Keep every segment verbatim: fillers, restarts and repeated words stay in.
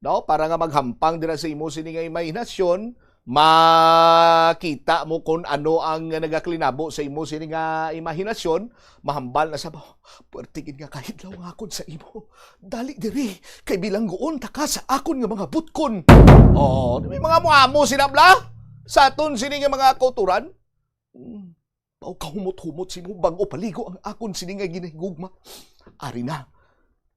no? Para nga maghampang dira sa imo sini nga imahinasyon, makita mo kung ano ang nagakalinabo sa imo sini nga imahinasyon, mahambal na sa mo, "Puwerte gid nga kahidlaw nga akon sa imo. Dali diri, kay bilangguon ta ka sa akon nga mga butkon." Oh, may mga muamo sila, bla? Sa aton sini nga mga kauturan? Hmm. Mao kahumot-humot sa imo bag-o paligo ang akon sini nga ginahigugma. Ari na,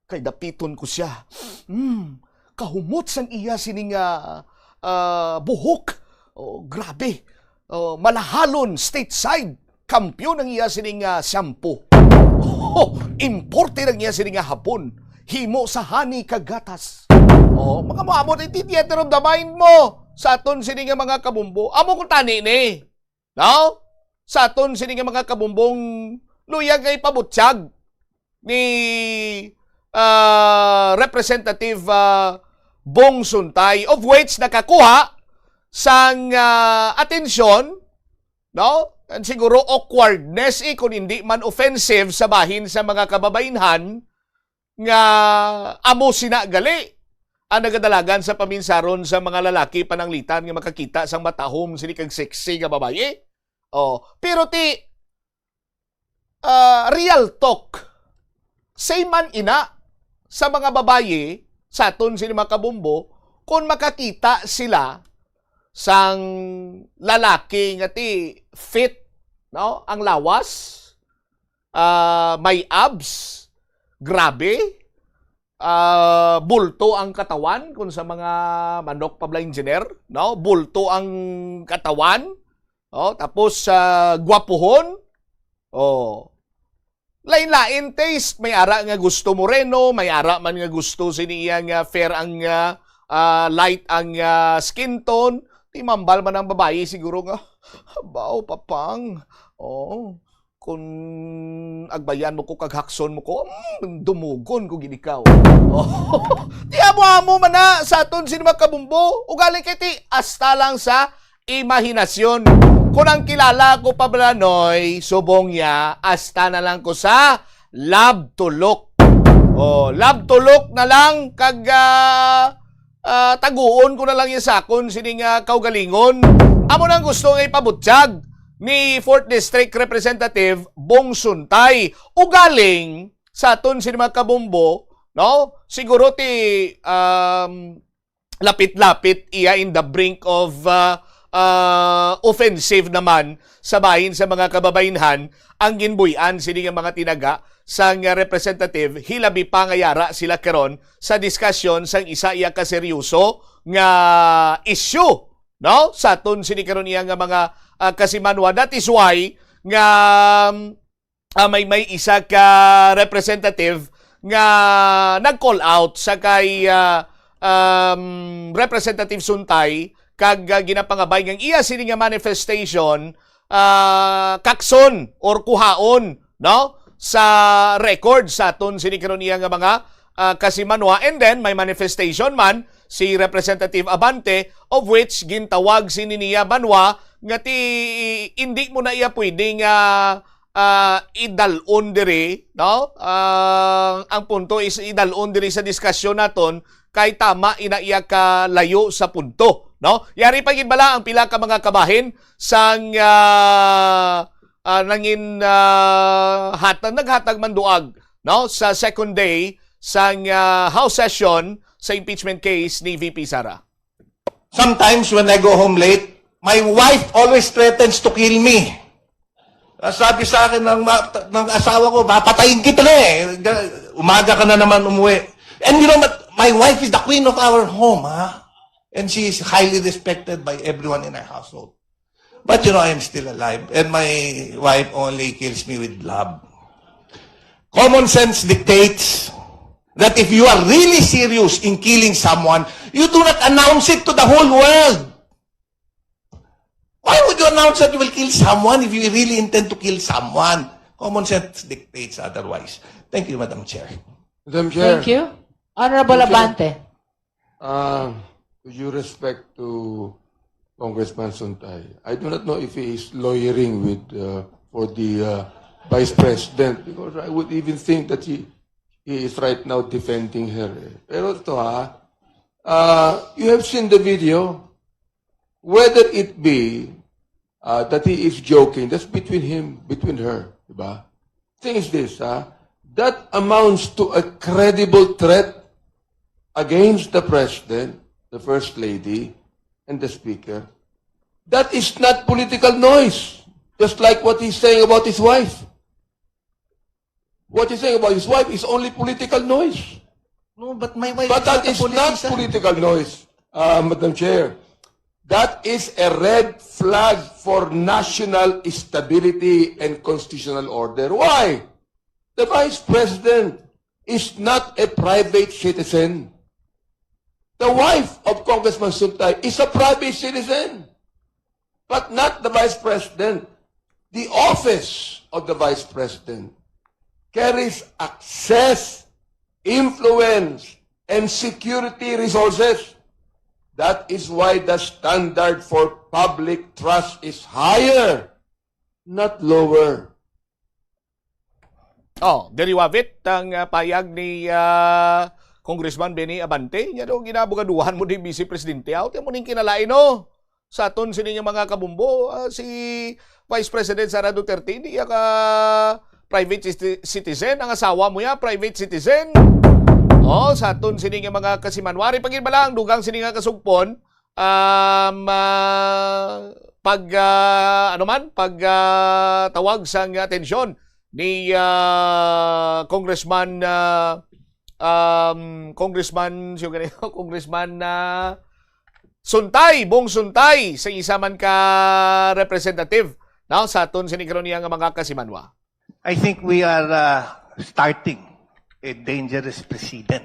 kay dapiton ko sia. Hmm, kahumot sang iya sini nga, ah, buhok. Oh, grabe. Oh, malahalon, stateside. Kampiyon ang iya sini nga shampoo. Oh, importe ang iya sini nga Hapon. Himo sa honey kag gatas. Oh, mga maabot, iti theater of the mind mo. Sa aton sini nga mga kabumbo. Amo ko tani ni. No? Sa aton sini nga mga kabumbong, luyag nga ipabutyag ni, ah, Representative, ah, Bong Suntay, of which nakakuha sang, ah, atensyon, no? And siguro awkwardness, eh, kung hindi man offensive sa bahin sa mga kababainhan, nga amo sina gali ang nagadalagan sa paminsaron sa mga lalaki pananglitan nga makakita sang matahom sini kag sexy nga babayi. Oh, pero ti, ah, real talk. Say man ina sa mga babayi sa aton sini mga kabumbo, kung makakita sila sang lalaki nga ti fit, no? Ang lawas, ah, may abs, grabe, ah, bulto ang katawan, kung sa mga manok pa bala engineer, no? Bulto ang katawan, oh, tapos, ah, gwapuhon, oh. Lain-lain taste, may ara nga gusto moreno, may ara man nga gusto sini iya nga fair ang, ah, ah, light ang, ah, skin tone. Timambal man ang babayi siguro nga, "Habaw, papang. Oh, kung agbayan mo ko kag hakson mo ko, mm, dumugon ko gid ikaw." Oh. Ti amo-amo man na sa aton sini mga kabumbo. Ugali kay ti hasta lang sa imahinasyon. Kung ang kilala ko pa bala, Noy, subong ya, hasta na lang ko sa love to look. Oh, love to look na lang kag, ah, ah, taguon ko na lang yung sakon sini nga kaugalingon. Amo nang gusto nga ipabutyag ni Fourth District Representative Bong Suntay. Ugaling sa aton sini mga kabumbo, no? Siguro ti, um, lapit-lapit iya in the brink of, ah, ah, offensive naman sa bahin sa mga kababainhan ang ginbuy-an sini nga mga tinaga sang representative, hilabi pa nga yara sila karon sa diskasyon sang isa iya ka seryoso nga issue, no? Sa aton sini karon iya nga mga, ah, kasimanwa. That is why nga, um, ah, may, may isa ka representative nga nag-call out sa kay, ah, um, Representative Suntay kag, ah, ginapangabay nga iya sini nga manifestation, ah, kakson or kuhaon, no, sa record sa aton sini karon iya nga mga, ah, kasimanwa. And then may manifestation man si Representative Abante, of which gintawag sini niya banwa nga ti indi mo na iya pwede nga, ah, idalon diri, no? Ah, ang punto is idalon diri sa diskasyon naton kay tama ina iya ka layo sa punto, no? Yari pa gid bala ang pila ka mga kabahin sang, ah, ah, nangin, ah, hatag, naghatag man duag, no, sa second day sang, ah, House session sa impeachment case ni V P Sara. Sometimes when I go home late, my wife always threatens to kill me. Ah, sabi sa akin ng, ma- ng asawa ko, "Papatayin kita na eh. Umaga ka na naman umuwi." And you know, but my wife is the queen of our home, ha? And she is highly respected by everyone in our household. But you know, I am still alive, and my wife only kills me with love. Common sense dictates that if you are really serious in killing someone, you do not announce it to the whole world. Why would you announce that you will kill someone if you really intend to kill someone? Common sense dictates otherwise. Thank you, Madam Chair. Madam Chair, Thank you. Honorable Abante. Uh, with due respect to Congressman Suntay, I do not know if he is lawyering with uh, for the uh, Vice President, because I would even think that he he is right now defending her. Eh. Pero ito ha, Uh, you have seen the video. Whether it be uh, that he is joking, that's between him, between her, diba? Thing is this, ha? That amounts to a credible threat against the president, the first lady, and the speaker. That is not political noise, just like what he's saying about his wife. What he's saying about his wife is only political noise. No, but my wife But is that not a is not politician. Political noise, uh, Madam Chair. That is a red flag for national stability and constitutional order. Why? The vice president is not a private citizen. The wife of Congressman Suntay is a private citizen, but not the vice president. The office of the vice president carries access, influence, and security resources. That is why the standard for public trust is higher, not lower. Oh, diri wavit ang ah, payag ni ah, Congressman Benny Abante. Nya daw ginabugaduhan mo di Vice Presidente. Aw, mo ning kinalain, no? Sa aton sini nga mga kabumbo, ah, si Vice President Sara Duterte, hindi ya ka private citi- citizen. Ang asawa mo ya, private citizen. Oh, sa aton sini nga mga kasimanwari, pagin ba lang, dugang sini nga kasugpon, um, ah, pag, ah, ano man, pag ah, tawag sang atensyon ni ah, Congressman ah, um, Congressman, sino gani? Congressman ah, Suntay, Bong Suntay, sa isa man ka representative, no, sa aton sini karon niya nga mga kasimanwa. I think we are uh, starting a dangerous precedent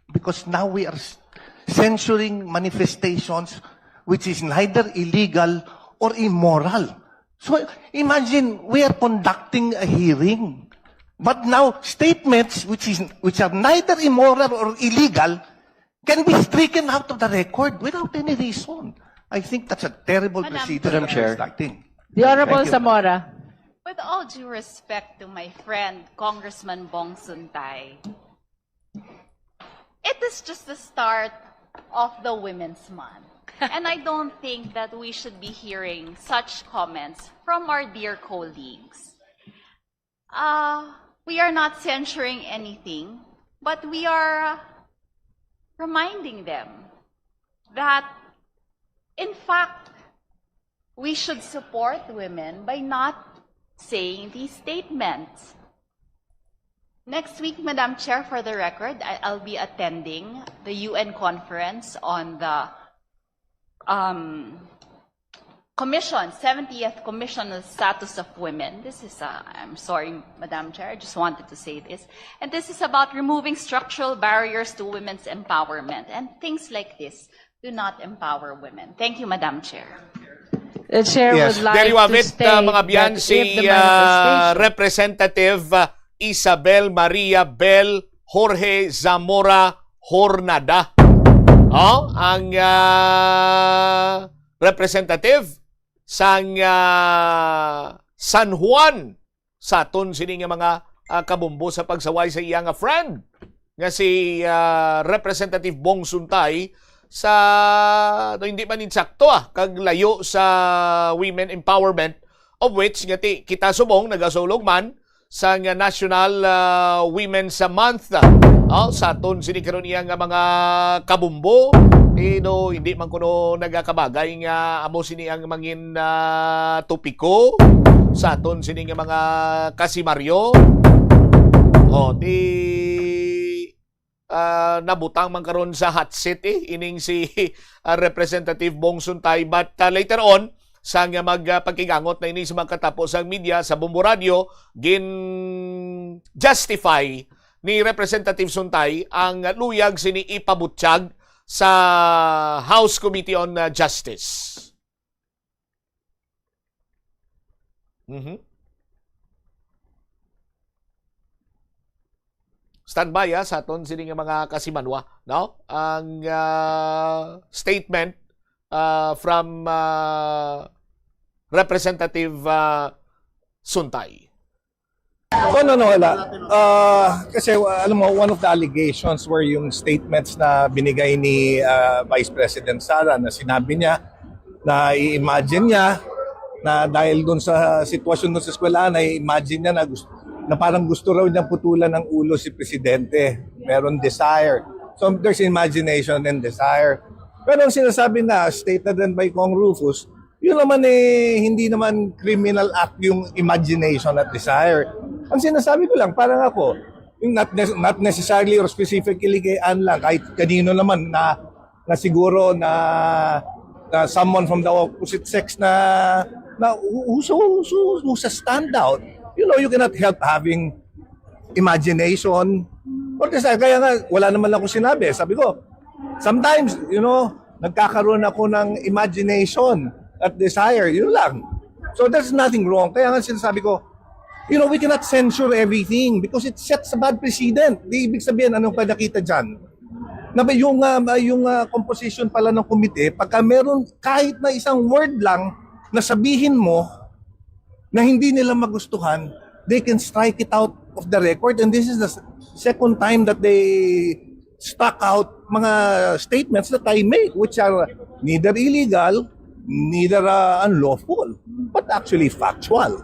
because now we are s- censuring manifestations which is neither illegal or immoral. So imagine we are conducting a hearing, but now statements which is which are neither immoral or illegal can be stricken out of the record without any reason. I think that's a terrible Madam precedent Madam that Chair. we're starting. The Honorable Thank you. Zamora. With all due respect to my friend, Congressman Bong Suntay, it is just the start of the Women's Month. And I don't think that we should be hearing such comments from our dear colleagues. Uh, we are not censuring anything, but we are reminding them that, in fact, we should support women by not saying these statements. Next week, Madam Chair, for the record, I- I'll be attending the U N conference on the um, Commission, seventieth Commission on the Status of Women. This is, uh, I'm sorry, Madam Chair, I just wanted to say this. And this is about removing structural barriers to women's empowerment. And things like this do not empower women. Thank you, Madam Chair. The chair Yes. would like Diri to wavit, state uh, mga biyan, that si if the uh, manifestation Representative uh, Isabel Maria Bel Jorge Zamora Hornada. Oh, ang uh, representative sang uh, San Juan sa aton sini nga mga uh, kabumbo sa pagsaway sa iya nga friend nga si uh, Representative Bong Suntay sa no, hindi man insakto ah, kag layo sa women empowerment, of which nga ti, kita subong nagasulog man sa nga National uh, Women's Month. Oh, sa aton sini karon iya nga mga kabumbo, eh, no, hindi man kuno nagakabagay nga amo sini ang mangin uh, topiko sa aton sini nga mga kasimaryo. Oh, di ah, nabutang man karon sa hot seat eh, ining si ah, Representative Bong Suntay. But ah, later on, sa nga magpakigangot na ini sa mga katapo sa media, sa Bombo Radio, gin-justify ni Representative Suntay ang luyag sini ipabutyag sa House Committee on ah, Justice. Mhm. Standby ah, sa aton sini nga mga kasimanwa, no? Ang ah, statement ah, from ah, Representative ah, Suntay. Oh, no, no, wala. Ah, kasi, uh, alam mo, one of the allegations were yung statements na binigay ni, ah, Vice President Sara, na sinabi niya na i-imagine niya na dahil dun sa sitwasyon dun sa eskwelahan, na i-imagine niya na gusto, na parang gusto raw niyang putulan ng ulo si Presidente. Meron desire. So, there's imagination and desire. Pero ang sinasabi na, stated din by Cong Rufus, yun naman eh, hindi naman criminal act yung imagination at desire. Ang sinasabi ko lang, parang ako, yung not, ne- not necessarily or specifically kay Ann lang, kahit kanino naman na, na siguro na, na someone from the opposite sex na, na who, who, who, who's a standout. You know, you cannot help having imagination or desire. Kaya nga, wala naman ako sinabi. Sabi ko, sometimes, you know, nagkakaroon ako ng imagination at desire. Yun lang. So there's nothing wrong. Kaya nga sinasabi ko, you know, we cannot censure everything because it sets a bad precedent. Di ibig sabihin, anong pa nakita dyan? Na ba yung, ah, yung ah, composition pala ng komite, pagka meron kahit na isang word lang na sabihin mo na hindi nila magustuhan, they can strike it out of the record. And this is the s- second time that they struck out mga statements that I make, which are neither illegal, neither uh, unlawful, but actually factual.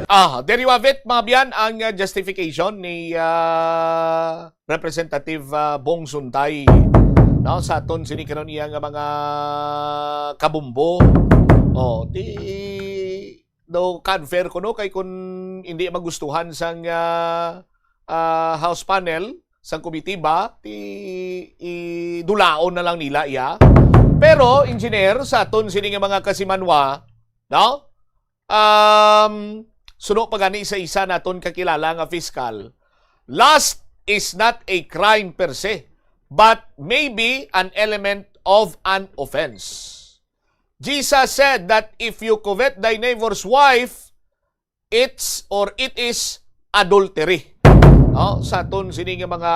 Ah, there you have it, mga biyan, ang uh, justification ni uh, Representative uh, Bong Suntay, no, sa aton sini karon iya nga mga kabumbo. Oh, di do unfair kuno kay kung hindi magustuhan sang uh, uh, House panel, sang komitiba, ti idulaon na lang nila iya. Pero, engineer, sa aton sini nga mga kasimanwa, no? Um, suno pa gani sa isa naton kakilala nga fiskal, lust is not a crime per se, but maybe an element of an offense. Jesus said that if you covet thy neighbor's wife, it's or it is adultery. No? Sa aton sini nga mga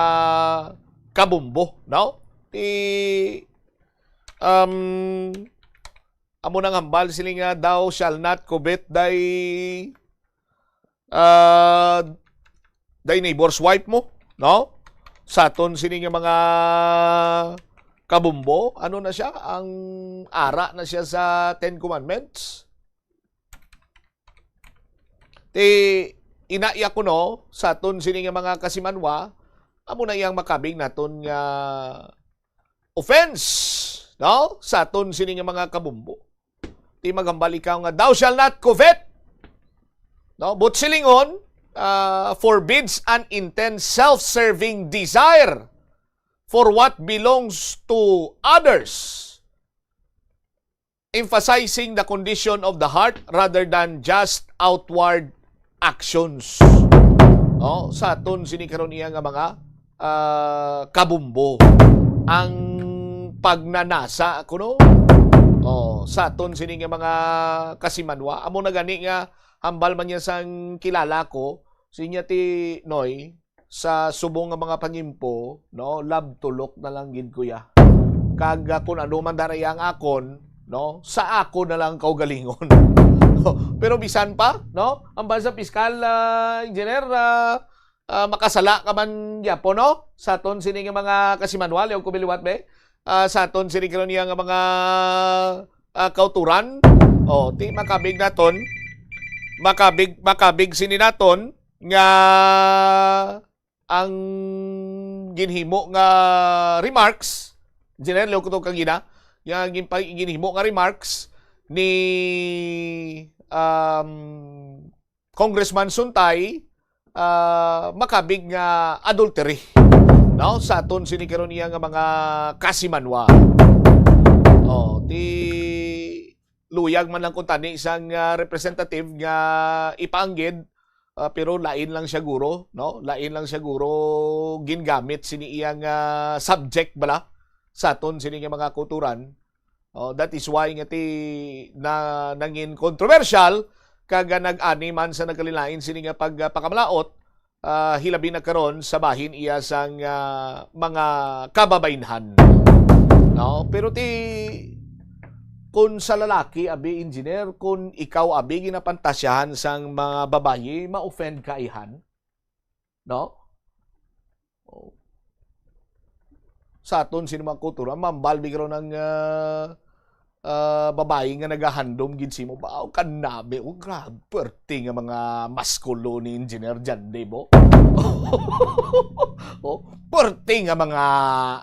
kabumbo, no? Ti um amo nang hambal sini nga thou shall not covet thy uh, thy neighbor's wife mo, no? Sa aton sini nga mga kabumbo, ano na siya? Ang ara na siya sa Ten Commandments. Ti inaya ko no, sa aton sini nga mga kasimanwa, amo na iyang makabig naton nga offense, no? Sa aton sini nga mga kabumbo. Ti maghambal ikaw nga thou shall not covet. No? But silingon, uh, forbids an intense self-serving desire for what belongs to others, emphasizing the condition of the heart rather than just outward actions. No? Sa aton sini karon iya nga mga uh, kabumbo ang pagnanasa kuno. Oh, sa aton sini nga mga kasimanwa, amo na gani nga hambal man niya sang kilala ko, sinya ti Noy, sa subong nga mga pangimpo, no, love tulok na lang gid kuya. Kag uh, kung ano man daraya ang akon, no, sa ako na lang kaugalingon. Pero bisan pa, no, ang bansa piskal, uh, engineer, uh, uh, makasala ka man gyapo, no, sa aton sini nga mga kasimanwal, yung kumiliwat be, uh, sa aton sini karon niya nga mga uh, kauturan, oh, ti makabig naton, makabig makabig sini naton nga ang ginhimo nga remarks, General, ko to kagina, nga ginpa- ginhimo nga remarks ni um, Congressman Suntay, uh, makabig nga adultery, no, sa aton sini karon niya nga mga kasimanwa. Oh, di luyag man lang kung tani sang uh, representative nga ipaanggid, uh, pero lain lang siya guro, no? Lain lang siya guro gingamit sini iyang uh, subject bala sa aton sini nga mga kulturan. Oh, that is why nga ti na nangin controversial kag nag-ani man sa nagkalilain sini nga pagpakamalaot, uh, hilabi na karon sa bahin iya sang uh, mga kababaynhan. No? Pero ti Kung sa lalaki, abi, engineer, kung ikaw, abi, ginapantasyahan sang mga babayi, ma-offend ka, ihan? No? Oh. Sa aton, sino man kultura, mambal, bigro ng, ah, ah, babayi nga nagahandom gid simo. Ba, oh, kanabi, oh, grabe, perte nga mga maskulo ni Engineer John Dave, oh. Oh, perte nga mga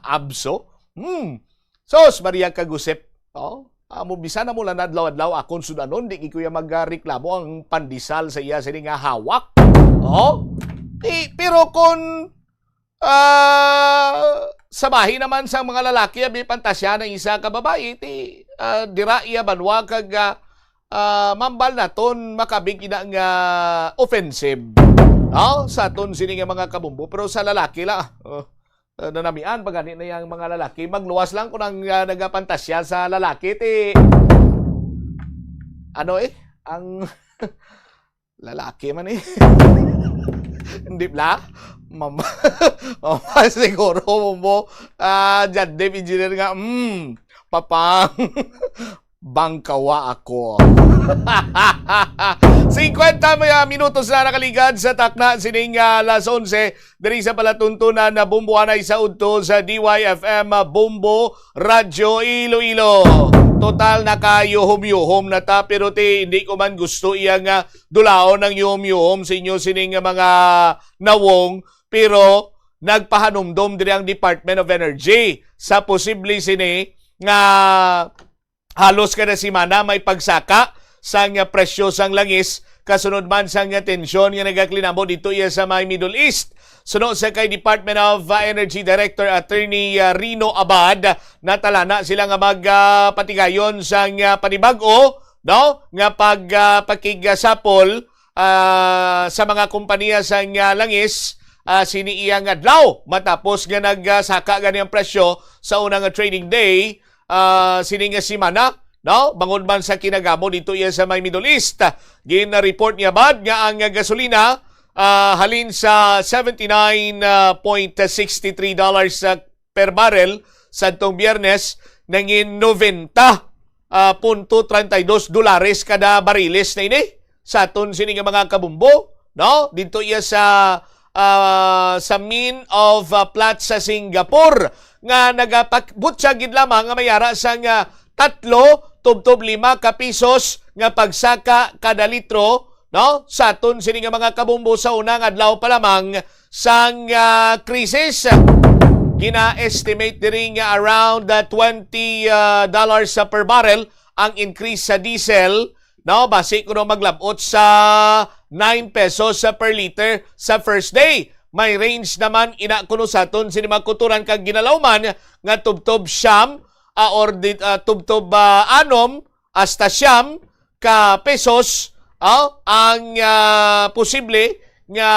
abso. Hmm. Sos, Maria Kagusep. Oh, amo, bisan na mo lang adlaw-adlaw akon sudanon, di gid ko ya magreklamo ang pandesal sa iya sini nga hawak. Oh? Di, pero kung, ah, sa bahin naman sa mga lalaki, abi, pantasya ng isa ka babayi, ti, ah, dira iya banwa kag, ah, ah, mambal naton makabig ina nga offensive. No? Sa aton sini nga mga kabumbo, pero sa lalaki la, oh, ah, nanamian pa gani na yang mga lalaki. Magluwas lang kung ang, ah, nagapantasya sa lalaki, ti, ano eh, ang lalaki man eh. Hindi bla? Mama, mama siguro mo, ah, John Dave Engineer nga, mm, papang, bangkawa ako. Singkwenta mga minutos na nakaligad sa takna sining, ah, alas onse, diri sa palatuntunan na Bombo anay sa udto sa D Y F M, ah, Bombo Radyo Iloilo. Total, nakayuhom-yuhom na ta, pero ti, hindi ko man gusto iya nga dulaon ang yuhom-yuhom sa inyo sining nga mga nawong, pero nagpahanumdom diri ang Department of Energy sa posible sini nga halos kada semana may pagsaka sang presyo sang langis, kasunod man sang tensyon nga nagaklinabo dito iya sa may Middle East. Suno sa kay Department of, uh, Energy Director Attorney, uh, Rino Abad, natalana sila nga mag, uh, patigayon sang, uh, panibag-o, no, nga pag, uh, pakigsapol, uh, sa mga kompanya sang, uh, langis, uh, sini iyang adlaw matapos nga nagsaka gani ang presyo sa unang trading day, ah, sini nga semana, no? Bangod man sa kinagamo dito iya sa may Middle East. Gin-report ni Abad nga ang gasolina, ah, halin sa seventy nine point six three dollars sa per barrel sadtong Biyernes, nangin noventa punto treinta y dos dolares kada bariles na ini. Sa aton sini nga mga kabumbo, no? Dito iya sa, ah, sa Min of, ah, Flats sa Singapore nga nagapakbutsa gid lamang nga may ara sang, ah, tatlo tubtob lima ka pisos nga pagsaka kada litro, no? Sa aton sini nga mga kabumbo sa unang adlaw pa lamang sang, ah, krisis. Gina-estimate diri nga around, ah, twenty, ah, dollars sa per barrel ang increase sa diesel, no? Basi kuno maglabot sa nine pesos sa per liter sa first day. May range naman ina kuno sa aton sini mga kulturan kag ginalawman nga tubtob siyam, ah, or di, ah, tubtob, ah, anom hasta siyam ka pesos, ah, ang, ah, posible nga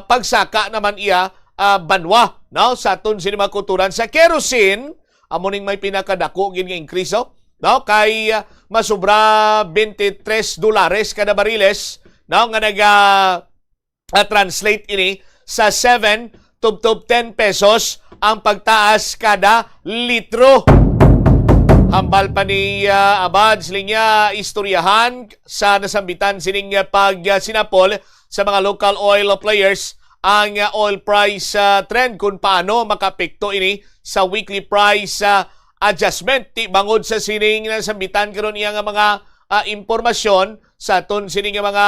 pagsaka naman iya, ah, banwa, no? Sa aton sini mga kulturan sa kerosene, amo ning may pinakadako gid nga increase, oh, no? Kay, ah, masubra twenty-three dolares kada bariles, no? Nga naga, ah, translate ini sa seven tubtob ten pesos ang pagtaas kada litro. Hambal pa ni, ah, Abad, siling niya, istoryahan sa nasambitan sining, ah, pag, ah, sinapol sa mga local oil players ang, ah, oil price, ah, trend, kung paano makaapekto ini sa weekly price, ah, adjustment. Ti bangod sa sining nasambitan karon iya nga mga, ah, impormasyon sa aton sini nga mga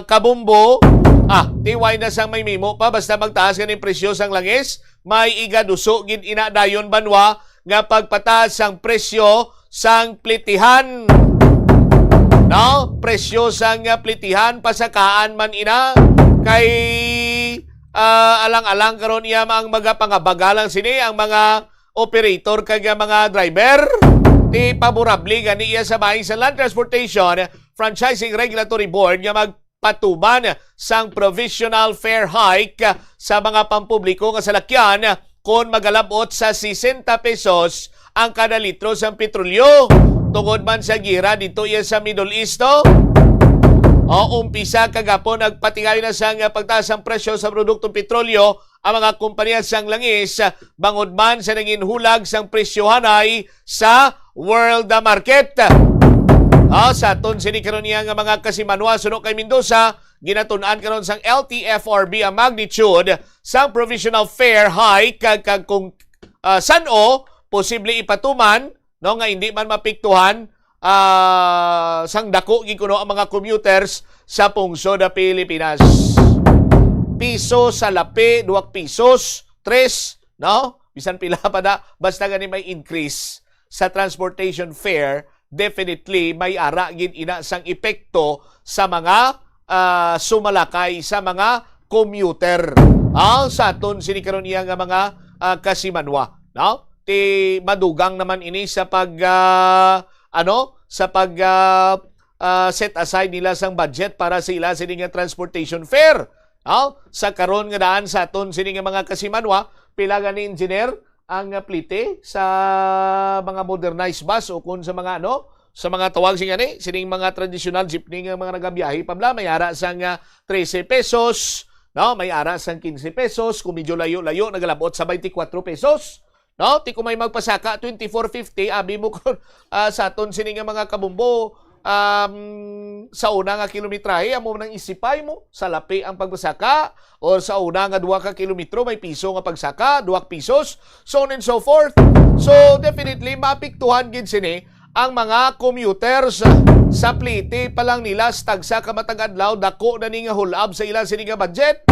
kabumbo. Ah, ti wala na sang may mimo pa, basta magtaas ganing presyo sang langis, may igaduso gid ina dayon banwa nga pagpataas sang presyo sang plitihan. No? Presyo sang, ah, plitihan, pasakaan man ina kay, ah, alang-alang karon iya ang mga pangabagalang sini, ang mga operator kag mga driver. Ti paborable gani iya sa bahin sa Land Transportation Franchising Regulatory Board nga magpatuman sang provisional fare hike sa mga pampubliko nga salakyan kon magalabot sa sesenta pesos ang kada litro sang petrolyo. Tungod man sa gera dito iya sa Middle East, no? O, umpisa kagapon nagpatingay na sang pagtaas ang presyo sa produktong petrolyo ang mga kompanya sang langis, bangod man sa nangin hulag sang presyohanay sa World Market. Ah, sa aton sini karon niya nga mga kasimanwa, suno kay Mendoza, ginatun-an karon sang L T F R B ang magnitude sang provisional fare hike kag, kag kung, ah, san-o posible ipatuman, no, nga hindi man mapiktuhan, ah, sang dako gid kuno ang mga commuters sa pungsod sa Pilipinas. Piso sa lapi, duwag pisos, tres, no? Bisan pila pa na, basta gani may increase sa transportation fare, definitely may ara gid ina sang epekto sa mga, ah, sumalakay, sa mga commuter. Ah, sa aton sini karon iya nga mga, ah, kasimanwa, no? Ti madugang naman ini sa pag, ah, ano, sa pag, ah, ah, set aside nila sang budget para sa ila sini nga transportation fare. No? Sa karon nga daan sa aton sini nga mga kasimanwa, pila gani, engineer, ang, ah, plite sa mga modernized bus o kung sa mga, ano, sa mga tawag sing ani, sining mga traditional jeepney nga mga nagabiyahe pa bala, may ara sang, ah, trese pesos, no? May ara sang quince pesos, kung medyo layo-layo, nagalabot sa twenty-four pesos. No? Ti kung may magpasaka, twenty-four fifty, abi mo kon, ah, sa aton sini nga mga kabumbo, um, sa una nga kilometrahe, amo nang isipay mo, sa lapi ang pagpasaka, or sa una nga duha ka kilometro, may piso nga pagsaka, duha pisos, so on and so forth. So, definitely, maapektuhan gid sini ang mga commuters. Sa plite pa lang nila sa tagsa ka matag adlaw, dako na ni nga hulab sa ila sini nga budget.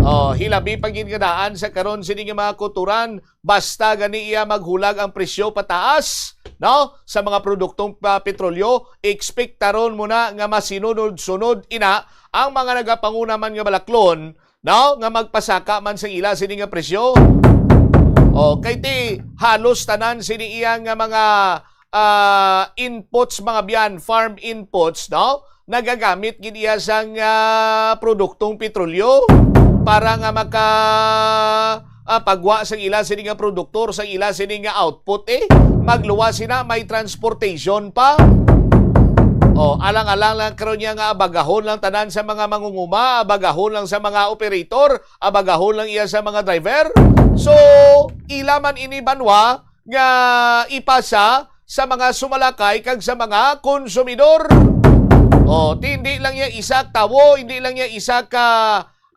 Oh, hilabi pa gid nga daan sa karon sini nga mga kutoran, basta gani iya maghulag ang presyo pataas, no? Sa mga produktong, ah, petrolyo, ekspektaron mo na nga masinunod-sunod ina ang mga nagapanguna man nga balaklon, no? Nga magpasaka man sa ila sini nga presyo. O, kay ti halos tanan sini iya nga mga, ah, inputs, mga biyan, farm inputs, no? Nagagamit gid iya sang, ah, produktong petrolyo para nga maka, ah, pagwa sang ila sini nga produktor, sang ila sini nga output, eh. Magluwas sina, may transportation pa. O, alang-alang lang karon niya nga abagahon lang tanan sa mga mangunguma, abagahon lang sa mga operator, abagahon lang iya sa mga driver. So, ila man ini banwa nga ipasa sa mga sumalakay kag sa mga konsumidor. O, ti hindi lang iya isa ka tawo, hindi lang iya isa ka,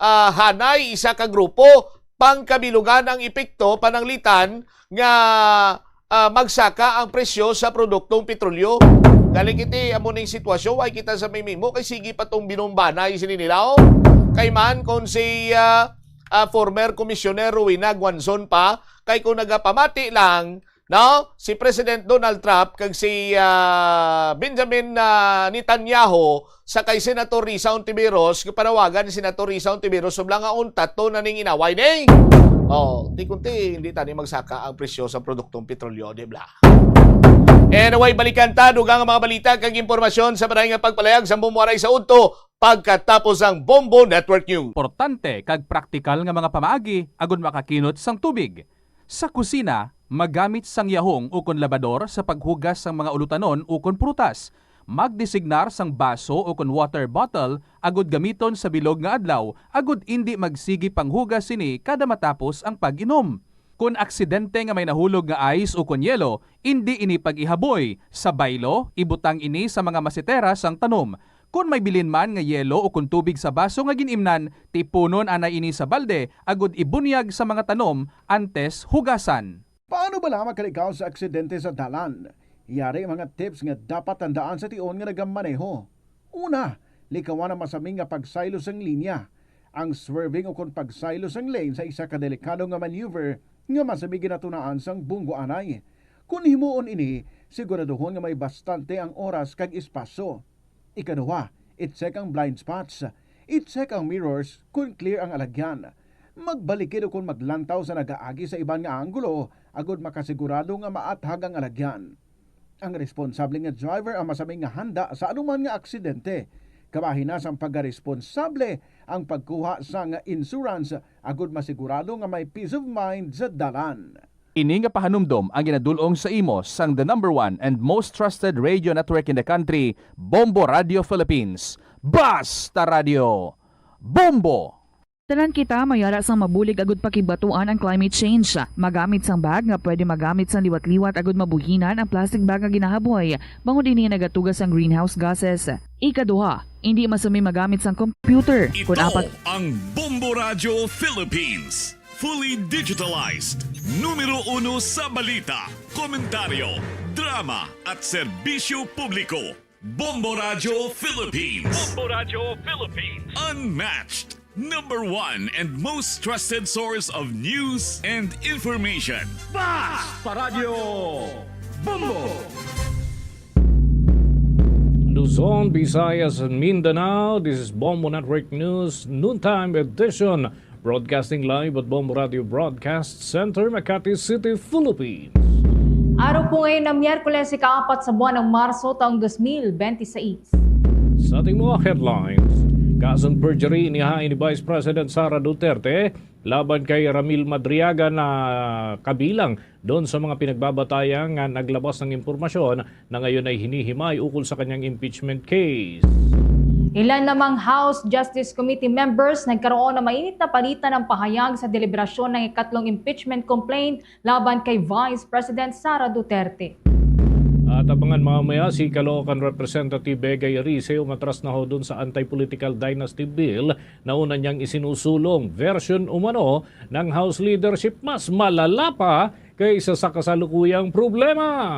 ah, hanay, isa ka grupo, pangkabilugan ang epekto, pananglitan nga, ah, magsaka ang presyo sa produktong petrolyo. Galing iti amo ning sitwasyon, way kita sa may mimo, kay sige pa tong binumbanay sini nila, oh. Kay man kung si, ah, ah, former Commissioner Rowena Guanzon pa, kay kung nagapamati lang, no, si President Donald Trump kag si, ah, Benjamin, ah, Netanyahu sa kay Senator Risa Ontiveros, panawagan ni Senator Risa Ontiveros, subla nga untat to na ning inaway ni. Oh, ti kunti, hindi tani magsaka ang presyo sa produktong petrolyo, di ba? Anyway, balikan ta, dugang ang mga balita kag impormasyon sa panay nga pagpalayag sa Bombo Aray sa udto pagkatapos ang Bombo Network News. Importante kag praktikal nga mga pamaagi agud makakinot sang tubig. Sa kusina, magamit sang yahong ukon labador sa paghugas sang mga ulutanon ukon prutas. Magdesignar sang baso ukon water bottle agud gamiton sa bilog nga adlaw agud indi magsigi panghugas sini kada matapos ang pag-inom. Kon aksidente nga may nahulog nga ice ukon yelo, indi ini pag-ihaboy. Sa baylo, ibutang ini sa mga masetera sang tanom. Kon may bilin man nga yelo ukon tubig sa baso nga gin-imnan, tipunon anay ini sa balde agud ibunyag sa mga tanom antes hugasan. Paano bala makalikaw sa aksidente sa dalan? Yari ang mga tips nga dapat tandaan sa tion nga nagamaneho. Una, likawan ang masami nga pagsaylo sang linya. Ang swerving ukon pagsaylo sang lane sa isa ka delikado nga maneuver nga masami ginatunaan sang bunggo anay. Kon himuon ini, siguraduhon nga may bastante ang oras kag espasyo. Ikaduha, i-check ang blind spots. I-check ang mirrors kon clear ang alagyan. Magbalikid ukon maglantaw sa nagaagi sa iban nga anggulo agud makasigurado nga maathag ang alagyan. Ang responsable nga driver ang masami nga handa sa anuman nga aksidente. Kabahin na sang pagkaresponsable ang pagkuha sang insurance agud masigurado nga may peace of mind sa dalan. Ini nga pahanumdom ang ginadul-ong sa imo sang the number one and most trusted radio network in the country, Bombo Radio Philippines. Basta Radio, Bombo! Tanan kita may ara sang mabulig agud pakigbatuan ang climate change. Magamit sang bag nga pwede magamit sang liwat-liwat agud mabuhinan ang plastic bag nga ginahaboy, bangod ini nagatuga sang greenhouse gases. Ikaduha, indi masumi magamit sang computer. Kun Ito apat ang Bombo Radio Philippines. Fully digitalized. Numero uno sa balita, komentaryo, drama, at serbisyo publiko. Bombo Radio Philippines. Bombo Radio Philippines. Unmatched. Number one and most trusted source of news and information. Basta Radyo Bombo! Luzon, Visayas, and Mindanao. This is Bombo Network News Noontime Edition. Broadcasting live at Bombo Radio Broadcast Center, Makati City, Philippines. Araw po ngayon ng Miyerkules, ika-apat sa buwan ng Marso, taong dos mil bente seis. Sa ating mga headlines, kasong perjury inihain ni Vice President Sara Duterte laban kay Ramil Madriaga na kabilang doon sa mga pinagbabatayang nga naglabas ng impormasyon na ngayon ay hinihimay ukol sa kanyang impeachment case. Ilan namang House Justice Committee members nagkaroon ng mainit na palitan ng pahayag sa deliberasyon ng ikatlong impeachment complaint laban kay Vice President Sara Duterte. At abangan mamaya si Caloocan Representative Egay Erice umatras na ho dun sa anti-political dynasty bill na una niyang isinusulong. Version umano ng House leadership, mas malala pa kaysa sa kasalukuyang problema.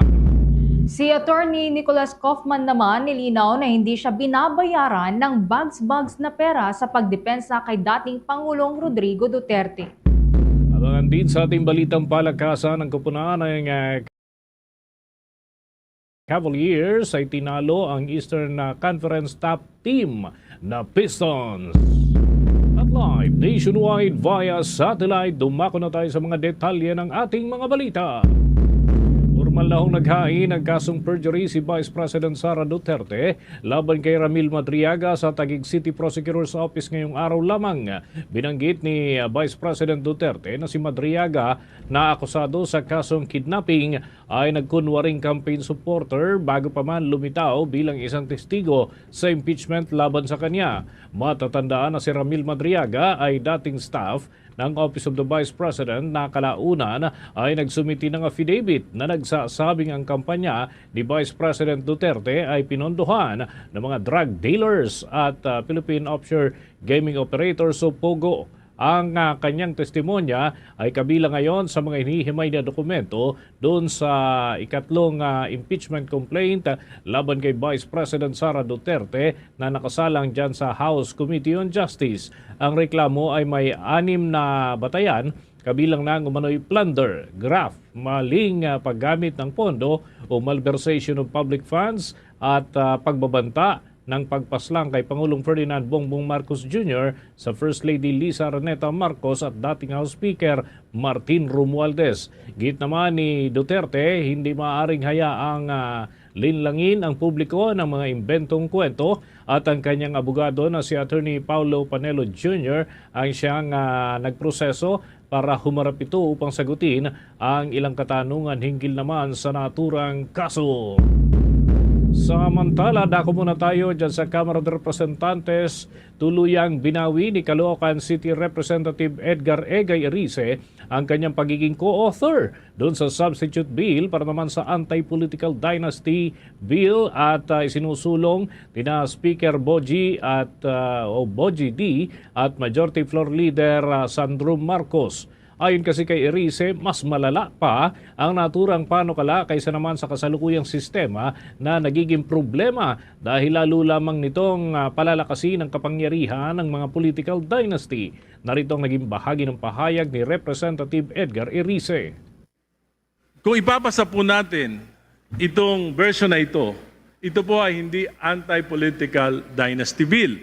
Si Attorney Nicholas Kaufman naman nilinaw na hindi siya binabayaran ng bags-bags na pera sa pagdepensa kay dating Pangulong Rodrigo Duterte. Abangan din sa ating balitang palakasan ang kupunan ng, ah, Cavaliers ay tinalo ang Eastern, ah, Conference top team na Pistons. At live nationwide via satellite, dumako na tayo sa mga detalye ng ating mga balita. Formal na hong naghain ang kasong perjury si Vice President Sara Duterte laban kay Ramil Madriaga sa Taguig City Prosecutor's Office ngayong araw lamang. Binanggit ni, ah, Vice President Duterte na si Madriaga na akusado sa kasong kidnapping ay nagkunwaring campaign supporter bago pa man lumitaw bilang isang testigo sa impeachment laban sa kanya. Matatandaan na si Ramil Madriaga ay dating staff ng Office of the Vice President na kalaunan ay nagsumiti ng affidavit na nagsasabing ang kampanya ni Vice President Duterte ay pinondohan ng mga drug dealers at, ah, Philippine Offshore Gaming Operators o POGO. Ang, ah, kanyang testimonya ay kabilang ngayon sa mga hinihimay na dokumento doon sa ikatlong, ah, impeachment complaint, ah, laban kay Vice President Sara Duterte na nakasalang dyan sa House Committee on Justice. Ang reklamo ay may anim na batayan, kabilang na ang umano'y plunder, graft, maling, ah, paggamit ng pondo o malversation of public funds at, ah, pagbabanta ng pagpaslang kay Pangulong Ferdinand Bongbong Marcos Junior sa First Lady Liza Araneta Marcos at dating House Speaker Martin Romualdez. Git naman ni Duterte, hindi maaaring hayaang, ah, linlangin ang publiko ng mga imbentong kwento at ang kanyang abogado na si Attorney Paulo Panelo Junior ang siyang, ah, nagproseso para humarap ito upang sagutin ang ilang katanungan hinggil naman sa naturang kaso. Samantala, dako muna tayo dyan sa Kamara de Representantes. Tuluyang binawi ni Caloocan City Representative Edgar Egay Erice ang kanyang pagiging co-author doon sa substitute bill para naman sa anti-political dynasty bill at, ah, isinusulong tina Speaker Boji at, ah, o Boji D at Majority Floor Leader, ah, Sandro Marcos. Ayon kasi kay Erice, mas malala pa ang naturang panukala kaysa naman sa kasalukuyang sistema na nagiging problema dahil lalo lamang nitong, ah, palalakasin ang kapangyarihan ng mga political dynasty. Narito ang naging bahagi ng pahayag ni Representative Edgar Erice. Kung ipapasa po natin itong version na ito, ito po ay hindi anti-political dynasty bill.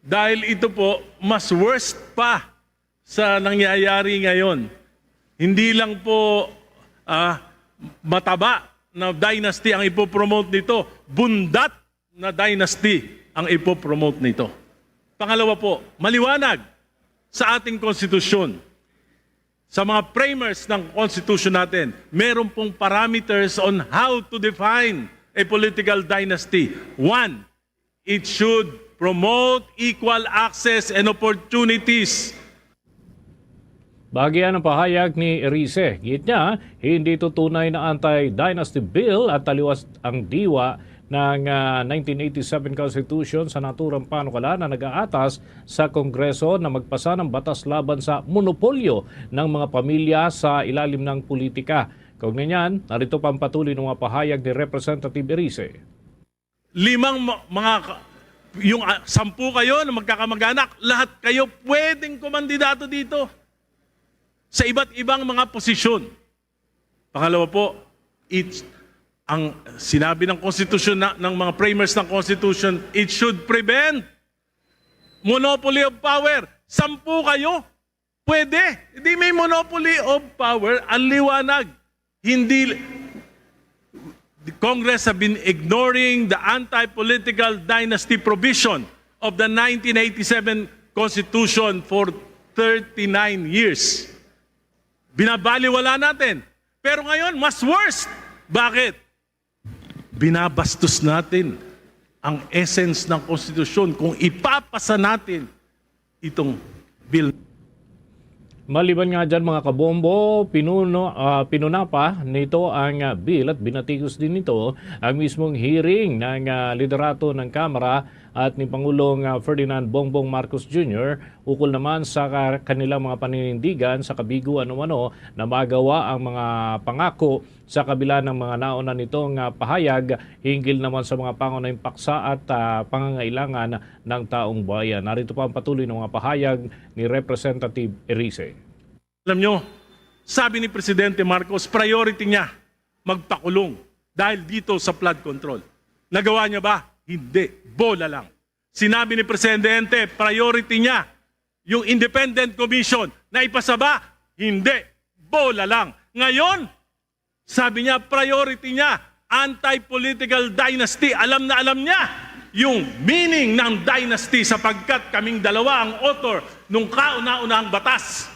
Dahil ito po, mas worst pa sa nangyayari ngayon. Hindi lang po, ah, mataba na dynasty ang ipopromote nito, bundat na dynasty ang ipopromote nito. Pangalawa po, maliwanag sa ating konstitusyon, sa mga framers ng konstitusyon natin, meron pong parameters on how to define a political dynasty. One, it should promote equal access and opportunities Bahagi ang pahayag ni Erice. Giit niya, hindi ito tunay na anti-dynasty bill at taliwas ang diwa ng, ah, nineteen eighty-seven Constitution sa naturang panukala na nag-aatas sa Kongreso na magpasa ng batas laban sa monopolyo ng mga pamilya sa ilalim ng politika. Kaugnay niyan, narito pa ang patuloy ng mga pahayag ni Representative Erice. Limang ma-, mga ka-, yung, ah, sampu kayo na magkakamag-anak, lahat kayo pwedeng kumandidato dito sa iba't ibang mga posisyon. Pangalawa po, it's, ang sinabi ng konstitusyon na, ng mga framers ng constitution, it should prevent monopoly of power. Sampu kayo, pwede. Hindi may monopoly of power. Ang liwanag, hindi, the Congress have been ignoring the anti-political dynasty provision of the nineteen eighty-seven Constitution for thirty-nine years. Binabaliwala natin. Pero ngayon, mas worse. Bakit? Binabastos natin ang essence ng konstitusyon kung ipapasa natin itong bill. Maliban nga dyan, mga kabombo, pinuno, ah, pinuna pa nito ang, ah, bill at binatikos din nito ang mismong hearing ng, ah, liderato ng Kamara at ni Pangulong, ah, Ferdinand Bongbong Marcos Junior ukol naman sa ka-, kanilang mga paninindigan sa kabiguan umano na magawa ang mga pangako sa kabila ng mga nauna nitong, ah, pahayag hinggil naman sa mga pangunahing paksa at, ah, pangangailangan ng taong bayan. Narito pa ang patuloy ng mga pahayag ni Representative Erice. Alam nyo, sabi ni Presidente Marcos, priority niya magpakulong dahil dito sa flood control. Nagawa niya ba? Hindi. Bola lang. Sinabi ni Presidente, priority niya yung independent commission. Naipasa ba? Hindi. Bola lang. Ngayon, sabi niya, priority niya, anti-political dynasty. Alam na alam niya yung meaning ng dynasty sapagkat kaming dalawa ang author nung kauna-unahang batas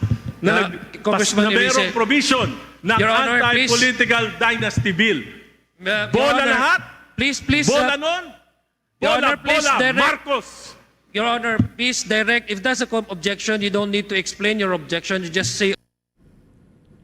na Uh, nag-, Congressman pas-, na mayroong Erice, provision ng Your Honor, please. Anti-political dynasty bill. Uh, Your Bola Honor, lahat. Please, please, Bola uh, nun. Your Bola, Honor, please bola, direct. Marcos. Your Honor, please direct. If that's a com-, objection, you don't need to explain your objection. You just say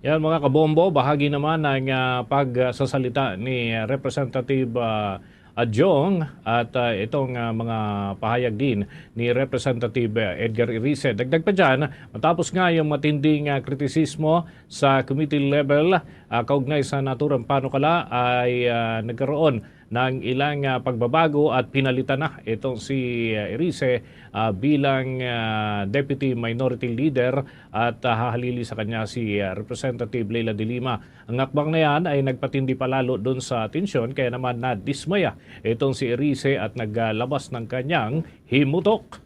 Yan, mga kabombo, bahagi naman ng, ah, pagsasalita ni Representative, ah, Adjong at, ah, itong, ah, mga pahayag din ni Representative, ah, Edgar Erice. Dagdag pa dyan, matapos nga yung matinding, ah, kritisismo sa committee level, ah, kaugnay sa naturang panukala ay, ah, nagkaroon ng ilang, ah, pagbabago at pinalitan na itong si, ah, Erice, ah, bilang, ah, Deputy Minority Leader at, ah, hahalili sa kanya si, ah, Representative Leila de Lima. Ang hakbang na yan ay nagpatindi pa lalo dun sa tensyon, kaya naman nadismaya itong si Erice at naglabas ng kanyang himutok.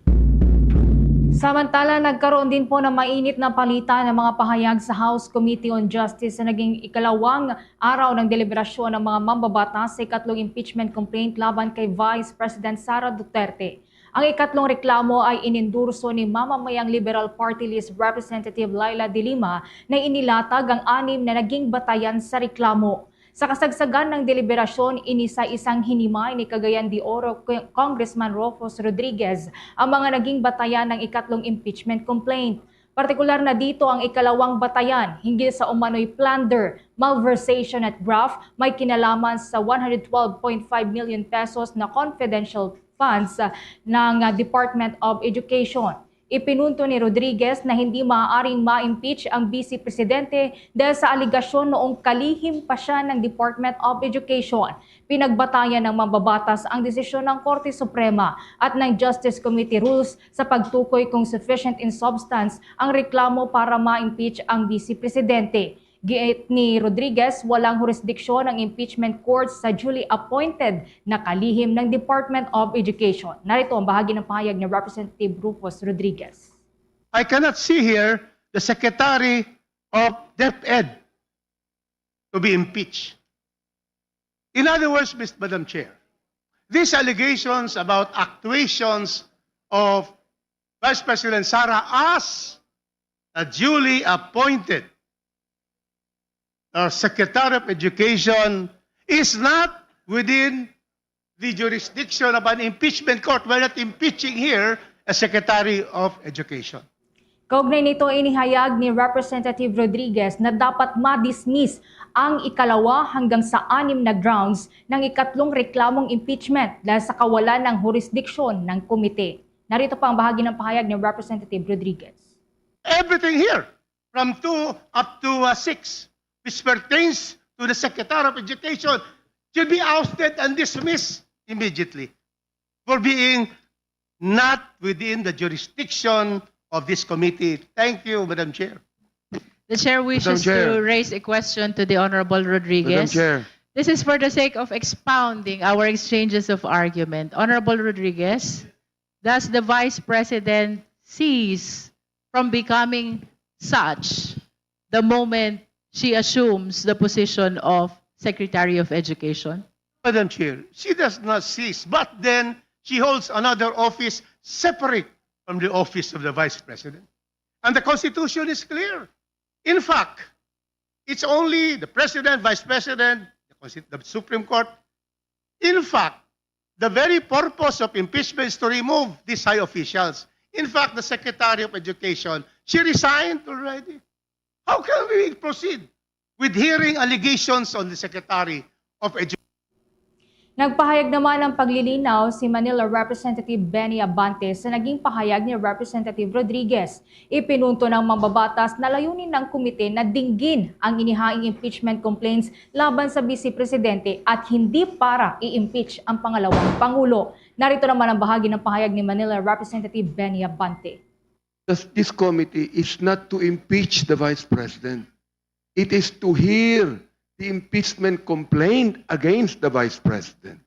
Samantala, nagkaroon din po ng mainit na palitan ng mga pahayag sa House Committee on Justice sa naging ikalawang araw ng deliberasyon ng mga mambabatas sa ikatlong impeachment complaint laban kay Vice President Sara Duterte. Ang ikatlong reklamo ay inendorso ni mamamayang Liberal Party List Representative Leila de Lima na inilatag ang anim na naging batayan sa reklamo. Sa kasagsagan ng deliberasyon, inisa-isang hinimay ni Cagayan de Oro Congressman Rufus Rodriguez ang mga naging batayan ng ikatlong impeachment complaint. Partikular na dito ang ikalawang batayan hinggil sa umano'y plunder, malversation at graft may kinalaman sa one hundred twelve point five million pesos na confidential funds, ah, ng, ah, Department of Education. Ipinunto ni Rodriguez na hindi maaaring ma-impeach ang Vice Presidente dahil sa alegasyon noong kalihim pa siya ng Department of Education. Pinagbatayan ng mambabatas ang desisyon ng Korte Suprema at ng Justice Committee rules sa pagtukoy kung sufficient in substance ang reklamo para ma-impeach ang Vice Presidente. Giit ni Rodriguez, walang hurisdiksyon ang impeachment court sa duly appointed na kalihim ng Department of Education. Narito ang bahagi ng pahayag ni Representative Rufus Rodriguez. I cannot see here the Secretary of DepEd to be impeached. In other words, Mister Madam Chair, these allegations about actuations of Vice President Sara as a duly appointed, uh, Secretary of Education is not within the jurisdiction of an impeachment court. We're not impeaching here a Secretary of Education. Kaugnay nito, inihayag ni Representative Rodriguez na dapat ma-dismiss ang ikalawa hanggang sa anim na grounds ng ikatlong reklamong impeachment dahil sa kawalan ng hurisdiksyon ng komite. Narito pa ang bahagi ng pahayag ni Representative Rodriguez. Everything here, from two up to uh, six, which pertains to the Secretary of Education, should be ousted and dismissed immediately for being not within the jurisdiction of this committee. Thank you, Madam Chair. The chair wishes Chair. to raise a question to the Honorable Madam Rodriguez. Chair, This is for the sake of expounding our exchanges of argument. Honorable Rodriguez, does the Vice President cease from becoming such the moment she assumes the position of Secretary of Education? Madam Chair, she does not cease, but then she holds another office separate from the office of the Vice President. And the Constitution is clear. In fact, it's only the President, Vice President, the, Consti- the Supreme Court. In fact, the very purpose of impeachment is to remove these high officials. In fact, the Secretary of Education, she resigned already. How can we proceed with hearing allegations on the Secretary of Education? Nagpahayag naman ng paglilinaw si Manila Representative Benny Abante sa naging pahayag ni Representative Rodriguez. Ipinunto ng mambabatas na layunin ng komite na dinggin ang inihaing impeachment complaints laban sa Vice Presidente at hindi para i-impeach ang pangalawang Pangulo. Narito naman ang bahagi ng pahayag ni Manila Representative Benny Abante. this, this committee is not to impeach the Vice President. It is to hear the impeachment complaint against the Vice President.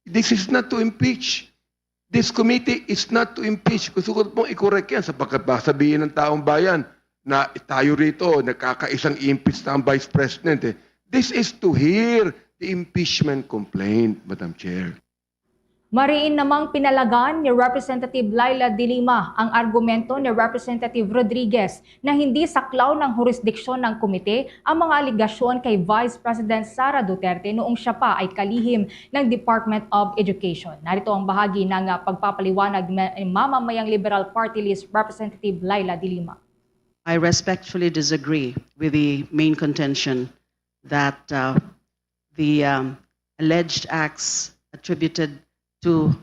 This is not to impeach. This committee is not to impeach. Gusto ko pong i-correct yan sapagkat baka sabihin ng taong bayan na tayo rito, nagkakaisang impeach na ang Vice President. Eh. This is to hear the impeachment complaint, Madam Chair. Mariin namang pinalagan ni Representative Leila de Lima ang argumento ni Representative Rodriguez na hindi saklaw ng hurisdiksyon ng komite ang mga alegasyon kay Vice President Sara Duterte noong siya pa ay kalihim ng Department of Education. Narito ang bahagi ng ah, pagpapaliwanag ni Mamamayang Liberal Party List Representative Leila de Lima. I respectfully disagree with the main contention that uh, the um, alleged acts attributed to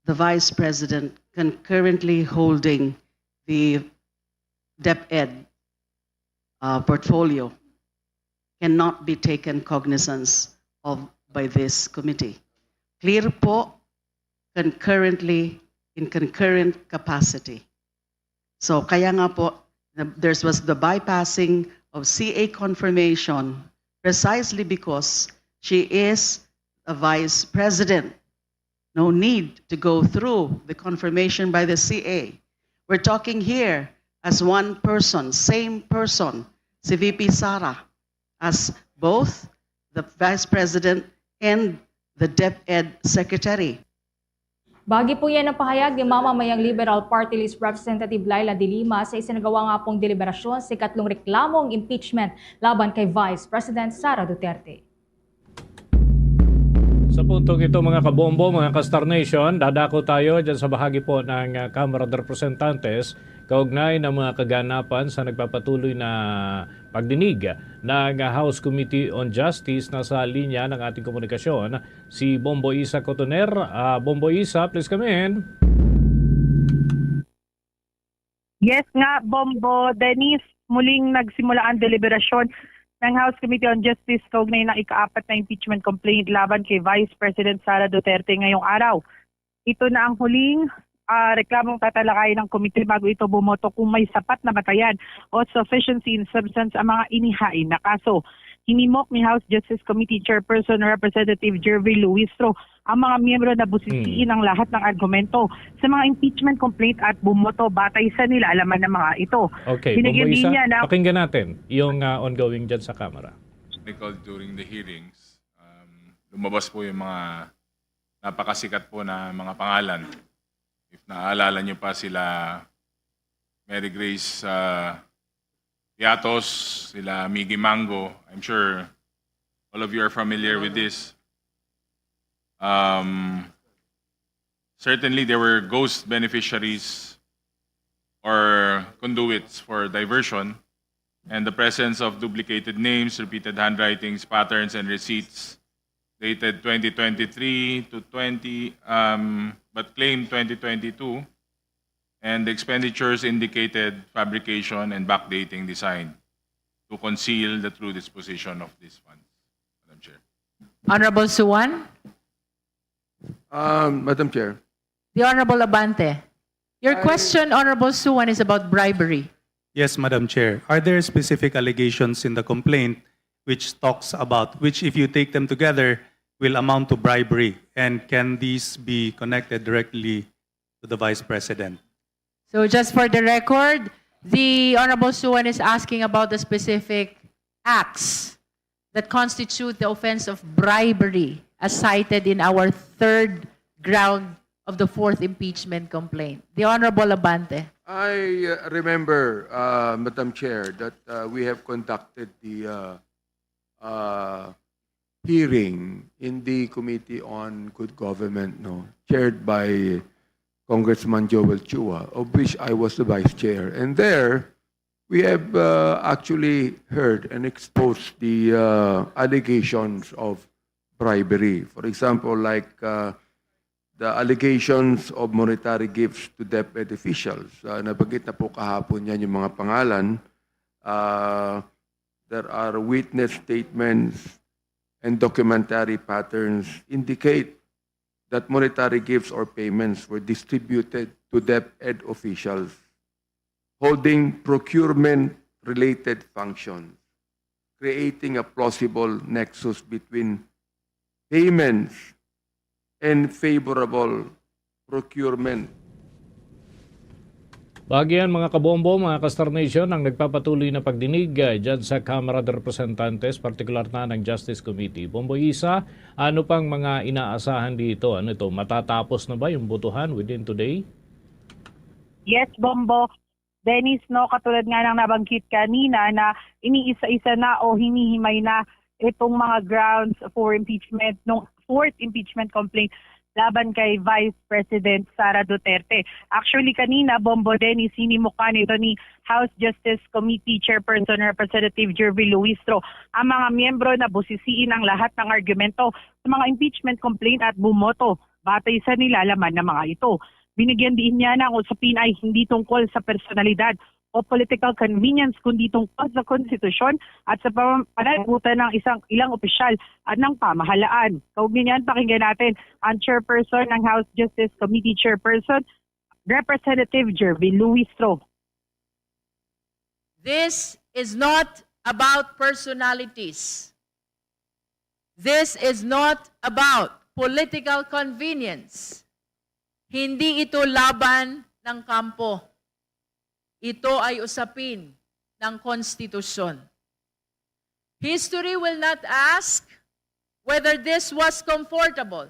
the Vice President concurrently holding the DepEd uh, portfolio cannot be taken cognizance of by this committee. Clear po, concurrently, in concurrent capacity. So kaya nga po, the- there was the bypassing of C A confirmation precisely because she is a vice president. No need to go through the confirmation by the C A. We're talking here as one person, same person, si V P Sara, as both the vice president and the DepEd secretary. Bahagi po yan ang pahayag ni Mamamayang Liberal Party List Representative Leila de Lima sa isinagawa nga pong deliberasyon sa ikatlong reklamong impeachment laban kay Vice President Sara Duterte. Sa puntong ito, mga kabombo, mga ka-Star Nation, dadako tayo dyan sa bahagi po ng ah, Kamara de Representantes kaugnay ng mga kaganapan sa nagpapatuloy na pagdinig ng ah, House Committee on Justice. Nasa linya ng ating komunikasyon si Bombo Isa Cotoner. Ah, Bombo Isa, please come in. Yes nga, Bombo Dennis, muling nagsimula ang deliberasyon ng House Committee on Justice kaugnay ng ikaapat na impeachment complaint laban kay Vice President Sara Duterte ngayong araw. Ito na ang huling ah, reklamong tatalakayin ng komite bago ito bumoto kung may sapat na batayan o sufficiency in substance ang mga inihain na kaso. Hinimok ni House Justice Committee Chairperson Representative Jervil Luistro ang mga miyembro na busisiin ang lahat ng argumento sa mga impeachment complaint at bumoto batay sa nilalaman ng mga ito. Okay, Binigyan Bombo din Isa, niya na- pakinggan natin yung ah, ongoing dyan sa Kamara. Technical during the hearings, um, lumabas po yung mga napakasikat po na mga pangalan. If naaalala nyo pa sila Mary Grace uh, Piatos, sila Miggy Mango, I'm sure all of you are familiar with this. Um, certainly, there were ghost beneficiaries or conduits for diversion, and the presence of duplicated names, repeated handwritings, patterns, and receipts dated twenty twenty-three to twenty, um, but claimed twenty twenty-two, and the expenditures indicated fabrication and backdating designed to conceal the true disposition of these funds. Madam Chair. Honorable Suwan? Um, Madam Chair, The Honorable Abante. Your I- question, Honorable Suwan, is about bribery. Yes, Madam Chair. Are there specific allegations in the complaint which talks about, which if you take them together, will amount to bribery? And can these be connected directly to the Vice President? So just for the record, the Honorable Suwan is asking about the specific acts that constitute the offense of bribery as cited in our third ground of the fourth impeachment complaint. The Honorable Abante. I uh, remember, uh, Madam Chair, that uh, we have conducted the uh, uh, hearing in the Committee on Good Government, no, chaired by Congressman Joel Chua, of which I was the vice chair. And there, we have uh, actually heard and exposed the uh, allegations of bribery. For example, like uh, the allegations of monetary gifts to DepEd officials. Uh, nabanggit na po kahapon yan yung mga pangalan. Uh, there are witness statements and documentary patterns indicate that monetary gifts or payments were distributed to DepEd officials holding procurement-related functions, creating a plausible nexus between payments and favorable procurement. Bagian, mga kabombo, mga ka-Star Nation, ang nagpapatuloy na pagdinig uh, dyan sa Kamara de Representantes, partikular na ng Justice Committee. Bombo Isa, ano pang mga inaasahan dito? Ano ito? Matatapos na ba yung botohan within today? Yes, Bombo. Dennis, no, katulad nga ng nabanggit kanina na iniisa-isa na o hinihimay na itong mga grounds for impeachment nung fourth impeachment complaint laban kay Vice President Sara Duterte. Actually, kanina, Bombo Dennis, hinimukan ito ni House Justice Committee Chairperson Representative Jervil Luistro ang mga miyembro na busisiin ang lahat ng argumento sa mga impeachment complaint at bumoto batay sa nilalaman ng mga ito. Binigyan diin niya na ang usapin ay hindi tungkol sa personalidad o political convenience, kundi tungkol sa konstitusyon at sa pam- pananagutan ng isang ilang opisyal at ng pamahalaan. Kaugnay niyan, pakinggan natin ang chairperson ng House Justice Committee Chairperson, Representative Jervin Luistro. This is not about personalities. This is not about political convenience. Hindi ito laban ng kampo. Ito ay usapin ng konstitusyon. History will not ask whether this was comfortable.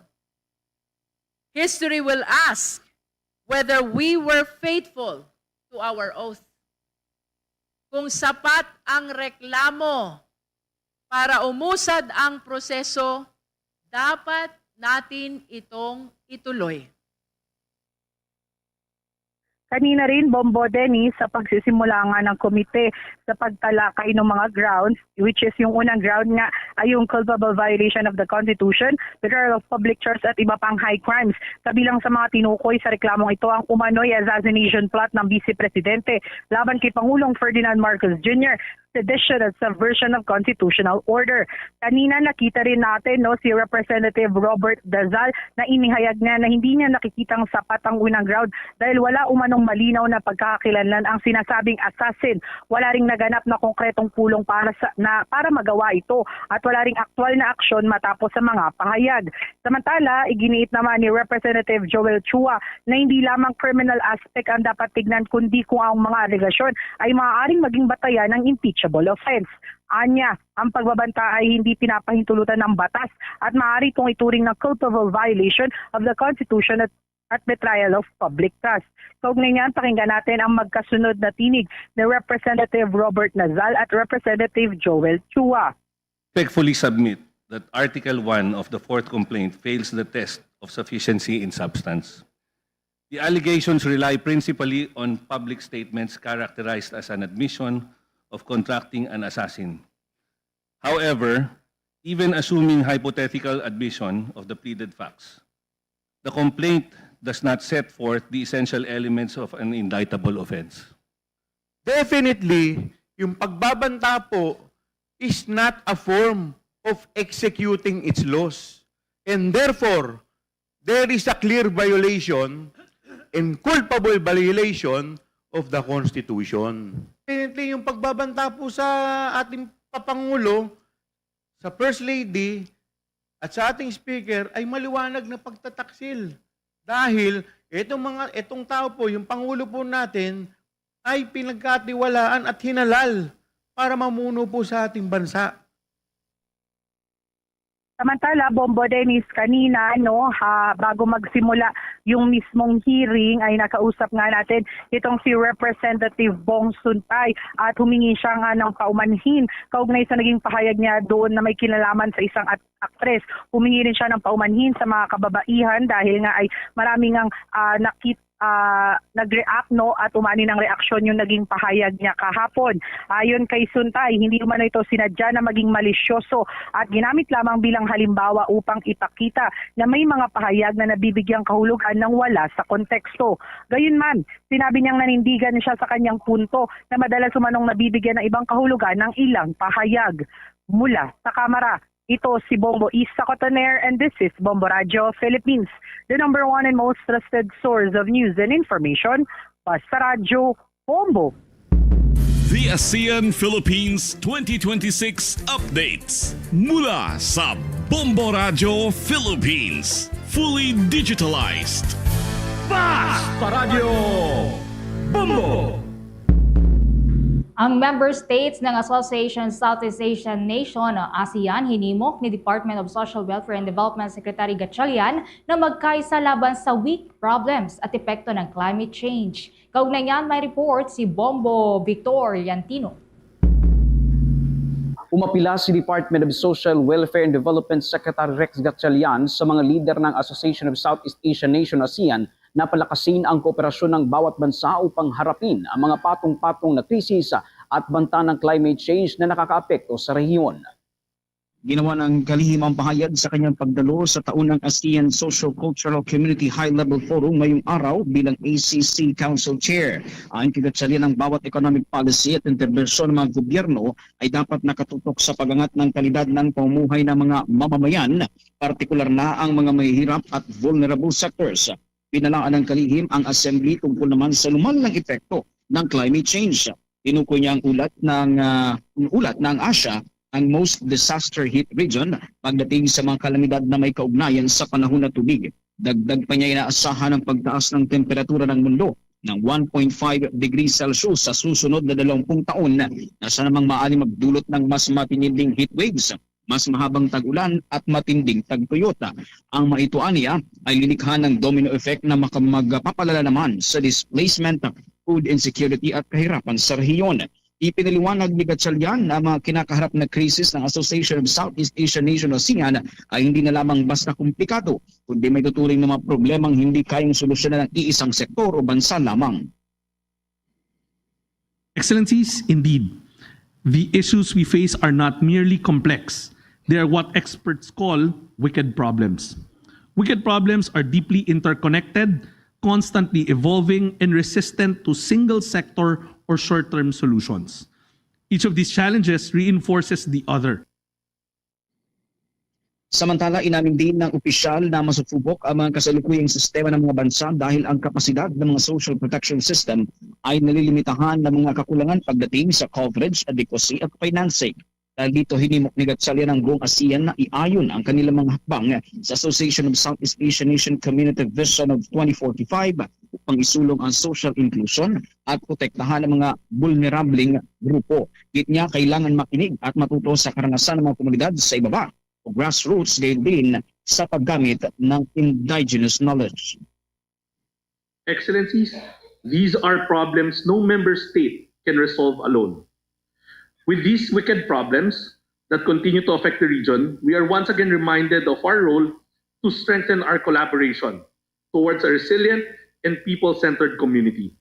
History will ask whether we were faithful to our oath. Kung sapat ang reklamo para umusad ang proseso, dapat natin itong ituloy. Kanina rin, Bombo Dennis, sa pagsisimula nga ng komite sa pagtalakay ng mga grounds, which is yung unang ground nga ay yung culpable violation of the Constitution, betrayal of public trust at iba pang high crimes. Kabilang sa mga tinukoy sa reklamong ito ang umano'y assassination plot ng Vice Presidente laban kay Pangulong Ferdinand Marcos Junior, sedition at subversion of constitutional order. Kanina nakita rin natin, no, si Representative Robert Dazal na inihayag niya na hindi niya nakikitang sapat ang unang ground dahil wala umanong malinaw na pagkakakilanlan ang sinasabing assassin. Wala ring naganap na konkretong pulong para sa na para magawa ito at wala ring aktual na aksyon matapos sa mga pahayag. Samantala, iginiit naman ni Representative Joel Chua na hindi lamang criminal aspect ang dapat tignan kundi kung ang mga alegasyon ay maaaring maging batayan ng impeachable offense. Anya, ang pagbabanta ay hindi pinapahintulutan ng batas at maaari itong ituring na culpable violation of the Constitution at, at betrayal of public trust. Kaugnay niyan, pakinggan natin ang magkasunod na tinig ni Representative Robert Nazal at Representative Joel Chua. Respectfully submit that Article one of the fourth complaint fails the test of sufficiency in substance. The allegations rely principally on public statements characterized as an admission of contracting an assassin. However, even assuming hypothetical admission of the pleaded facts, the complaint does not set forth the essential elements of an indictable offense. Definitely, yung pagbabanta po is not a form of executing its laws. And therefore, there is a clear violation and culpable violation of the Constitution. Definitely, yung pagbabanta po sa ating papangulo, sa First Lady, at sa ating Speaker ay maliwanag na pagtataksil. Dahil itong mga itong tao po, yung pangulo po natin ay pinagkatiwalaan at hinalal para mamuno po sa ating bansa. Samantala, Bombo Dennis, kanina, no, ha, bago magsimula yung mismong hearing, ay nakausap nga natin itong si Representative Bong Suntay at humingi siya nga ng paumanhin kaugnay sa naging pahayag niya doon na may kinalaman sa isang at- aktres. Humingi rin siya ng paumanhin sa mga kababaihan dahil nga ay marami ngang ah, nakit ah, nag-react, no, at umani ng reaksyon yung naging pahayag niya kahapon. Ayon kay Suntay, hindi umano ito sinadya na maging malisyoso at ginamit lamang bilang halimbawa upang ipakita na may mga pahayag na nabibigyang kahulugan ng wala sa konteksto. Gayunman, sinabi niyang nanindigan siya sa kanyang punto na madalas umanong nabibigyan ng ibang kahulugan ng ilang pahayag. Mula sa Kamara, ito si Bombo Isa Cotoner and this is Bombo Radyo Philippines, the number one and most trusted source of news and information. Basta Radyo, Bombo. The ASEAN Philippines twenty twenty-six updates mula sa Bombo Radyo Philippines. Fully digitalized. Basta Radyo Bombo! Ang member states ng Association Southeast Asian Nation o ASEAN hinimok ni Department of Social Welfare and Development Secretary Gatchalian na magkaisa laban sa weak problems at epekto ng climate change. Kaugnay niyan, may report si Bombo Victor Yantino. Umapila si Department of Social Welfare and Development Secretary Rex Gatchalian sa mga lider ng Association of Southeast Asian Nation, ASEAN, na palakasin ang kooperasyon ng bawat bansa upang harapin ang mga patong-patong na krisis at banta ng climate change na nakakaapekto sa rehiyon. Ginawa ng kalihim ang pahayag sa kanyang pagdalo sa taunang ASEAN Socio-Cultural Community High-Level Forum ngayong araw bilang A C C Council Chair. Ayon kay Gatchalian, ang bawat economic policy at interbensyon ng mga gobyerno ay dapat nakatutok sa pag-angat ng kalidad ng pamumuhay ng mga mamamayan, partikular na ang mga mahihirap at vulnerable sectors. Binalaan ng kalihim ang Assembly tungkol naman sa lumallang epekto ng climate change. Tinukoy niya ang ulat ng ah, ulat na ang Asia ang most disaster hit region pagdating sa mga kalamidad na may kaugnayan sa panahon at tubig. Dagdag pa niya, inaasahan ang pagtaas ng temperatura ng mundo ng one point five degrees Celsius sa susunod na dalawampung taon, na sana namang maaari magdulot ng mas matinding heat waves, mas mahabang tag-ulan at matinding tagtuyot. Ang maituan niya ay lilikha ng domino effect na maka- magpapalala naman sa displacement, food insecurity at kahirapan sa rehiyon. Ipinaliwanag ni Gatchalian na ang mga kinakaharap na krisis ng Association of Southeast Asian Nation o ASEAN ay hindi na lamang basta komplikado, kundi may tuturing na mga problemang hindi kayang solusyonan ng iisang sektor o bansa lamang. Excellencies, indeed, the issues we face are not merely complex. They are what experts call wicked problems. Wicked problems are deeply interconnected, constantly evolving, and resistant to single sector or short-term solutions. Each of these challenges reinforces the other. Samantala, inamin din ng opisyal na masupubok ang mga kasalukuyang sistema ng mga bansa dahil ang kapasidad ng mga social protection system ay nalilimitahan ng mga kakulangan pagdating sa coverage, adequacy at financing. Dahil dito, hinimok ni Gatchalian ang buong ASEAN na iayon ang kanilang mga hakbang sa Association of Southeast Asian Nation Community Vision of twenty forty-five upang isulong ang social inclusion at protektahan ang mga bulnerableng grupo. Git niya, kailangan makinig at matuto sa karanasan ng mga komunidad sa ibaba o grassroots, gayon din sa paggamit ng indigenous knowledge. Excellencies, these are problems no member state can resolve alone. With these wicked problems that continue to affect the region, we are once again reminded of our role to strengthen our collaboration towards a resilient and people-centered community.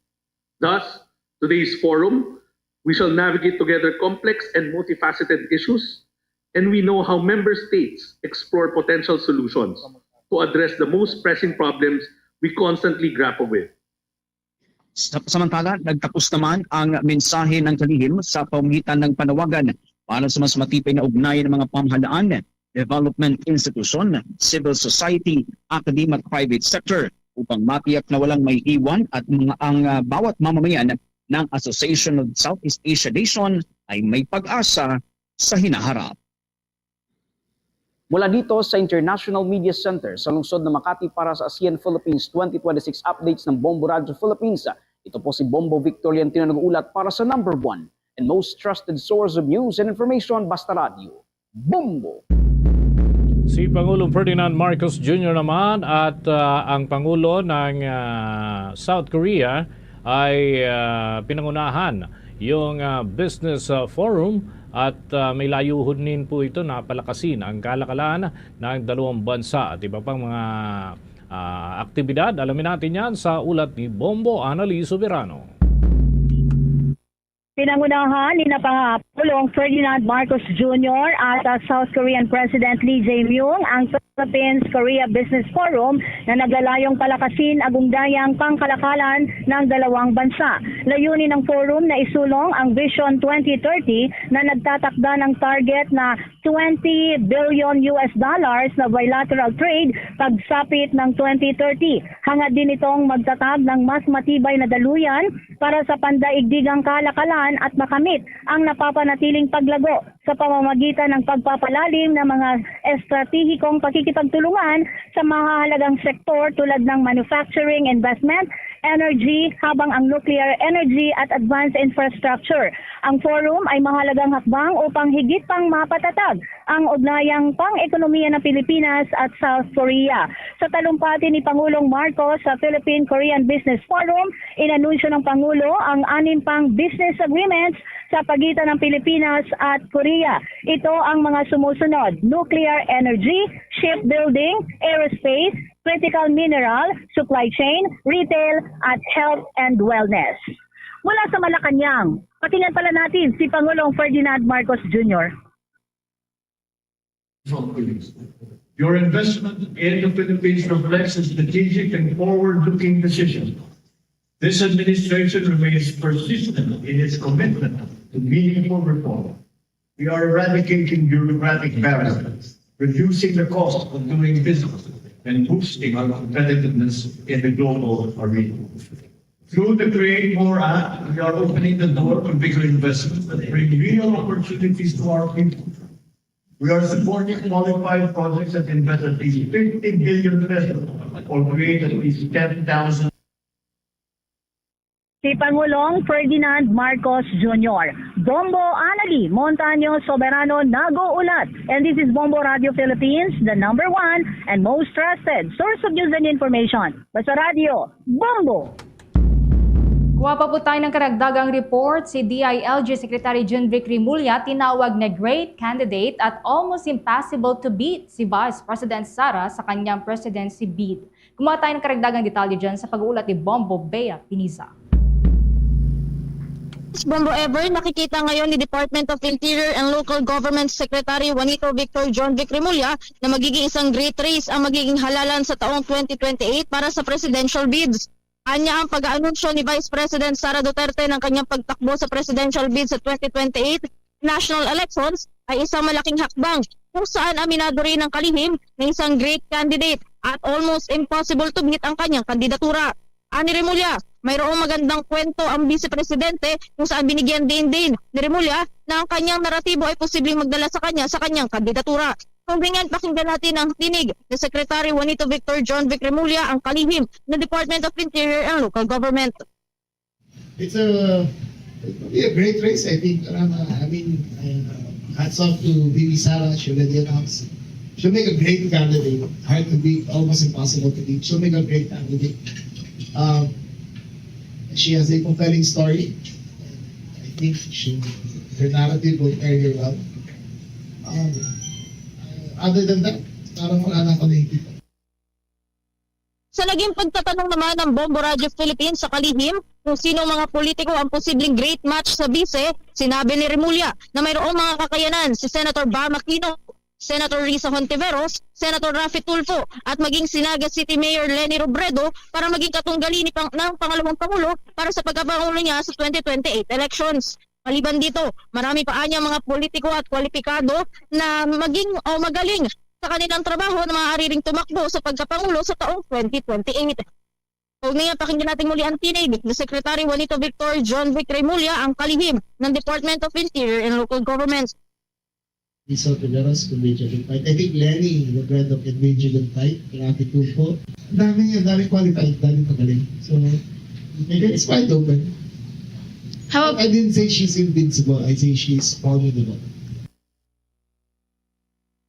Thus, today's forum, we shall navigate together complex and multifaceted issues, and we know how member states explore potential solutions to address the most pressing problems we constantly grapple with. Sa- Samantala, nagtapos naman ang mensahe ng kalihim sa pamamagitan ng panawagan para sa mas matibay na ugnayan ng mga pamahalaan, development institution, civil society, academia at private sector upang matiyak na walang maiiwan at mga ang ah, bawat mamamayan ng Association of Southeast Asia Nation ay may pag-asa sa hinaharap. Mula dito sa International Media Center sa lungsod ng Makati para sa ASEAN Philippines twenty twenty-six updates ng Bombo Radio Philippines, ito po si Bombo Victorian Tino nag-uulat para sa number one and most trusted source of news and information, Basta Radio, Bombo! Si Pangulong Ferdinand Marcos Junior naman at ah, ang Pangulo ng ah, South Korea ay ah, pinangunahan yung ah, business ah, forum at ah, may layunin po ito na palakasin ang kalakalan ng dalawang bansa at iba pang mga ah, aktibidad. Alamin natin yan sa ulat ni Bombo Anali Soberano. Pinangunahan ni na Pangulong Ferdinand Marcos Junior at uh, South Korean President Lee Jae-myung ang Philippines-Korea Business Forum na naglalayong palakasin ang ugdayang pangkalakalan ng dalawang bansa. Layunin ng forum na isulong ang Vision twenty thirty na nagtatakda ng target na twenty billion U S dollars na bilateral trade pagsapit ng twenty thirty. Hangad din itong magtatag ng mas matibay na daluyan para sa pandaigdigang kalakalan at makamit ang napapanatiling paglago sa pamamagitan ng pagpapalalim ng mga estratehikong pakikipagtulungan sa mahahalagang sektor tulad ng manufacturing, investment, energy, habang ang nuclear energy at advanced infrastructure. Ang forum ay mahalagang hakbang upang higit pang mapatatag ang ugnayang pang-ekonomiya ng Pilipinas at South Korea. Sa talumpati ni Pangulong Marcos sa Philippine-Korean Business Forum, inanunsyo ng Pangulo ang anim pang business agreements sa pagitan ng Pilipinas at Korea. Ito ang mga sumusunod: nuclear energy, shipbuilding, aerospace, critical mineral, supply chain, retail, at health and wellness. Mula sa Malacañang, pakinggan pala natin si Pangulong Ferdinand Marcos Junior. Your investment in the Philippines reflects a strategic and forward-looking decision. This administration remains persistent in its commitment to meaningful reform. We are eradicating bureaucratic barriers, reducing the cost of doing business, and boosting our competitiveness in the global arena. Through the Create More Act, we are opening the door to bigger investments that bring real opportunities to our people. We are supporting qualified projects that invest at least fifty billion pesos or create at least ten thousand Si Pangulong Ferdinand Marcos Junior. Bombo Anali Montaño Soberano nag-uulat. And this is Bombo Radio Philippines, the number one and most trusted source of news and information. Basta Radio, Bombo! Kuha pa po tayo ng karagdagang report. Si D I L G Secretary John Vic Remulla tinawag na great candidate at almost impossible to beat si Vice President Sara sa kanyang presidency bid. Kumuha tayo ng karagdagang detalye dyan sa pag-uulat ni Bombo Bea Piniza. Bombo Ever, nakikita ngayon ni Department of Interior and Local Government Secretary Juanito Victor John Vic Remulla na magiging isang great race ang magiging halalan sa taong twenty twenty-eight para sa presidential bids. Anya ang pag-aanunsyo ni Vice President Sara Duterte ng kanyang pagtakbo sa presidential bid sa twenty twenty-eight national elections ay isang malaking hakbang kung saan aminado rin ang kalihim na isang great candidate at almost impossible to beat ang kanyang kandidatura. Ani Remulla, mayroong magandang kwento ang Vice Presidente kung saan binigyan din din ni Remulla na ang kanyang naratibo ay posibleng magdala sa kanya sa kanyang kandidatura. Kung ganyan, pakinggan natin ang tinig ni Secretary Juanito Victor John Vic Remulla, ang kalihim ng Department of Interior and Local Government. It's a, it'll be a great race, I think. Parang, uh, I mean, uh, hats off to B B Sara. She already announced. She'll make a great candidate. Hard to beat, almost impossible to beat. She'll make a great candidate. Um, she has a compelling story. I think she, her narrative will carry her well. Um, other than that, parang wala na ako nakikita. Sa naging pagtatanong naman ng Bombo Radyo Philippines sa kalihim kung sino ang mga politiko ang posibleng great match sa Vice, sinabi ni Remulla na mayroong mga kakayanan si Senator Bam Aquino, Senator Risa Hontiveros, Senator Raffy Tulfo, at maging si Naga City Mayor Leni Robredo para maging katunggali ni pang, ng pangalawang pangulo para sa pagkapangulo niya sa twenty twenty-eight elections. Maliban dito, marami pa anya mga politiko at kwalipikado na maging o magaling sa kanilang trabaho na maaari ring tumakbo sa pagkapangulo sa taong twenty twenty-eight. Kaugnay niya, pakinggan natin muli ang tinig ni Secretary Juanito Victor John Vic Remulla, ang kalihim ng Department of Interior and Local Government. Risa Hontiveros can wage a good fight. I think Leni Robredo can wage a good fight. Raffy Tulfo. Ang dami, ang dami qualified, ang dami pagaling. So, maybe it's quite open. How I didn't say she's invincible. I say she's formidable.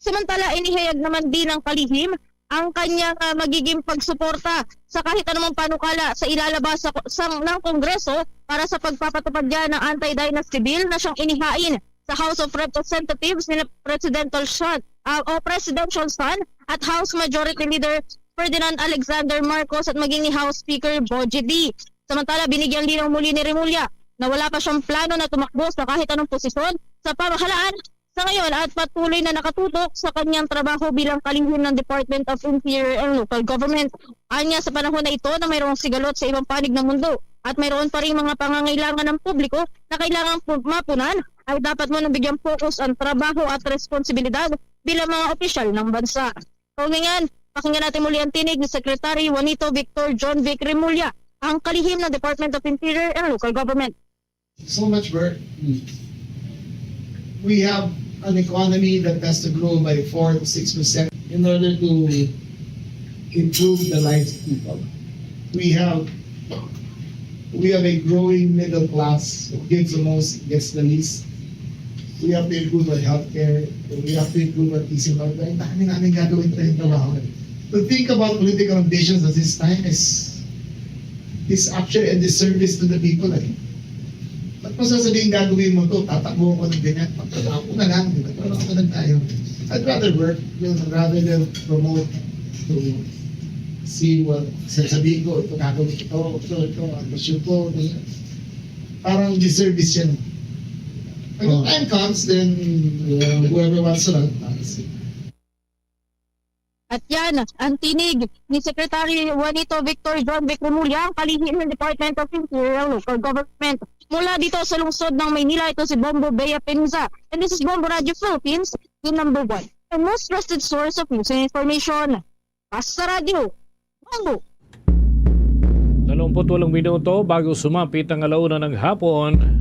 Samantala, inihayag naman din ng kalihim ang kanyang, ah, magiging pagsuporta sa kahit anumang panukala sa ilalabas sa, sa, ng Kongreso para sa pagpapatupad niya ng anti-dynasty bill na siyang inihain sa House of Representatives ni Presidential Son, ah, o Presidential Son at House Majority Leader Ferdinand Alexander Marcos at maging ni House Speaker Bogie D. Samantala, binigyan linaw muli ni Remulla na wala pa siyang plano na tumakbo sa kahit anong posisyon sa pamahalaan sa ngayon at patuloy na nakatutok sa kanyang trabaho bilang kalihim ng Department of Interior and Local Government. Anya, sa panahon na ito na mayroong sigalot sa ibang panig ng mundo at mayroon pa ring mga pangangailangan ng publiko na kailangang pu-, mapunan, ay dapat mo nang bigyan focus ang trabaho at responsibilidad bilang mga opisyal ng bansa. Kaugnay niyan, pakinggan natin muli ang tinig ni Secretary Juanito Victor John Vic Remulla, ang kalihim ng Department of Interior and Local Government. So much work. We have an economy that has to grow by four to six percent in order to improve the lives of people. We have, we have a growing middle class who gives the most, gets the least. We have to improve our healthcare. We have to improve our peace and order. Ang dami namin gagawin tayong trabaho. To think about political ambitions at this time is, is actually a disservice to the people, eh. Ba't mo sasabihin gagawin mo to? Tatakbo ko ng ganyan. Pagtrabaho ko na lang, di ba? Trabaho na lang tayo. I'd rather work, you know, rather than promote to see what sasabihin ko, ito gagawin ko, ito, ito, ang gusto ko, ganyan. Parang disservice yan. When the Oh. time comes, then, uh, whoever wants to run, uh, see. At yan ang tinig ni Secretary Juanito Victor John Vic Remulla, ang kalihim ng Department of Interior and Local Government. Mula dito sa lungsod ng Maynila, ito si Bombo Bea Pinza. And this is Bombo Radio Philippines, the number one and most trusted source of news and information. Basta Radio, Bombo. Talumput walong minuto bago sumapit ang alauna ng hapon.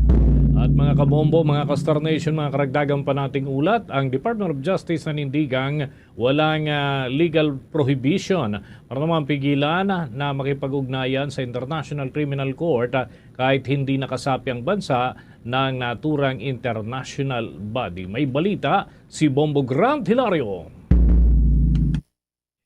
At mga kabombo, mga ka-Star Nation, mga karagdagan pa nating ulat, ang Department of Justice nanindigang walang, ah, legal prohibition para naman pigilan na makipag-ugnayan sa International Criminal Court, ah, kahit hindi nakasapi ang bansa ng naturang international body. May balita si Bombo Grant Hilario.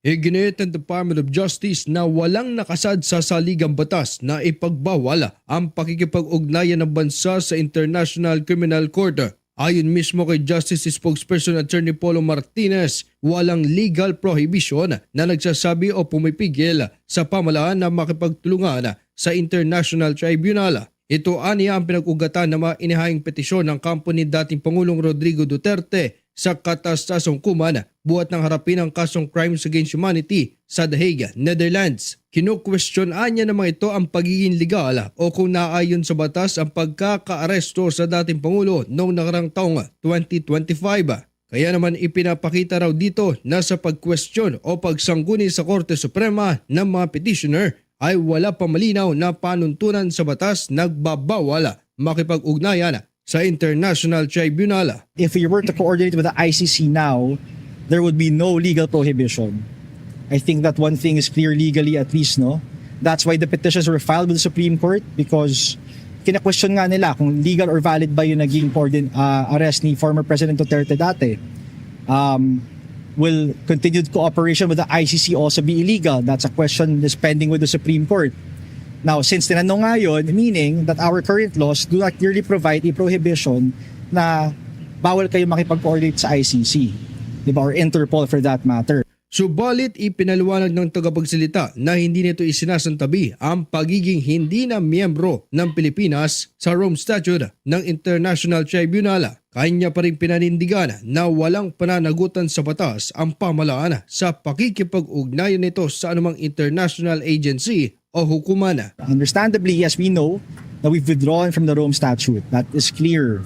Iginit ng Department of Justice na walang nakasadsa sa saligang batas na ipagbawal ang pakikipag-ugnayan ng bansa sa International Criminal Court. Ayon mismo kay Justice Spokesperson Attorney Paulo Martinez, walang legal prohibition na nagsasabi o pumipigil sa pamahalaan na makipagtulungan sa International Tribunal. Ito ania ang pinag-ugatan na mga inihayang petisyon ng kampo ni dating Pangulong Rodrigo Duterte sa kataas-taas nga hukuman buhat nang harapin ang kasong crimes against humanity sa The Hague, Netherlands. Kinukwestiyon ania naman ito ang pagiging legal o kung naayon sa batas ang pagkakaaresto sa dating Pangulo noong nakarang taong twenty twenty-five. Kaya naman ipinapakita raw dito na sa pagkwestiyon o pagsangguni sa Korte Suprema ng mga petitioner ay wala pa malinaw na panuntunan sa batas nagbabawal makipag-ugnayan sa International Tribunal. If we were to coordinate with the I C C now, there would be no legal prohibition. I think that one thing is clear legally at least, no? That's why the petitions were filed with the Supreme Court, because kina-question nga nila kung legal or valid ba yung naging coordin-, ah, arrest ni former President Duterte dati. Um, will continued cooperation with the I C C also be illegal? That's a question that's pending with the Supreme Court. Now, since tinanong nga yun, meaning that our current laws do not clearly provide a prohibition na bawal kayo makipag-coordinate sa I C C, di ba, or Interpol for that matter. Subalit ipinaliwanag ng tagapagsalita na hindi nito isinasantabi ang pagiging hindi na miyembro ng Pilipinas sa Rome Statute ng International Tribunal. Kanya pa rin pinanindigan na walang pananagutan sa batas ang pamahalaan sa pakikipag-ugnayan nito sa anumang international agency o hukuman. Understandably, yes, we know that we've withdrawn from the Rome Statute. That is clear.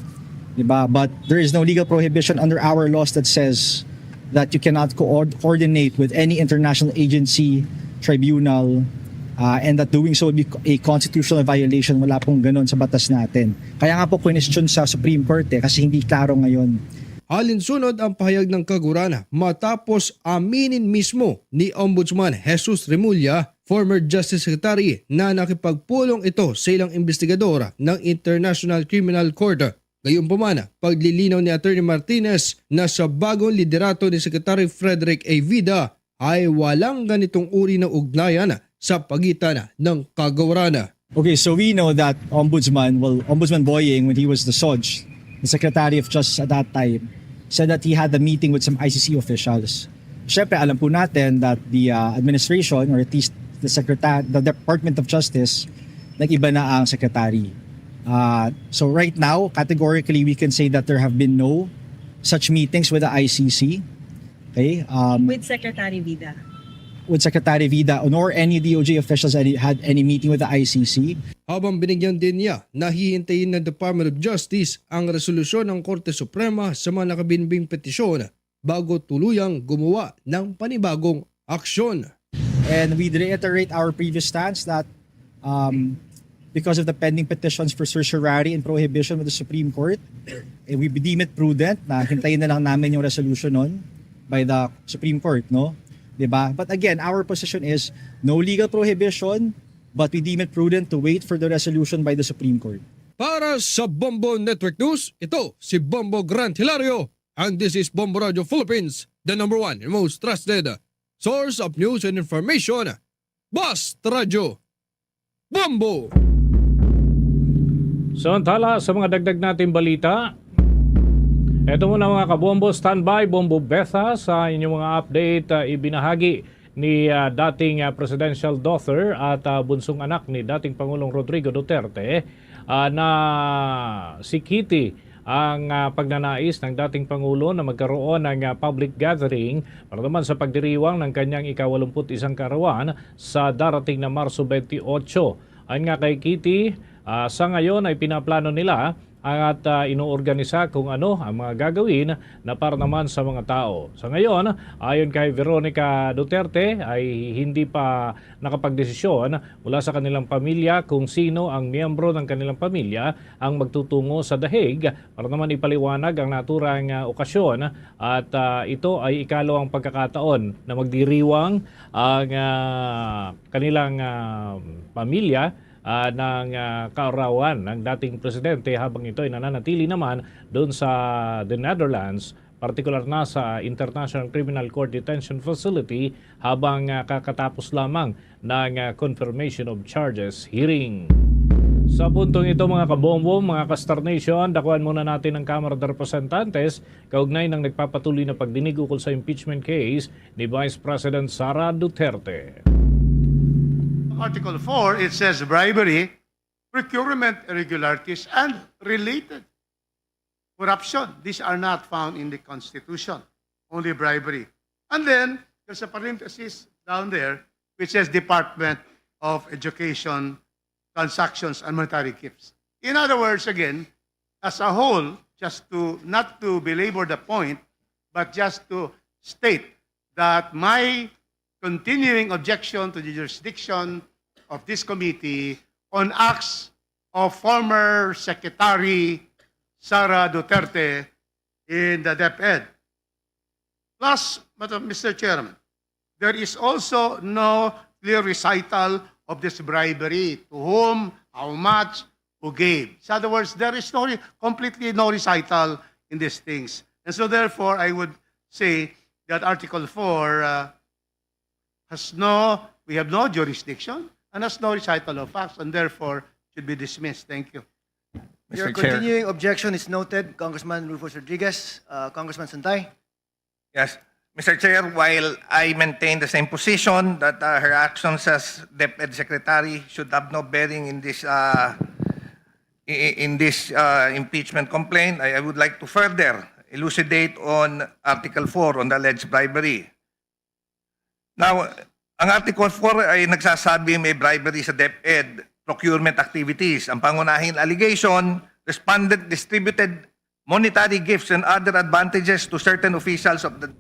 Diba? But there is no legal prohibition under our laws that says that you cannot coordinate with any international agency, tribunal, uh, and that doing so would be a constitutional violation. Wala pong ganun sa batas natin. Kaya nga po question sa Supreme Court eh, kasi hindi klaro ngayon. Alinsunod ang pahayag ng Kagurana matapos aminin mismo ni Ombudsman Jesus Remulla, former Justice Secretary na nakipagpulong ito sa ilang investigador ng International Criminal Court. Gayunpaman, paglilinaw ni Attorney Martinez na sa bagong liderato ni Secretary Frederick A. Vida ay walang ganitong uri ng ugnayan sa pagitan ng Kagurana. Okay, so we know that Ombudsman, well, Ombudsman Boying, when he was the SOJ, the Secretary of Justice at that time, said that he had a meeting with some I C C officials. Siyempre, alam po natin that the uh, administration, or at least the secretary, the Department of Justice, nag-iba na ang secretary. Uh, so right now, categorically, we can say that there have been no such meetings with the I C C. Okay? Um, With Secretary Vida. with Secretary Vida, nor any D O J officials any, had any meeting with the I C C. Habang binigyan din niya na hihintayin ng Department of Justice ang resolusyon ng Korte Suprema sa mga nakabinbing petisyon bago tuluyang gumawa ng panibagong aksyon. And we reiterate our previous stance that um, because of the pending petitions for certiorari and prohibition with the Supreme Court, eh, we deem it prudent na hintayin na lang namin yung resolution nun by the Supreme Court, no? 'Di ba? But again, our position is no legal prohibition, but we deem it prudent to wait for the resolution by the Supreme Court. Para sa Bombo Network News, ito si Bombo Grant Hilario, and this is Bombo Radio Philippines, the number one and most trusted source of news and information. Basta Radyo Bombo! Samantala, sa mga dagdag nating balita, eto muna, mga kabombo, standby, Bombo Betha, sa inyong mga update, ah, ibinahagi ni, ah, dating, ah, presidential daughter at, ah, bunsong anak ni dating Pangulong Rodrigo Duterte, ah, na si Kitty ang, ah, pagnanais ng dating Pangulo na magkaroon ng, ah, public gathering para naman sa pagdiriwang ng kanyang ika-walumput-isang kaarawan sa darating na Marso twenty-eight. Ayon nga kay Kitty, ah, sa ngayon ay pinaplano nila ang at, ah, inuorganisa kung ano ang mga gagawin na para naman sa mga tao. Sa ngayon, ayon kay Veronica Duterte, ay hindi pa nakapagdesisyon mula sa kanilang pamilya kung sino ang miyembro ng kanilang pamilya ang magtutungo sa The Hague para naman ipaliwanag ang naturang, ah, okasyon, at, ah, ito ay ikalawang pagkakataon na magdiriwang ang, ah, kanilang, ah, pamilya, ah, ng, ah, kaarawan ng dating presidente habang ito ay nananatili naman doon sa the Netherlands, partikular na sa International Criminal Court Detention Facility habang, ah, kakatapos lamang ng, ah, confirmation of charges hearing. Sa puntong ito, mga kabombo, mga ka-Star Nation, dakuan muna natin ang Kamara de Representantes kaugnay ng nagpapatuloy na pagdinig ukol sa impeachment case ni Vice President Sara Duterte. Article four, it says bribery, procurement irregularities, and related corruption. These are not found in the Constitution, only bribery. And then, there's a parenthesis down there which says Department of Education transactions and monetary gifts. In other words, again, as a whole, just to, not to belabor the point, but just to state that my continuing objection to the jurisdiction of this committee on acts of former Secretary Sara Duterte in the DepEd. Plus, Madam, Mister Chairman, there is also no clear recital of this bribery, to whom, how much, who gave. In other words, there is no re-, completely no recital in these things. And so therefore, I would say that Article four, uh, has no, we have no jurisdiction and has no recital of facts and therefore should be dismissed. Thank you. Your Mister Chair. Continuing objection is noted, Congressman Rufus Rodriguez. Uh, Congressman Suntay. Yes. Mister Chair, while I maintain the same position that, uh, her actions as DepEd Secretary should have no bearing in this, uh, i- in this, uh, impeachment complaint, I, I would like to further elucidate on Article four on the alleged bribery. Now, ang Article four ay nagsasabi may bribery sa DepEd procurement activities. Ang pangunahing allegation, respondent distributed monetary gifts and other advantages to certain officials of the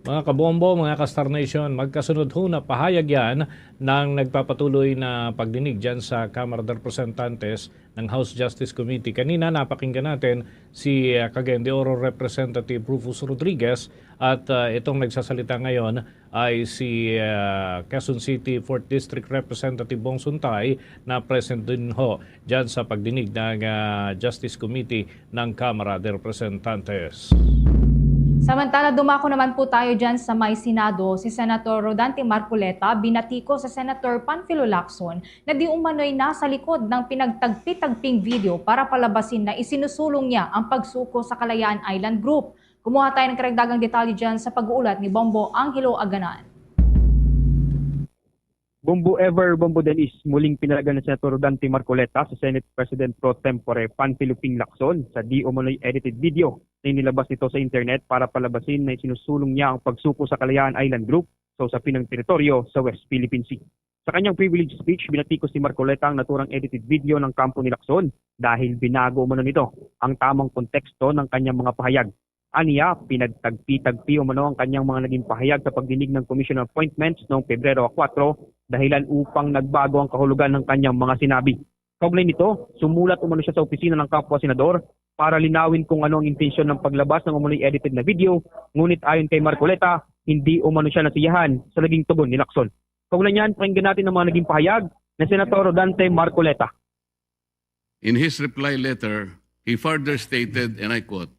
Mga kabombo, mga ka-Star Nation, magkasunod ho na pahayag yan ng nagpapatuloy na pagdinig dyan sa Kamara de Representantes ng House Justice Committee. Kanina napakinggan natin si uh, Cagayan de Oro Representative Rufus Rodriguez at uh, itong nagsasalita ngayon ay si uh, Quezon City fourth District Representative Bong Suntay na present din ho dyan sa pagdinig ng uh, Justice Committee ng Kamara de Representantes. Samantala, dumako naman po tayo dyan sa may Senado. Si Senator Rodante Marcoleta binatiko sa Senator Panfilo Lacson na di umano'y nasa likod ng pinagtagpi-tagping video para palabasin na isinusulong niya ang pagsuko sa Kalayaan Island Group. Kumuha tayo ng karagdagang detalye dyan sa pag-uulat ni Bombo Angelo Aganan. Bombo Ever, Bombo Dennis, muling pinalagan ni Senator Dante Marcoleta sa Senate President Pro Tempore Panfilo Ping Lacson sa di umano'y edited video na inilabas nito sa internet para palabasin na isinusulong niya ang pagsuko sa Kalayaan Island Group sa usapin ng teritoryo sa West Philippine Sea. Sa kanyang privilege speech, binatikos ni Marcoleta ang naturang edited video ng kampo ni Lacson dahil binago umano nito ang tamang konteksto ng kanyang mga pahayag. Aniya, pinagtagpi-tagpi umano ang kanyang mga naging pahayag sa pagdinig ng Commission on Appointments noong Pebrero a kuwatro, dahilan upang nagbago ang kahulugan ng kanyang mga sinabi. Kaugnay nito, sumulat umano siya sa opisina ng kapwa senador para linawin kung ano ang intensyon ng paglabas ng umano'y edited na video, ngunit ayon kay Marcoleta, hindi umano siya nasiyahan sa naging tugon ni Lacson. Kaugnay niyan, pakinggan natin ang mga naging pahayag ni Senator Dante Marcoleta. In his reply letter, he further stated, and I quote,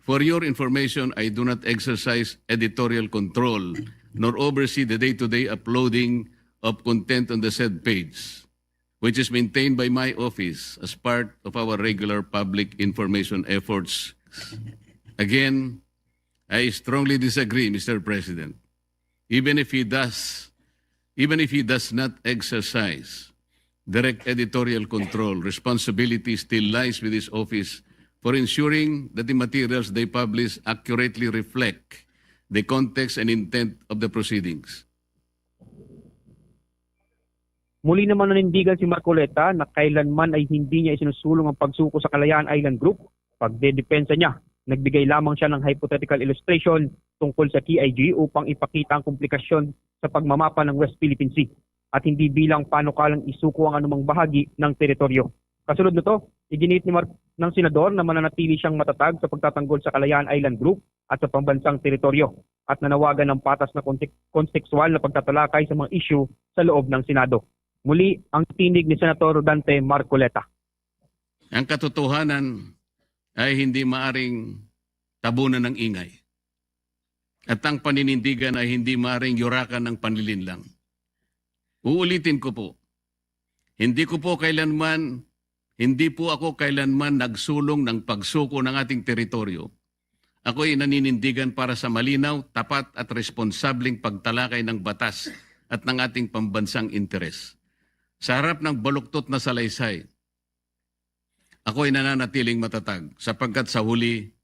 "For your information, I do not exercise editorial control nor oversee the day-to-day uploading of content on the said page, which is maintained by my office as part of our regular public information efforts." Again, I strongly disagree, Mister President. Even if he does, even if he does not exercise direct editorial control, responsibility still lies with his office for ensuring that the materials they publish accurately reflect the context and intent of the proceedings. Muli naman nanindigan si Marcoleta na kailanman ay hindi niya isinusulong ang pagsuko sa Kalayaan Island Group. Pagdedepensa niya, nagbigay lamang siya ng hypothetical illustration tungkol sa K I G upang ipakita ang komplikasyon sa pagmamapa ng West Philippine Sea at hindi bilang panukalang isuko ang anumang bahagi ng teritoryo. Kasunod nito, iginiit ni Mar- ng senador na mananatili siyang matatag sa pagtatanggol sa Kalayaan Island Group at sa pambansang teritoryo at nanawagan ng patas na kontek- kontekstual na pagtatalakay sa mga isyu sa loob ng Senado. Muli ang tinig ni Senator Dante Marcoleta. Ang katotohanan ay hindi maaring tabunan ng ingay, at ang paninindigan ay hindi maaring yurakan ng panlilinlang. Uulitin ko po, hindi ko po kailanman, hindi po ako kailanman nagsulong ng pagsuko ng ating teritoryo. Ako'y naninindigan para sa malinaw, tapat at responsableng pagtalakay ng batas at ng ating pambansang interes. Sa harap ng baluktot na salaysay, ako'y nananatiling matatag sapagkat sa huli,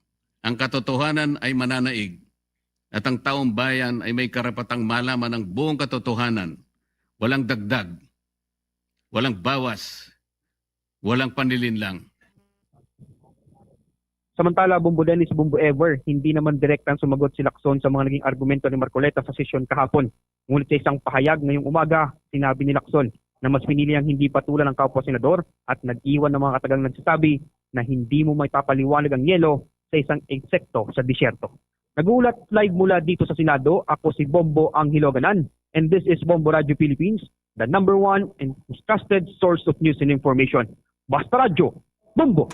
ang katotohanan ay mananaig at ang taong bayan ay may karapatang malaman ang buong katotohanan, walang dagdag, walang bawas, walang panlilinlang. Samantala, Bombo Dennis, Bombo Ever, hindi naman direktang sumagot si Lacson sa mga naging argumento ni Marcoleta sa sesyon kahapon. Ngunit sa isang pahayag ngayong umaga, sinabi ni Lacson na mas pinili ang hindi patulan ang kapwa senador at nag-iwan ng mga katagang nagsasabi na hindi mo maipapaliwanag ang yelo sa isang insekto sa disyerto. Nagulat live mula dito sa Senado, ako si Bombo Angelo Ganan, and this is Bombo Radio Philippines, the number one and most trusted source of news and information. Basta Radyo, Bombo!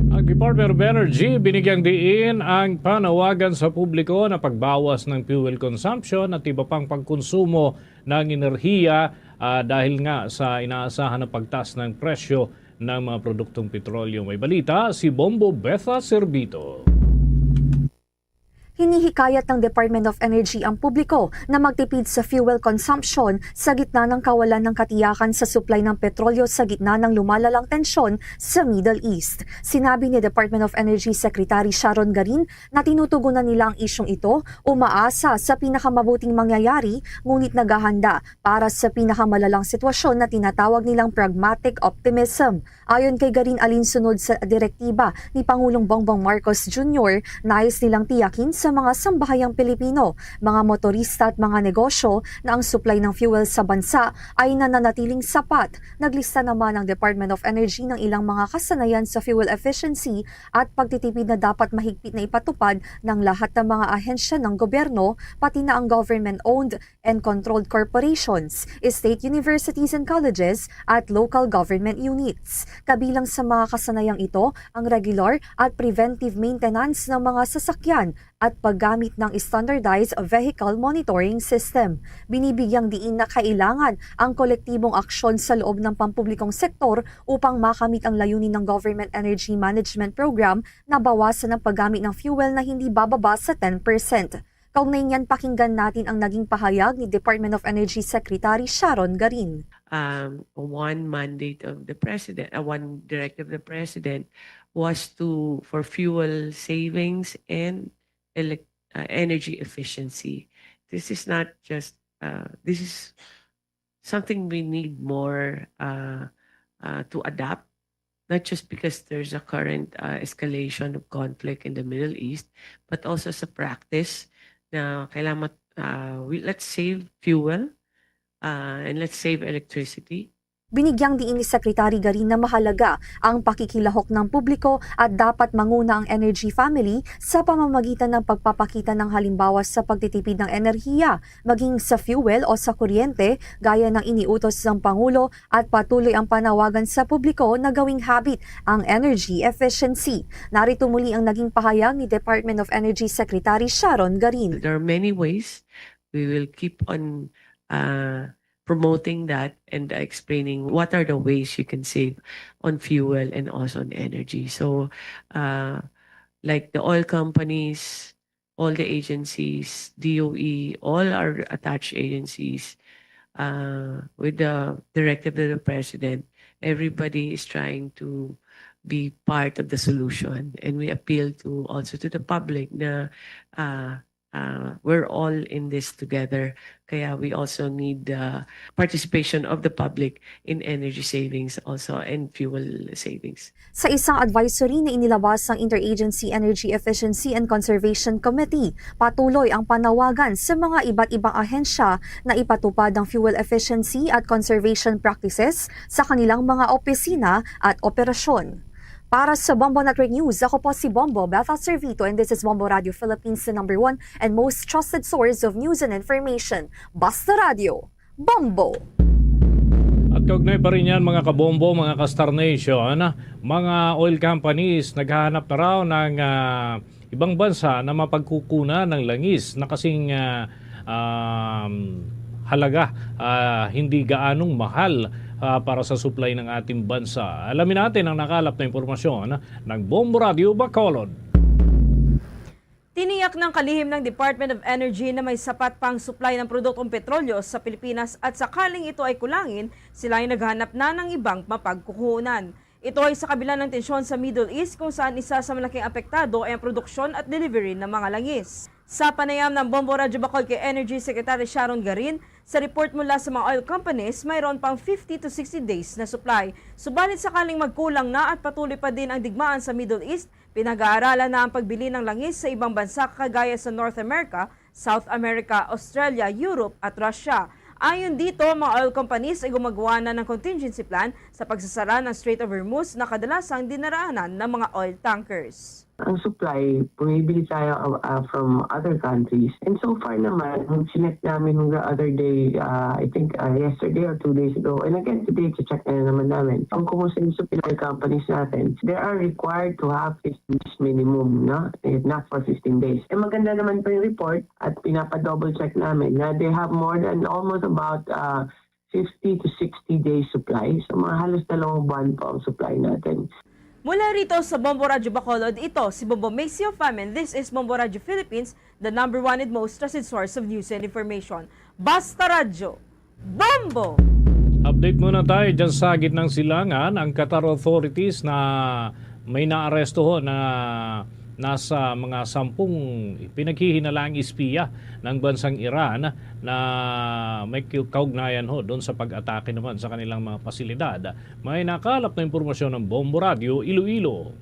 Ang Department of Energy binigyang diin ang panawagan sa publiko na pagbawas ng fuel consumption at iba pang pagkonsumo ng enerhiya ah, dahil nga sa inaasahan na pagtaas ng presyo ng mga produktong petrolyo. May balita si Bombo Betha Servito. Hinihikayat ng Department of Energy ang publiko na magtipid sa fuel consumption sa gitna ng kawalan ng katiyakan sa supply ng petrolyo sa gitna ng lumalalang tensyon sa Middle East. Sinabi ni Department of Energy Secretary Sharon Garin na tinutugunan nila ang isyung ito, umaasa sa pinakamabuting mangyayari, ngunit naghahanda para sa pinakamalalang sitwasyon na tinatawag nilang pragmatic optimism. Ayon kay Garin, alinsunod sa direktiba ni Pangulong Bongbong Marcos Junior, nais nilang tiyakin sa mga sambahayang Pilipino, mga motorista at mga negosyo na ang supply ng fuel sa bansa ay nananatiling sapat. Naglista naman ang Department of Energy ng ilang mga kasanayan sa fuel efficiency at pagtitipid na dapat mahigpit na ipatupad ng lahat ng mga ahensya ng gobyerno, pati na ang government-owned and controlled corporations, state universities and colleges, at local government units. Kabilang sa mga kasanayang ito ang regular at preventive maintenance ng mga sasakyan at paggamit ng standardized vehicle monitoring system. Binibigyang diin na kailangan ang kolektibong aksyon sa loob ng pampublikong sektor upang makamit ang layunin ng Government Energy Management Program na bawasan ang paggamit ng fuel na hindi bababa sa ten percent. Kaugnay niyan, pakinggan natin ang naging pahayag ni Department of Energy Secretary Sharon Garin. Um, one mandate of the president, uh, one directive of the president was to, for fuel savings and elec- uh, energy efficiency. This is not just, uh, this is something we need more, uh, uh, to adapt, not just because there's a current, uh, escalation of conflict in the Middle East, but also sa practice na kailangan mat-, uh, we, let's save fuel, uh, and let's save electricity. Binigyang diin ni Secretary Garin na mahalaga ang pakikilahok ng publiko at dapat manguna ang Energy Family sa pamamagitan ng pagpapakita ng halimbawa sa pagtitipid ng enerhiya, maging sa fuel o sa kuryente, gaya ng iniutos ng Pangulo, at patuloy ang panawagan sa publiko na gawing habit ang energy efficiency. Narito muli ang naging pahayag ni Department of Energy Secretary Sharon Garin. There are many ways. We will keep on, uh, promoting that and explaining what are the ways you can save on fuel and also on energy. So, uh, like the oil companies, all the agencies, D O E, all our attached agencies, uh, with the directive of the president, everybody is trying to be part of the solution. And we appeal to, also to the public na, uh, uh, we're all in this together. Kaya we also need the participation of the public in energy savings also and fuel savings. Sa isang advisory na inilabas ng Interagency Energy Efficiency and Conservation Committee, patuloy ang panawagan sa mga iba't ibang ahensya na ipatupad ang fuel efficiency at conservation practices sa kanilang mga opisina at operasyon. Para sa Bombo Network News, ako po si Bombo Beth Acervito, and this is Bombo Radio Philippines, the number one and most trusted source of news and information. Basta Radio, Bombo! At kaugnay pa rin yan, mga kabombo, mga ka-Star Nation, mga oil companies naghahanap na raw ng, ah, ibang bansa na mapagkukunan ng langis na kasing, ah, um, halaga, ah, hindi gaanong mahal, ah, para sa supply ng ating bansa. Alamin natin ang nakalap na impormasyon ng Bombo Radio Bacolod. Tiniyak ng kalihim ng Department of Energy na may sapat pang supply ng produktong petrolyo sa Pilipinas at sakaling ito ay kulangin, sila ay naghahanap na ng ibang mapagkukunan. Ito ay sa kabila ng tensyon sa Middle East, kung saan isa sa malaking apektado ay ang produksyon at delivery ng mga langis. Sa panayam ng Bombo Radyo Bacol kay Energy Secretary Sharon Garin, sa report mula sa mga oil companies, mayroon pang fifty to sixty days na supply. Subalit sakaling magkulang na at patuloy pa din ang digmaan sa Middle East, pinag-aaralan na ang pagbili ng langis sa ibang bansa kagaya sa North America, South America, Australia, Europe at Russia. Ayon dito, mga oil companies ay gumagawa na ng contingency plan sa pagsasara ng Strait of Hormuz na kadalasang dinaraanan ng mga oil tankers. Ang supply, bumibili tayo uh, from other countries. And so far naman, ang chinek namin the other day, uh, I think uh, yesterday or two days ago, and again today, check na naman namin. Ang kumusta yung supply companies natin, they are required to have fifteen days minimum, no? If not for fifteen days. Eh, maganda naman po yung report at pinapa-double check namin na they have more than almost about uh, fifty to sixty days supply. So mga halos dalawang buwan po ang supply natin. Mula rito sa Bombo Radyo Bacolod, ito si Bombo Macy Ofam, and this is Bombo Radyo Philippines, the number one and most trusted source of news and information. Basta Radyo, Bombo! Update muna tayo dyan sa gitnang silangan. Ang Qatar authorities na may naaresto ho na nasa mga sampung pinaghihinalaang espiya ng bansang Iran na may ki-, kaugnayan ho doon sa pag-atake naman sa kanilang mga pasilidad. May nakalap na impormasyon ng Bombo Radyo Iloilo.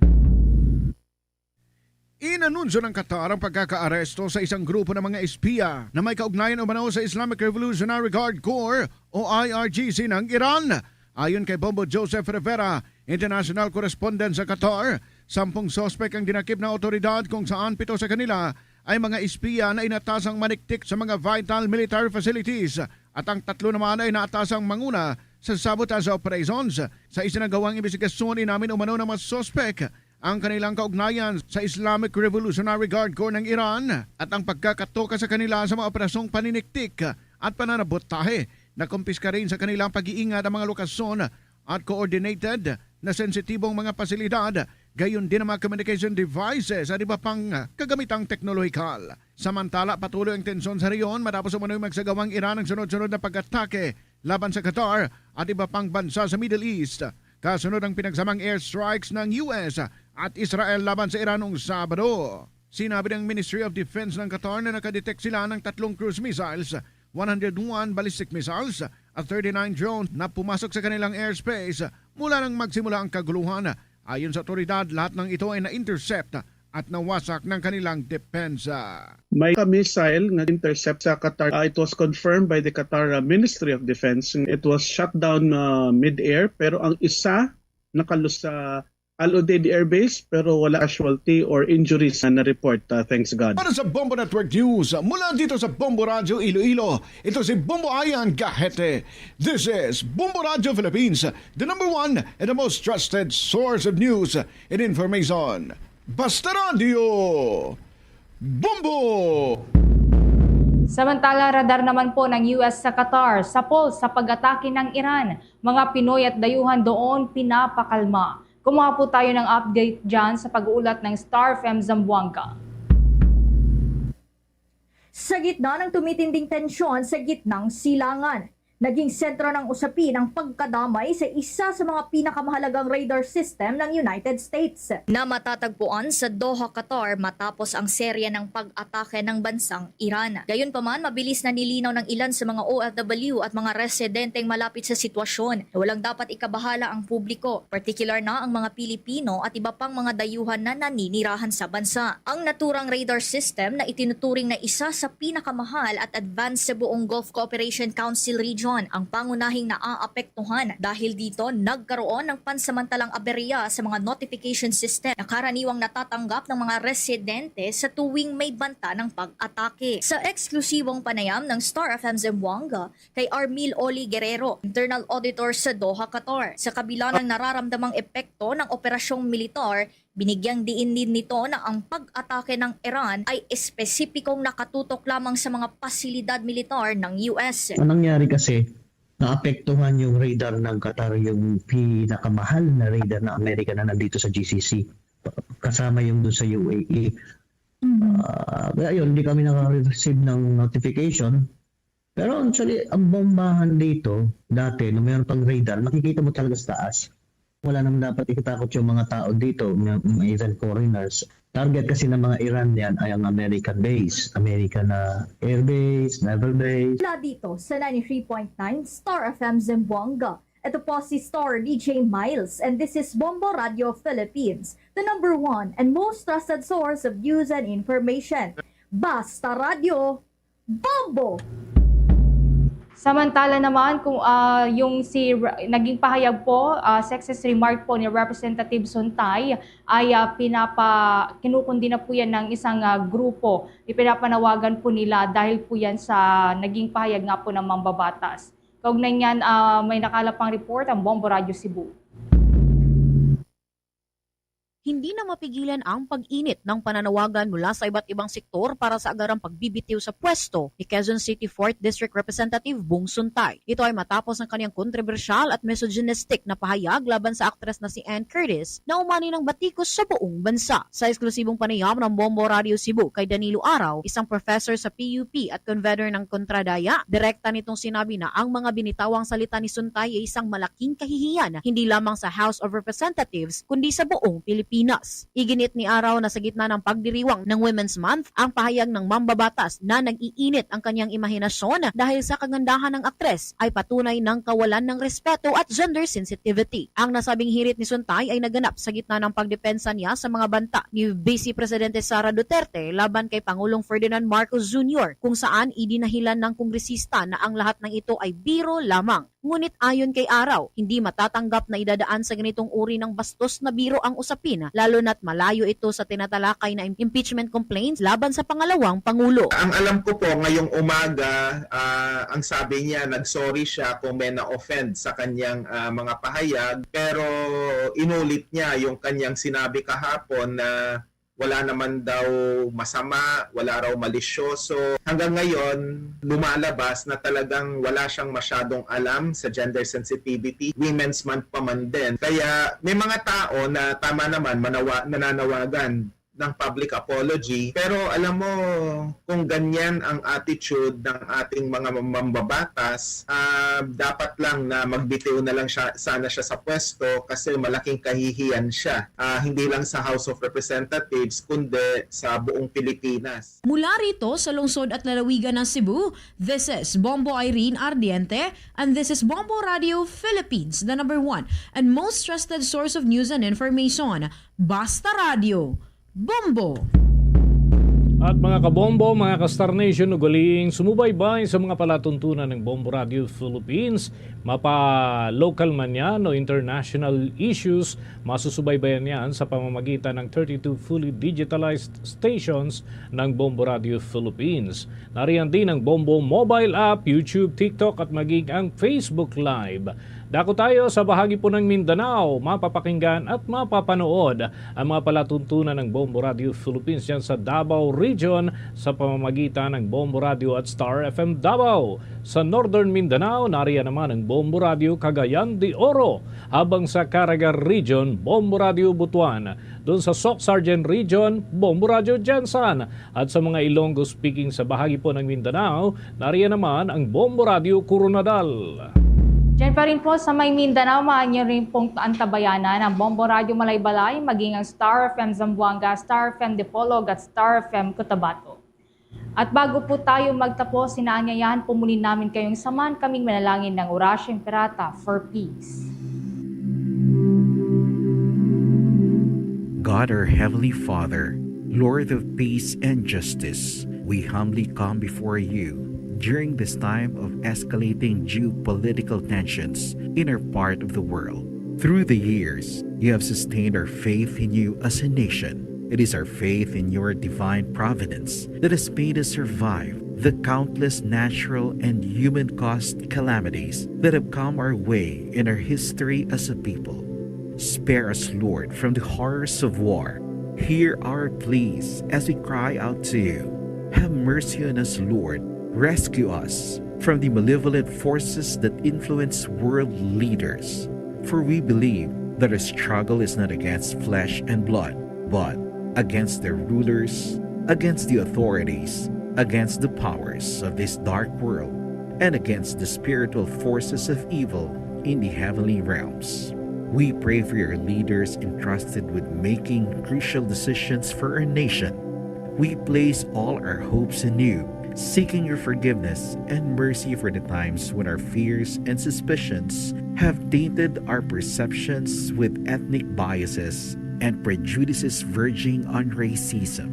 Inanunsyo ng Qatar ang pagkakaaresto sa isang grupo ng mga espiya na may kaugnayan umano sa Islamic Revolutionary Guard Corps o I R G C ng Iran. Ayon kay Bombo Joseph Rivera, international correspondent sa Qatar, sampung suspek ang dinakip ng awtoridad, kung saan pito sa kanila ay mga espiya na inatasang maniktik sa mga vital military facilities, at ang tatlo naman ay naatasang manguna sa sabotage operations. Sa isinagawang imbestigasyon, inamin umano ng mga suspek ang kanilang kaugnayan sa Islamic Revolutionary Guard Corps ng Iran at ang pagkakatoka sa kanila sa mga operasyong paniniktik at pananabotahe. Nakumpiska rin sa kanilang pag-iingat ang mga lokasyon at coordinated na sensitibong mga pasilidad, gayon din ang mga communication devices at iba pang kagamitang teknolohikal. Samantala, patuloy ang tensyon sa rehiyon matapos umano'y magsagawang Iran ang sunod-sunod na pag-atake laban sa Qatar at iba pang bansa sa Middle East, kasunod ang pinagsamang airstrikes ng U S at Israel laban sa Iran noong Sabado. Sinabi ng Ministry of Defense ng Qatar na nakadetect sila ng tatlong cruise missiles, one hundred one ballistic missiles, at thirty-nine drones na pumasok sa kanilang airspace mula nang magsimula ang kaguluhan. Ayon sa otoridad, lahat ng ito ay na-intercept at nawasak ng kanilang depensa. May ka-missile nga intercept sa Qatar. Ah, it was confirmed by the Qatar, ah, Ministry of Defense. It was shot down, ah, mid-air, pero ang isa nakalus sa Al Udeid Air Base, pero wala casualty or injuries na na-report, ah, thanks God. Para sa Bombo Network News, mula dito sa Bombo Radyo Iloilo, ito si Bombo Ian Gahete. This is Bombo Radyo Philippines, the number one and the most trusted source of news and information. Basta Radyo, Bombo! Samantala, radar naman po ng U S sa Qatar, sapol sa pag-atake ng Iran. Mga Pinoy at dayuhan doon pinapakalma. Kumuha po tayo ng update dyan sa pag-uulat ng Star F M Zamboanga. Sa gitna ng tumitinding tensyon sa gitnang silangan, naging sentro ng usapin ang pagkadamay sa isa sa mga pinakamahalagang radar system ng United States, na matatagpuan sa Doha, Qatar, matapos ang serya ng pag-atake ng bansang Iran. Gayunpaman, mabilis na nilinaw ng ilan sa mga O F W at mga residenteng malapit sa sitwasyon na walang dapat ikabahala ang publiko, partikular na ang mga Pilipino at iba pang mga dayuhan na naninirahan sa bansa. Ang naturang radar system na itinuturing na isa sa pinakamahal at advanced sa buong Gulf Cooperation Council region ang pangunahing naaapektuhan. Dahil dito, nagkaroon ng pansamantalang aberya sa mga notification system na karaniwang natatanggap ng mga residente sa tuwing may banta ng pag-atake. Sa eksklusibong panayam ng Star F M Zamboanga kay Armil Oli Guerrero, Internal Auditor sa Doha, Qatar, sa kabila ng nararamdamang epekto ng operasyong militar, binigyang diin din nito na ang pag-atake ng Iran ay espesipikong nakatutok lamang sa mga pasilidad militar ng U S. Ang nangyari kasi, naapektuhan yung radar ng Qatar, yung pinakamahal na radar ng Amerika na nandito sa G C C. Kasama yung doon sa U A E. Mhm. Ah, kaya yun, hindi kami naka-receive ng notification. Pero actually, ang bombahan dito, dati, nung mayroon pang radar, makikita mo talaga sa taas. Wala naman dapat ikatakot yung mga tao dito, mga, mga even foreigners. Target kasi ng mga Iran yan ay ang American base, American na air base, naval base. Mula dito sa ninety-three point nine Star F M Zamboanga, ito po si Star D J Miles, and this is Bombo Radio Philippines, the number one and most trusted source of news and information. Basta Radyo, Bombo! Samantala naman, kung, ah, yung si Re-, naging pahayag po, ah, sexist remark po ni Representative Suntay ay, ah, pinapa-, kinukundi na po yan ng isang, ah, grupo. Ipinapanawagan po nila dahil po yan sa naging pahayag nga po ng mambabatas. Kaugnay niyan, ah, may nakalap pang report ang Bombo Radyo Cebu. Hindi na mapigilan ang pag-init ng pananawagan mula sa iba't ibang sektor para sa agarang pagbibitiw sa pwesto ni Quezon City Fourth District Representative Bong Suntay. Ito ay matapos ang kanyang kontrobersyal at misogynistic na pahayag laban sa aktres na si Ann Curtis na umani ng batikos sa buong bansa. Sa eksklusibong panayam ng Bombo Radio Cebu kay Danilo Araw, isang professor sa P U P at convener ng Kontradaya, direkta nitong sinabi na ang mga binitawang salita ni Suntay ay isang malaking kahihiyan, hindi lamang sa House of Representatives, kundi sa buong Pilipinas. Iginit ni Araw na sa gitna ng pagdiriwang ng Women's Month, ang pahayag ng mambabatas na nag-iinit ang kanyang imahinasyon dahil sa kagandahan ng aktres ay patunay ng kawalan ng respeto at gender sensitivity. Ang nasabing hirit ni Suntay ay naganap sa gitna ng pagdepensa niya sa mga banta ni Vice Presidente Sara Duterte laban kay Pangulong Ferdinand Marcos Junior, kung saan idinahilan ng kongresista na ang lahat ng ito ay biro lamang. Ngunit ayon kay Araw, hindi matatanggap na idadaan sa ganitong uri ng bastos na biro ang usapin, lalo na't malayo ito sa tinatalakay na im-, impeachment complaints laban sa pangalawang pangulo. Ang alam ko po, ngayong umaga, ah, ang sabi niya, nag-sorry siya kung may na-offend sa kanyang, ah, mga pahayag, pero inulit niya yung kanyang sinabi kahapon na wala naman daw masama, wala raw malisyoso. Hanggang ngayon, lumalabas na talagang wala siyang masyadong alam sa gender sensitivity. Women's Month pa man din. Kaya may mga tao na, tama naman, manawa-, nananawagan ng public apology. Pero alam mo, kung ganyan ang attitude ng ating mga mambabatas, ah, dapat lang na magbitiw na lang siya, sana siya sa pwesto kasi malaking kahihiyan siya, ah, hindi lang sa House of Representatives, kundi sa buong Pilipinas. Mula rito sa lungsod at lalawigan ng Cebu, this is Bombo Irene Ardiente, and this is Bombo Radio Philippines, the number one and most trusted source of news and information. Basta Radio, Bombo! At mga kabombo, mga ka-Star Nation, ugaling sumubaybay sa mga palatuntunan ng Bombo Radio Philippines, mapa-local man yan o international issues, masusubaybayan yan sa pamamagitan ng thirty-two fully digitalized stations ng Bombo Radio Philippines. Nariyan din ang Bombo mobile app, YouTube, TikTok at maging ang Facebook Live. Dako tayo sa bahagi po ng Mindanao, mapapakinggan at mapapanood ang mga palatuntunan ng Bombo Radio Philippines dyan sa Davao Region sa pamamagitan ng Bombo Radio at Star F M Davao. Sa Northern Mindanao, nariyan naman ang Bombo Radio Cagayan de Oro, habang sa Caraga Region, Bombo Radio Butuan. Doon sa Soc-Sargen Region, Bombo Radio Gensan. At sa mga Ilonggo-speaking sa bahagi po ng Mindanao, nariyan naman ang Bombo Radio Koronadal. Diyan pa rin po sa may Mindanao, maaari niyo rin pong antabayanan ang Bombo Radio Malaybalay, maging ang Star F M Zamboanga, Star F M Dipolog, at Star F M Cotabato. At bago po tayo magtapos, inaanyayahan po muli namin kayong samahan kaming manalangin ng Oratio Imperata for peace. God, our Heavenly Father, Lord of peace and justice, we humbly come before you during this time of escalating geopolitical tensions in our part of the world. Through the years, you have sustained our faith in you as a nation. It is our faith in your divine providence that has made us survive the countless natural and human-caused calamities that have come our way in our history as a people. Spare us, Lord, from the horrors of war. Hear our pleas as we cry out to you. Have mercy on us, Lord. Rescue us from the malevolent forces that influence world leaders. For we believe that our struggle is not against flesh and blood, but against their rulers, against the authorities, against the powers of this dark world, and against the spiritual forces of evil in the heavenly realms. We pray for your leaders entrusted with making crucial decisions for our nation. We place all our hopes in you, seeking your forgiveness and mercy for the times when our fears and suspicions have tainted our perceptions with ethnic biases and prejudices verging on racism.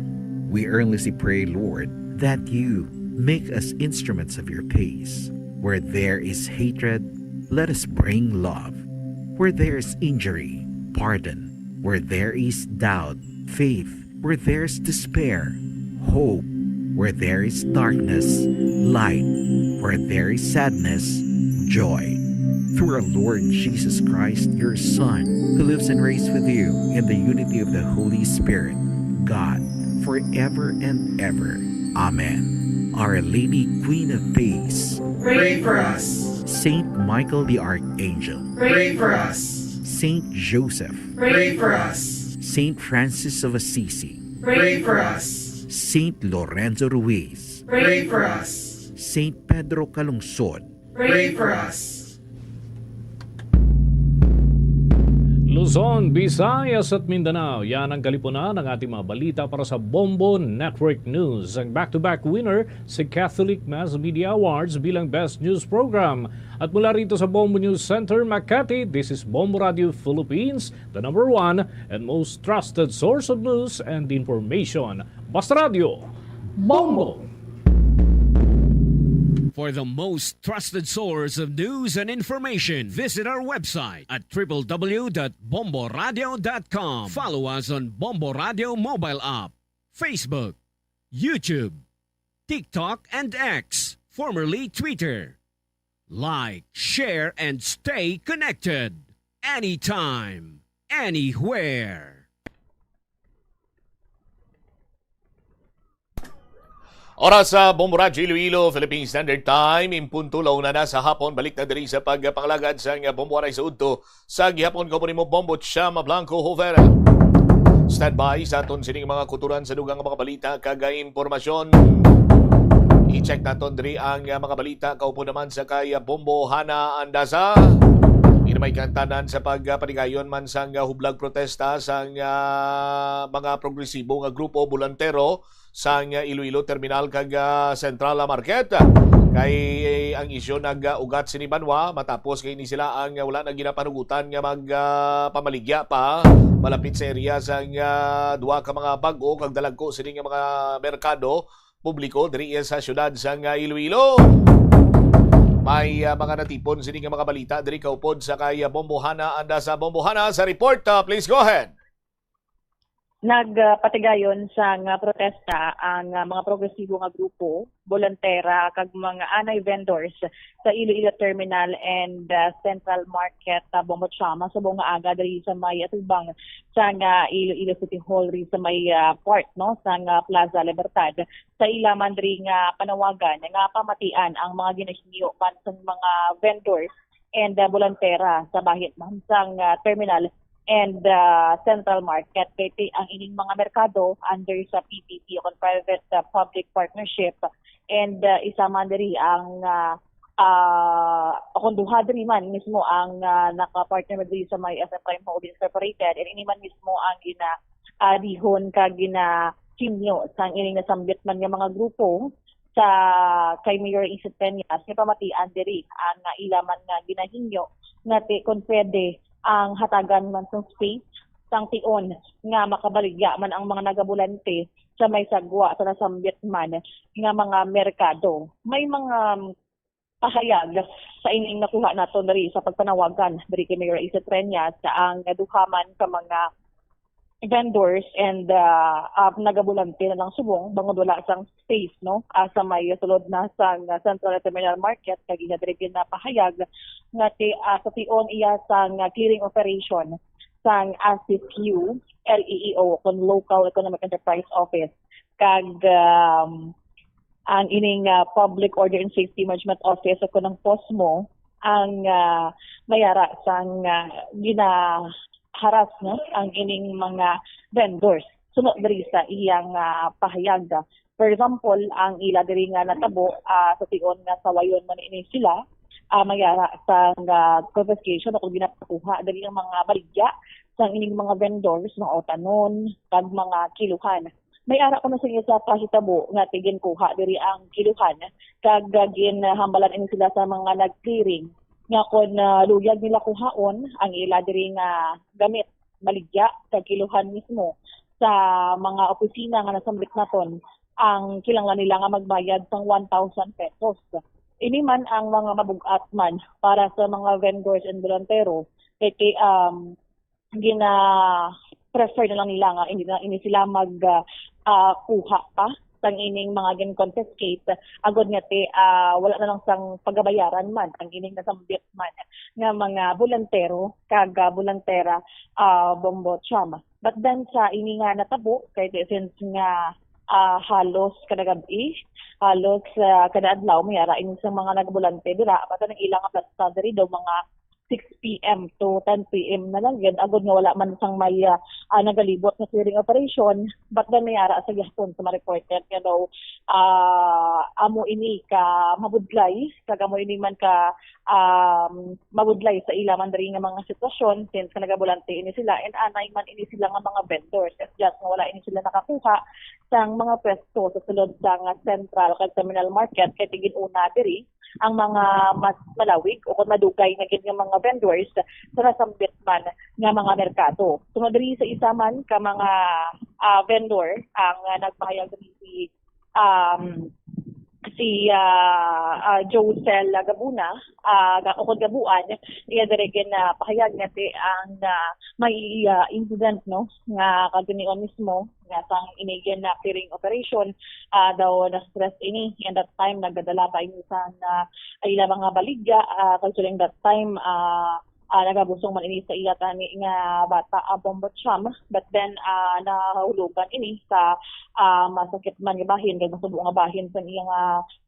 We earnestly pray, Lord, that you make us instruments of your peace. Where there is hatred, let us bring love. Where there is injury, pardon. Where there is doubt, faith. Where there is despair, hope. Where there is darkness, light. Where there is sadness, joy. Through our Lord Jesus Christ, your Son, who lives and reigns with you in the unity of the Holy Spirit, God, forever and ever. Amen. Our Lady, Queen of Peace, pray for us. Saint Michael the Archangel, pray for us. Saint Joseph, pray for us. Saint Francis of Assisi, pray for us. Saint Lorenzo Ruiz, pray for us. Saint Pedro Calungsod, pray for us. Luzon, Visayas at Mindanao, yan ang kalipunan ng ating mga balita para sa Bombo Network News. Ang back-to-back winner, si Catholic Mass Media Awards bilang Best News Program. At mula rito sa Bombo News Center, Makati, this is Bombo Radio Philippines, the number one and most trusted source of news and information. Basta Radio, Bombo! For the most trusted source of news and information, visit our website at w w w dot bomboradio dot com. Follow us on Bombo Radio mobile app, Facebook, YouTube, TikTok, and X, formerly Twitter. Like, share, and stay connected anytime, anywhere. Oras sa Bombo Radyo Iloilo, Philippine Standard Time, in punto la una na sa hapon. Balik na diri sa pagpangalagad sa nga Bombo Aray sa Udto. Sa gihapon ko po nimo, Bombo Chama Blanco Jovera. Standby sa aton sining mga kuturan sa dugang mga balita kag impormasyon. I-check naton diri ang uh, mga balita kaupo naman sa kay uh, Bombo Hana Andaza. Inamay kantanan sa pagpanigayon man sang uh, hublag protesta sang uh, mga progresibo nga grupo, bolontero sang Iloilo Terminal kag ah, Central Market. Kay ang isyu nag-ugat sini banwa matapos kay ni sila ang wala na ginapanugutan nga magpamaligya pa malapit sa area sang ah, duha ka mga bag-o kag dalagko sini nga mga merkado publiko diri sa siyudad sang ah, Iloilo. May ah, mga natipon sini nga mga balita diri kaupod sa kay ah, Bombohana anda sa Bombohana sa report. Ah, please go ahead. Nagpatigayon sang protesta ang ah, mga progresibo nga grupo, bolontera kag mga anay vendors sa Iloilo Terminal and ah, Central Market, ah, Bombo Chama, subong nga aga diri sa may atubang sang ah, Iloilo City Hall, diri sa may ah, part, no, sang ah, Plaza Libertad. Sa ila man diri nga panawagan nga pamatian ang mga ginahingyo man sang mga vendors and ah, bolontera sa bahin man sang ah, terminal and ah, Central Market. Kay ti ang ining mga merkado under sa P P P o kon private ah, public partnership, and ah, isa man diri ang ah, ah, o kon duha diri man mismo ang ah, naka-partner diri sa may S M Prime Holdings Incorporated, and ini man mismo ang gina ah, dihon kag ginahingyo sang ining nasambit man nga mga grupo sa kay Mayor Isit Peñas nga pamatian diri ang ah, ila man nga ginahingyo nga ti kon pwede ang hatagan man sang space sang tion nga makabaligya man ang mga nagabulante sa may sagwa sa nasambit man nga mga merkado. May mga pahayag sa ining nakuha naton diri sa pagpanawagan diri kay Mayor Isit Peñas ang duha man ka mga vendors and uh, uh, nagabulante na lang subong bangod wala sang space, no, uh, sa may sulod na sang Central Terminal Market. Kag iya diri ginapahayag nga ti, uh, sa tion iya sang clearing operation sang S F U L E E O kon Local Economic Enterprise Office kag um, ang ining uh, Public Order and Safety Management Office o kon ang POSMO ang uh, mayara sang uh, ginaharas, no, ang ining mga vendors suno diri sa iyang uh, pahayag. For example, ang ila diri nga natabo uh, sa tion nga sawayon man ini sila, uh, mayara sang uh, confiscation o kung ginapakuha diri ang mga baligya sang ining mga vendors, mga utanon kag mga kiluhan. May ara kuno sa inyo sa pahitabo nga ti ginkuha diri ang kiluhan kag ginhambalan ini sila sa mga nag-clearing nga kon ah, luyag nila kuhaon ang ila diri nga gamit, baligya kag kiluhan mismo sa mga opisina nga nasambit naton, ang kinahanglan nila nga magbayad sang one thousand pesos. Ini man ang mga mabug-at man para sa mga vendors and bolontero kay ti um, gina-prefer na lang nila nga hindi na hindi sila mag ah, ah, kuha pa sang ining mga gin-confiscate, agod nga ti, ah, wala na lang sang pagabayaran man ang ining nasambit man nga mga bolantero kag, ah, bolantera, ah, Bombo Cham. But then sa ini nga natabo, kay di, since nga, ah, halos kada gab-i, halos, ah, kada adlaw may ara ini sa mga nagbolante dira, but ang ilang plasta diri daw mga six p m to ten p m na lang gyud, agod nga wala man sang may, ah, ah, nagalibot nga clearing operation. But then may ara sa gihapon sa mga reporter nga daw, ah, amo ini ka mabudlay, kag amo ini man ka, um, mabudlay sa ila man diri nga mga sitwasyon, since nga nagabulante ini sila, and anay man ini sila nga mga vendors, it's just nga wala ini sila nakakuha sang mga pwesto sa sulod sang Central kag Terminal Market, kay tigin-una diri ang mga mas malawig o kon madugay na gid nga mga vendors sa nasambit man nga mga merkado. Tungod diri sa isa man ka mga, ah, vendor ang, ah, nagpahayag diri si, um, si, ah, ah, Josel Gabuna, ah, ga-, ukod Gabuan, iya diri ginapahayag nga ti ang, ah, may, ah, incident, no, nga kagunion mismo nga sang ini gin-, na clearing operation, ah, daw na-stress ini. And that time, nagdadala pa ini sang, ah, ila mga baligya, ah, kag during that time, ah, ah, nagabusong man ini sa iya tani nga bata, ah, Bombo Cham. But then, ah, nahulugan ini sa, ah, masakit man nga bahin, kag masubo nga bahin sa iya nga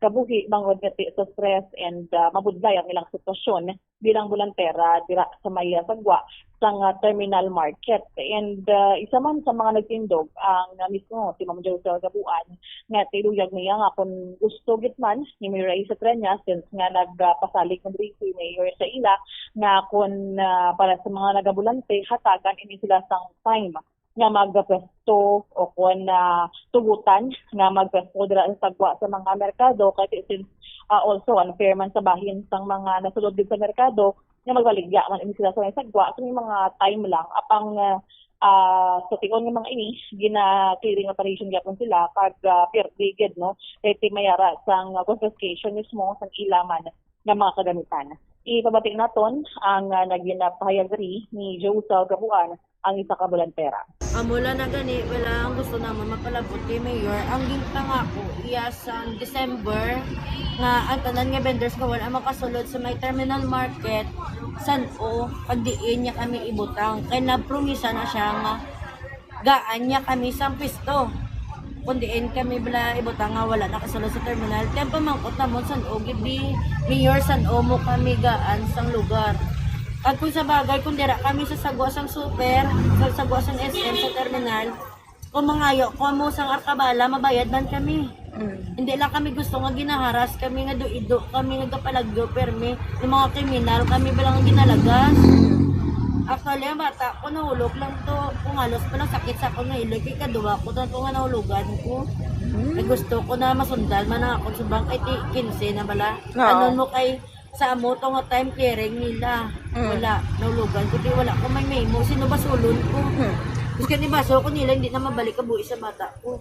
kabuhi, bangod nga ti-, sa stress and, ah, mabudlay ang ilang sitwasyon bilang bolantera dira sa may, ah, sagwa sang, ah, Terminal Market. And, ah, isa man sa mga nagtindog ang, ah, mismo si Ma'am Josel Gabuan, nga tiluyag niya nga kung gusto gid man ni Mayor Raisa Treñas, since nga nagpasalig na diri si Mayor sa ila, nga kung, ah, para sa mga nagabulante, hatagan ini sila sang time nga magpwesto o kon, ah, tugutan nga magpwesto dira sa sagwa sa mga merkado, kay since, ah, also unfair man sa bahin sang mga nasulod gid sa merkado nga magbaligya man ini sila sa may sagwa, so may mga time lang apang, ah, ah, sa tion nga mga ini gina-clearing operation gyapon sila kag, ah, pirti gid, no, kay ti may ara sang confiscation mismo sang ila man nga mga kagamitan. Ipabati naton ang, ah, nagin-, ah, pahayag diri ni Josel Gabuan, ang isa ka bolantera. Amo lang na gani, wala, ang gusto namon mapalabot kay Mayor, ang ginpangako iya sa December nga ang tanan nga vendors nga wala makasulod sa may terminal market, san-o, pag diin niya kami ibutang. Kay nagpromisa na siya nga gaan niya kami sang pwesto. Kung diin kami bala ibutang nga wala nakasulod sa terminal, kaya pamangkot namon san-o gid ni Mayor, san-o mo kami gaan sang lugar. Kag kung sa bagay, kung dira kami sa sagwa sang super, sa sagwa sang S M sa terminal, kung mangayo ko mo sang arkabala, mabayad man kami. Mm. Hindi lang kami gusto nga ginaharas kami, nga duido kami, nga gapalagyo, permi, yung mga kriminal kami ba lang ginalagas. Actually, ang bata ko, nahulog lang to. Kung halos pa lang sakit sa akong nailig, kay kaduwa ko na to nga nahulogan ko. Mm. Kay gusto ko na masundal man ang akong subang kay ti-, quince na bala. Oo. Ano mo kay sa amo to nga time clearing nila. Mm. Wala, nahulogan ko. Di wala ko may memo. Sino basulon ko? Mm. Gusto ni basol ko nila, hindi na mabalik ang buhi sa bata ko.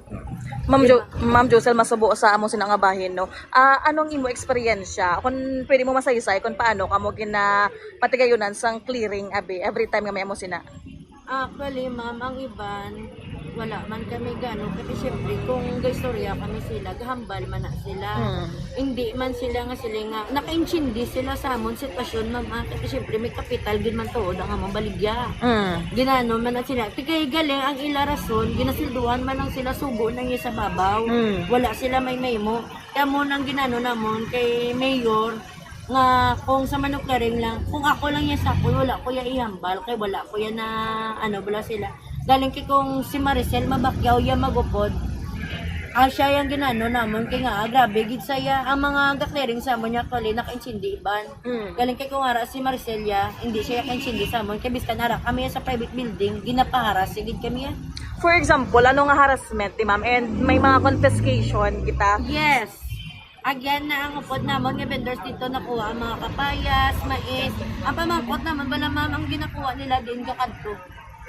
Ma'am Jo-, Ma'am Josel, masubo sa amo sina nga bahin, no? Ah, anong imo eksperyensya? Kung pwede mo masaysay kung paano kamo gina-, patigayunan sang clearing, abi, every time nga may amo sina? Actually, ma'am, ang iban, wala man kami gano. Kasi siyempre, kung gaistorya kami sila, gahambal man na sila. Mm. Hindi man sila nga sila nga, nakaintindi sila sa amon sitwasyon, ma'am, ah. Kasi siyempre, may kapital gid man tuod ang among baligya. Mm. Ginano man na sila. Ti kay galing ang ila rason, ginasilduhan man lang sila, sugo na niya sa babaw. Mm. Wala sila may maymo. Kaya mo nang ginano namon kay Mayor, nga kung sa manukdaring lang, kung ako lang yan sa ako, wala ko ya ihambal, kay wala ko yan na, ano, bala sila. Galing kay kung si Maricel Mabakyaw ya magupod, ah, siya yung ginano namon, kay nga, ah, grabe, gid saya, ang mga ga-clearing sa amon niya, actually, nakaintindi iban. Mm. Galing kay kung ara si Maricel ya, hindi siya kaintindi sa amon, kay biskan ara kami sa private building, ginapaharas, gid kami ya. For example, ano nga harassment ni ma'am? And may mga confiscation kita? Yes. Agyan na ang upod namon nga vendors dito nakuha ang mga kapayas, mais. Ang pamangkot namon, bala, ma'am, ang ginakuha nila din gakadto.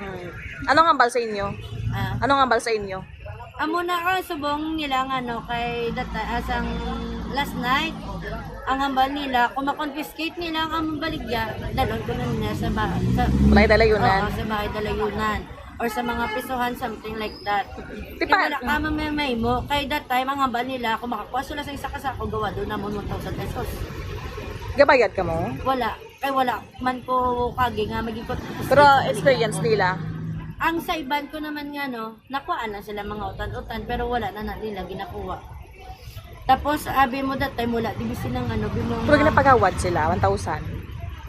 Mm. Anong hambal sa inyo? Ah. Anong hambal sa inyo? Amo na ang subong nila nga, ano, kay data, asang last night, ang hambal nila, kung ma-confiscate nila ang among baligya, dalon ko na nila sa ba-, sa Balay Dalayunan. Oo, sa Balay Dalayunan. or sa mga pisohan, something like that. Di Kay pa- wala ka mamay mo. Kay that time, ang hambal nila, kung makakuha sila sa isa ka sako, gawado namon one thousand pesos. Gabayad ka mo? Wala. Kay wala man ko kagi nga magikot. Pero experience nila. Ang sa iban ko naman nga, no, nakuhaan lang sila mga utan-utan, pero wala na na nila ginakuha. Tapos, abi mo that time, wala, di ba silang ano, bimong Pero ginapagawad sila, one thousand.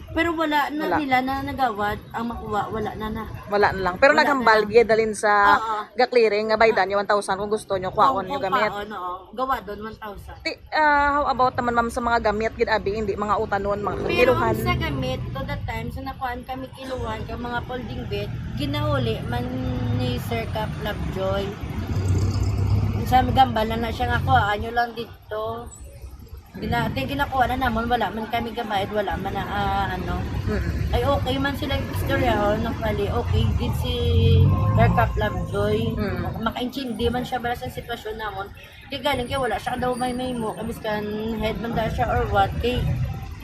Pero wala na Wala. nila na nagawad ang makuha, wala na na. Wala na lang. Pero Wala naghambal na. gyud dalin sa Oo. ga-clearing nga baydan niyo one thousand kung gusto niyo kuhaon niyo gamit. Oo, no, gawad on one thousand. Ti, ah, how about naman, ma'am, sa mga gamit gid abi, hindi mga utanon, mga Pero kiluhan? Sa gamit, to the time, sa nakuhaan kami kiluhan, kang mga folding bed, ginauli man ni Sir Cap Lovejoy. Sa gambal na na siya nga, kuhaan nyo lang dito. Gina, ti, ginakuha na namon, wala man kami gabayad, wala man na, ah, ano. Mm. Ay, okay man sila istorya, oh, no, pali, okay, gid si Sir Cap Lovejoy. Mm. Makaintindi man siya ba sa sitwasyon namon. Di galing kay wala siya daw may may mo, kay biskan head man daw siya or what, kay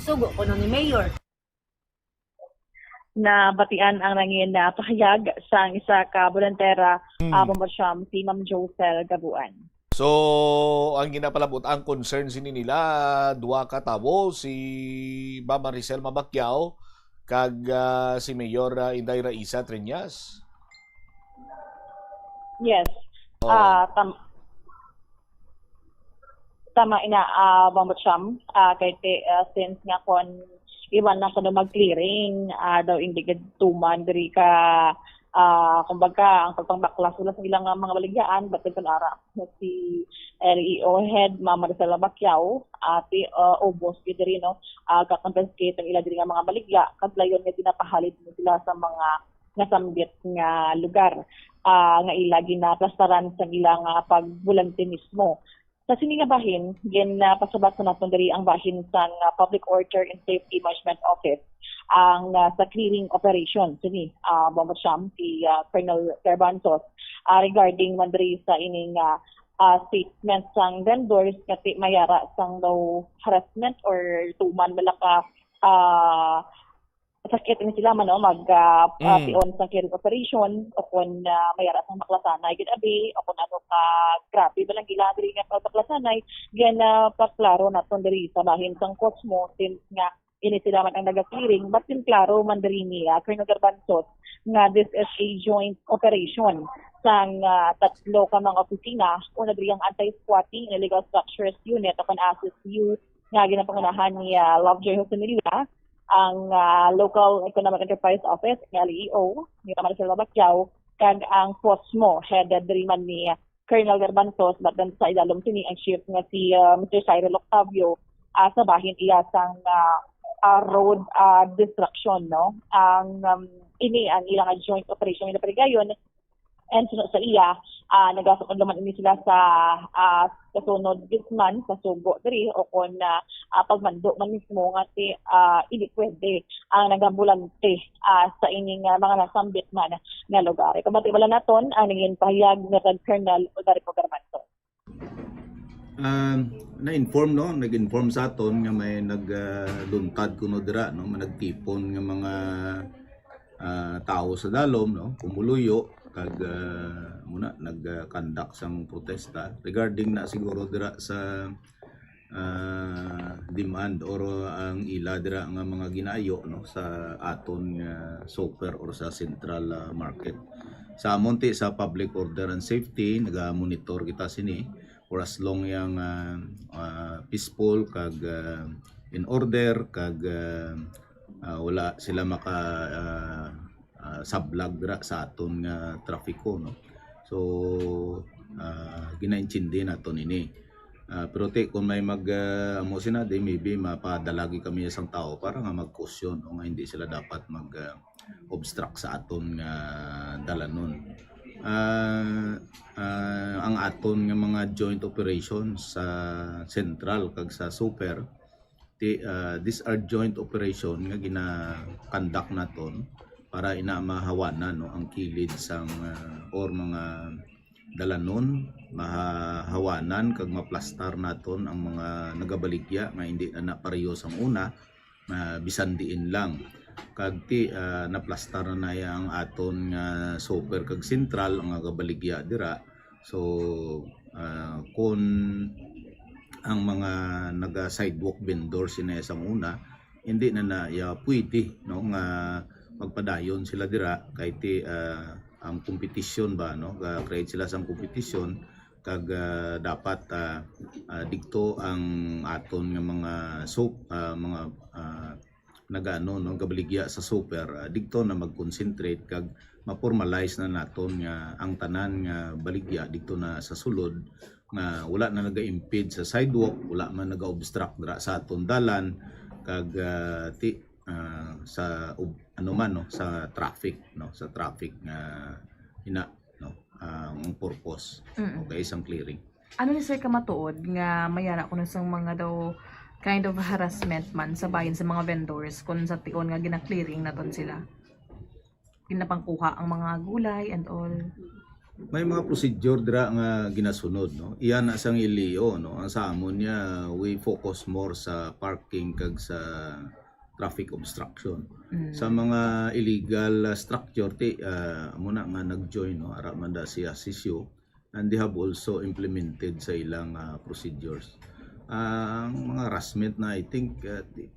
sugo ko nun ni Mayor. Nabatian ang nangin na pahayag sang isa ka bolontera, Hmm. ah, Bombo Siyam, si Ma'am Josel Gabuan. So, ang ginapalabot, ang concern sini nila, duha ka tawo, si Ma'am Maricel Mabacquiao kag, ah, si Mayor, ah, Inday Raisa Treñas. Yes. Oh. Ah, tam- tama ina, ah, Bombo Siyam. Ah, kay ti, ah, since nga kon iwan na sa mag-clearing, ah, daw hindi gid tuman diri ka, ah, kumbaga, ang pagpangbaklas wala sa ilang, ah, mga baligyaan, but ito ara si L E O head, Ma'am Maricel Mabacquiao, ati, ah, ubos gid diri, no, ah, ka-confiscate ang ila diri nga mga baligya, kag layon nga ginapahalid mo sila sa mga nasambit nga lugar, ah, nga ila ginaplastaran sa ilang, ah, pagbulante mismo. Sa sini nga bahin, ginapasubat sa naton diri ang bahin sang, ah, Public Order and Safety Management Office ang, ah, sa clearing operation sini, ah, Bombo Siyam, si, ah, Colonel Garbanzos, ah, regarding man diri sa ining, ah, ah, statement sang vendors nga ti mayara sang daw harassment or tuman bala ka, ah, sakit ini sila man, no, mag, ah, ah, Mm. pion sa clearing operation o kung, ah, mayara sang baklasanay gid abi o kung ano ka grabe ba lang ila diri nga pagbaklasanay, ginapaklaro naton diri sa bahin sang Cosmo since nga ini sila man ang naga-clearing, but din klaro man diri niya, Colonel Garbanzos, nga this is a joint operation sang, ah, tatlo ka mga opisina, una diri ang Anti-Squatting and Illegal Structures Unit o kung A S I S U, nga ginapangunahan ni, ah, Lovejoy Josemilla, ang, ah, Local Economic Enterprise Office, ang L E O, ni Maricel Mabacquiao, kag ang Cosmo, headed diri man ni Colonel Garbanzos, but then sa idalom sini ang chief nga si, ah, Mister Cyril Octavio, ah, sa bahin iya sang, ah, ah, road, ah, destruction, no? Ang, um, ini ang ilang joint operation nga parigayon, and suno sa iya, ah, nagasuod naman ini sila sa, ah, kasunod gid man sa sugo diri o kon, ah, ah, pagmando man mismo nga si, ah, hindi pwede ang nagambulante, ah, sa ining, ah, mga nasambit man nga lugar. Kabati bala naton ang naging pahayag ni Red Colonel Odarico Garbanzo. Ah, na-inform, no, nag-inform sa aton nga may nagluntad kuno dira, no, may nagtipon nga mga, ah, tawo sa dalom, no, pumuluyo kag, ah, muna nag-conduct sang protesta regarding na siguro dira sa, ah, demand or ang ila dira nga mga ginaayo, no, sa aton nga super or sa central, ah, market. Sa amon ti sa public order and safety, naga-monitor kita sini for as long yang, ah, ah, peaceful kag, ah, in order kag, ah, ah, wala sila maka, ah, ah, sablag dira sa aton nga trapiko, no? So, ah, ginaintindi naton ini. Ah, pero ti, kung may mag, ah, amo sina, di maybe mapadalagi kami isang tao para nga mag-caution, no, nga hindi sila dapat mag, ah, obstruct sa aton nga dalanon. Ah, ah, ang aton nga mga joint operations sa central kag sa super, ti, ah, these are joint operation nga gina-conduct naton para ina mahawanan, no, ang kilid sang, ah, or mga dalanon, mahawanan kag maplastar naton ang mga nagabaligya nga hindi na, na pareho sang una, ah, bisan diin lang. Kag ti, ah, naplastar na na ang aton nga super kag sentral nga gabaligya dira. So, ah, kun ang mga naga-sidewalk vendors sina sang una, hindi na na ya pwede, no, nga magpadayon sila dira kay ti, ah, ang kompetisyon ba, no, ga-create sila sang kompetisyon kag, ah, dapat, ah, ah, digto ang aton nga mga soap, ah, mga, ah, nagaano, no, gabaligya sa super, ah, digto na mag-concentrate kag ma-formalize na naton nga ang tanan nga baligya digto na sa sulod nga wala na naga-impede sa sidewalk, wala man naga-obstruct dira sa aton dalan kag, ah, ti, ah, sa ub-, ano man, no, sa traffic, no, sa traffic nga ina, no, ang purpose, Mm. okay, sang clearing. Ano ni sir kamatuod nga mayara kuno sang mga daw kind of harassment man sa bahin sa mga vendors kung sa tion nga gina-clearing naton sila? Ginapangkuha ang mga gulay and all. May mga procedure dira nga ginasunod, no? Iya na sang L E O, no? Ang sa amon niya, we focus more sa parking kag sa traffic obstruction. Mm. Sa mga illegal, ah, structure, ti, ah, amo na nga nag-join, no? Ara man da siya, sisyo, and they have also implemented sa ilang, ah, procedures. Ah, ang mga harassment na, I think, ah, ti-,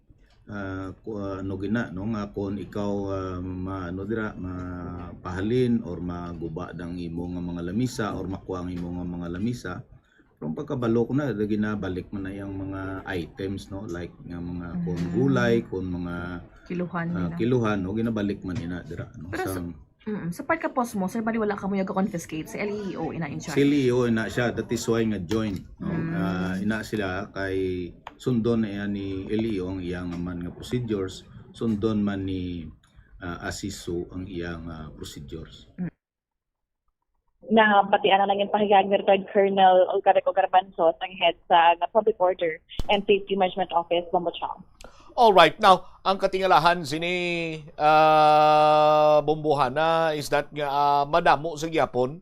ah, ku-, ah, ano gina, no, nga kung ikaw, ah, ma-, ano dira, mapahalin or maguba ang imo nga mga lamisa or makuha ang imo nga mga lamisa, pero ang pagkabalo ko na, ginabalik man na yung mga items, no, like nga mga kung Mm. gulay, kung mga, Kiluhan ah, nila. kiluhan, no, ginabalik man ina dira, no, Pero sa sa, Mm, sa part ka post mo, sir, bali wala kamo yung confiscate. Si L E O ina in charge. Si L E O ina siya, that is why nga join, no? Mm. Ah, ina sila kay sundon na yan ni L E O ang iyang man nga procedures, sundon man ni, ah, ASEESO ang iyang, ah, procedures. Mm. Na pati ana lang yung pahayag ni Retired Colonel Olcarico Garbanzo, ang head sa, nga Public Order and Safety Management Office, Bombo Chong. All right. Now, ang katingalahan sini, ah, Bombohana, is that nga, ah, madamo sa gyapon,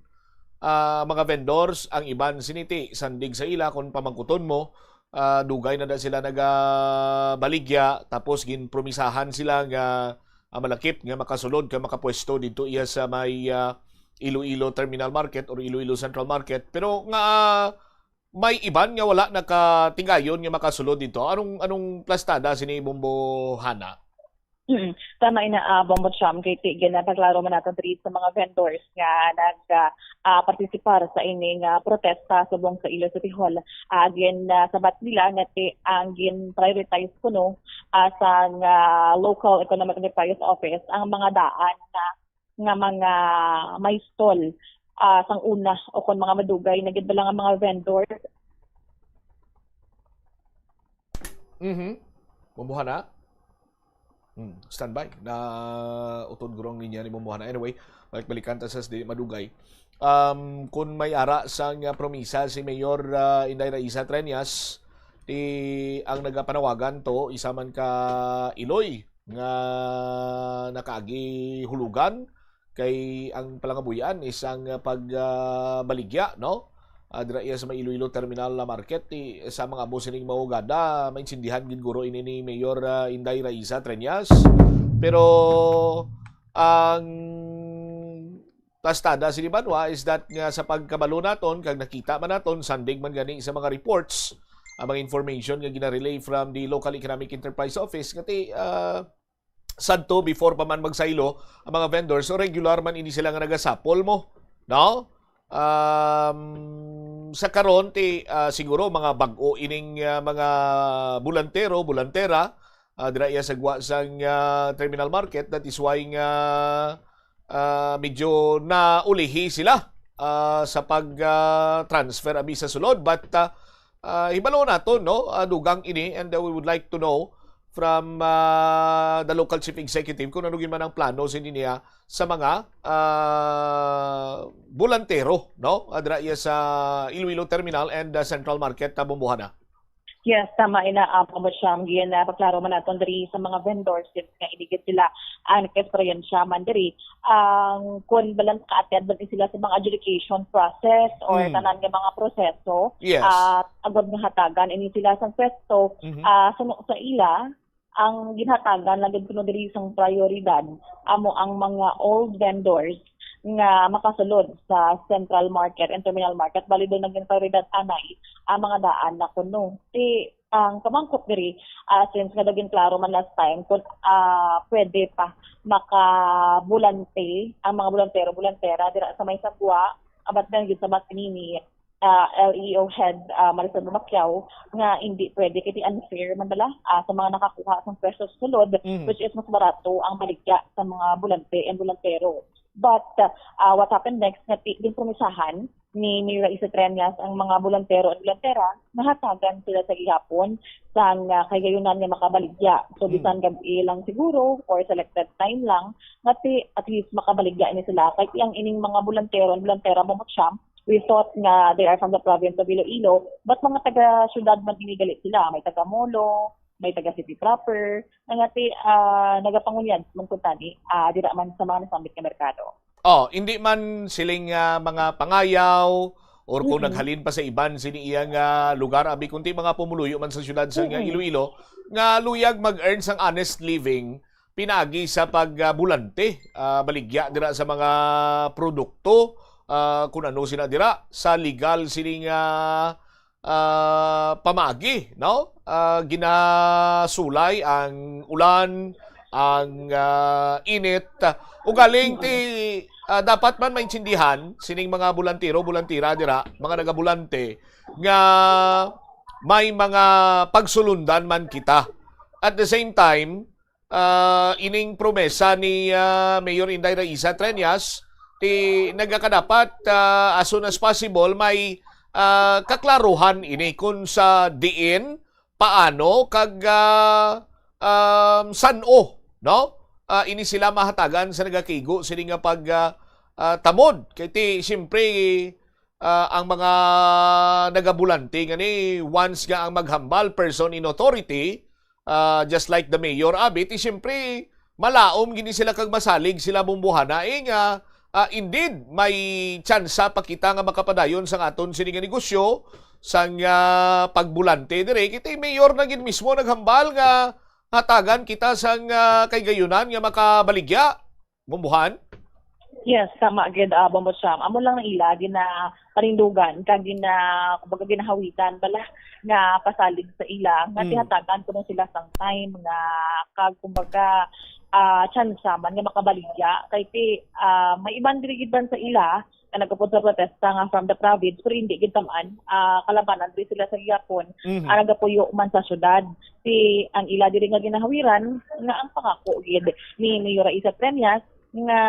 ah, mga vendors, ang iban siniti, sandig sa ila, kung pamangkuton mo, ah, dugay na da sila nagabaligya, tapos ginpromisahan sila nga, ah, malakip nga makasulod ka makapwesto dito iya sa may, ah, Iloilo Terminal Market or Iloilo Central Market. Pero nga, may iban nga wala nakatigayon nga makasulod dito. Anong, anong plastada sini, Bombohana? Mm. Tama ina, ah, Bombo Cham, kay ti-, ginapaklaro man nato diri sa mga vendors nga nag, ah, ah, partisipar sa ini nga protesta subong sa Iloilo City Hall. Ah, gin, ah, sabat nila nga ti-, ang gin-prioritize kuno, ah, sang, ah, Local Economic Enterprise Office ang mga daan nga nga mga may stall, ah, sang una o kon mga madugay na gid bala nga mga vendor. Mhm. Bombohana? Hmm, standby. Na utod guro ang linya ni Bombohana. Anyway, balik-balikan ta sa dili madugay. Um, kung may ara sang, ah, promisa si Mayor, ah, Inday Raisa Treñas, ti ang nagapanawagan to, isa man ka Iloy nga nakaagi hulugan kay ang palangabuy-an is ang pag, ah, baligya, no? Ah, dira iya sa may Iloilo Terminal Market, ti, sa mga amo sining mawagada, maintindihan gid guro ini ni Mayor, ah, Inday Raisa Treñas. Pero ang plastada sini banwa is that nga sa pagkabalo naton, kag nakita man naton, sandig man gani sa mga reports, ang mga information nga gina-relay from the Local Economic Enterprise Office, nga ti, ah, sadto before pa man magsaylo ang mga vendors, so regular man ini sila nga nagasapol mo, no? Um, sa karon ti, ah, siguro mga bag-o ining, ah, mga bulantero, bulantera, ah, dira iya sa gwa sang, ah, terminal market. That is why nga, ah, medyo naulihi sila, ah, sa pag, ah, transfer abi sa sulod. But, ah, ah, hibalo naton, no? Ah, dugang ini, and, ah, we would like to know from, ah, the local chief executive kung ano gid man ang plano sini niya sa mga, ah, bulantero, no? Ah, dira iya sa Iloilo Terminal and, ah, Central Market, ah, Bombohana. Yes, tama ina, ah, Bombo Cham, gin, ah, paklaro man naton diri sa mga vendors nga ini gid sila ang nag-eksperyensya man diri. Ang kun balang ka-attend man sila sa mga adjudication process or Mm. tanan nga mga proseso, Yes. ah, agod nga hatagan ini sila sa pwesto, Mhm. ah, suno sa ila, ang ginhatagan lang gid kuno diri sang prioridad amo ang mga old vendors nga makasulod sa Central Market and Terminal Market. Bali, daw naging prioridad anay ang mga daan na kuno. Ti ang kamangkot diri, ah, since nga naging klaro man last time kung, ah, pwede pa makabulante ang mga bulantero-bulantera dira sa may Sagwa, abat na gyud sa Batnini, ah, L E O head, ah, Maricel Bacquiao, nga hindi pwede kay unfair man bala, ah, sa mga nakakuha sang presyo sa sulod, Mm. which is mas barato ang baligya sa mga bulante and bulantero. But, ah, what happened next, nga ti-, ginpromisahan ni Mayor Raisa Treñas ang mga bulantero and bulantera, nahatagan sila sa gihapon sang, ah, kahigayunan nga makabaligya. So, Mm. bisan gab-i lang siguro or selected time lang, nga ti-, at least makabaligya ini sila. Kay ang ining mga bulantero and bulantera mo, Mutsyam, we thought nga they are from the province of Iloilo, but mga taga-syudad man ini gali sila. May taga-Molo, may taga-city proper, nga ti-, ah, nagapangunyad man kuntani, ah, dira man sa mga nasambit nga merkado. Oh, hindi man siling, ah, mga pangayaw or kung Mm-mm. naghalin pa sa iban sini iya nga lugar, abi, kundi mga pumuluyo man sa syudad sa nga Mm-mm. Iloilo, nga luyag mag-earn sang honest living, pinaagi sa pag, ah, bulante, ah, baligya dira sa mga produkto, ah, kung ano sina dira, sa legal sining, ah, ah, pamaagi, no? Ah, ginasulay ang ulan, ang, ah, init. Ugaling ti, ah, dapat man maintindihan sining mga bulantero, bulantira dira, mga nagabulante, nga may mga pagsulundan man kita. At the same time, ah, ining promesa ni, ah, Mayor Inday Raisa Treñas, ti nagakadapat, ah, as soon as possible, may, ah, kaklaruhan ini kung sa diin, paano, kag, ah, um, san-o, no? Ah, ini sila mahatagan sa nagakigo sini nga pag, ah, ah, tamod. Kay ti, siyempre, ah, ang mga nagabulante nga ni, once nga ang maghambal, person in authority, ah, just like the mayor, abi, ti siyempre, malaom gini sila kag masalig sila bumbuhana, eh, nga, ah, indeed, may tsansa pa kita nga makapadayon sang aton sini nga negosyo, sang, ah, pagbulante dire. Kay ti mayor na gid mismo naghambal nga hatagan kita sang, ah, kahigayunan nga makabaligya. Bumbuhan? Yes, tama gid, ah, Bombo Cham. Amo lang na ila ginapanindugan kag gina-, kumbaga, ginahawitan bala nga pasalig sa ila nga Mm. tihatagan kuno sila sang time nga kag, kumbaga, ah, tsansa man nga makabaligya. Kay ti, ah, may iban diri gid man sa ila nga nagapod sa protesta nga from the province, pero hindi gid taman, ah, kalabanan diri sila sa gihapon, Mhm. ah, nagapuyo man sa syudad. Ti ang ila diri nga ginahawiran nga ang pangako gid ni Mayor Raisa Treñas nga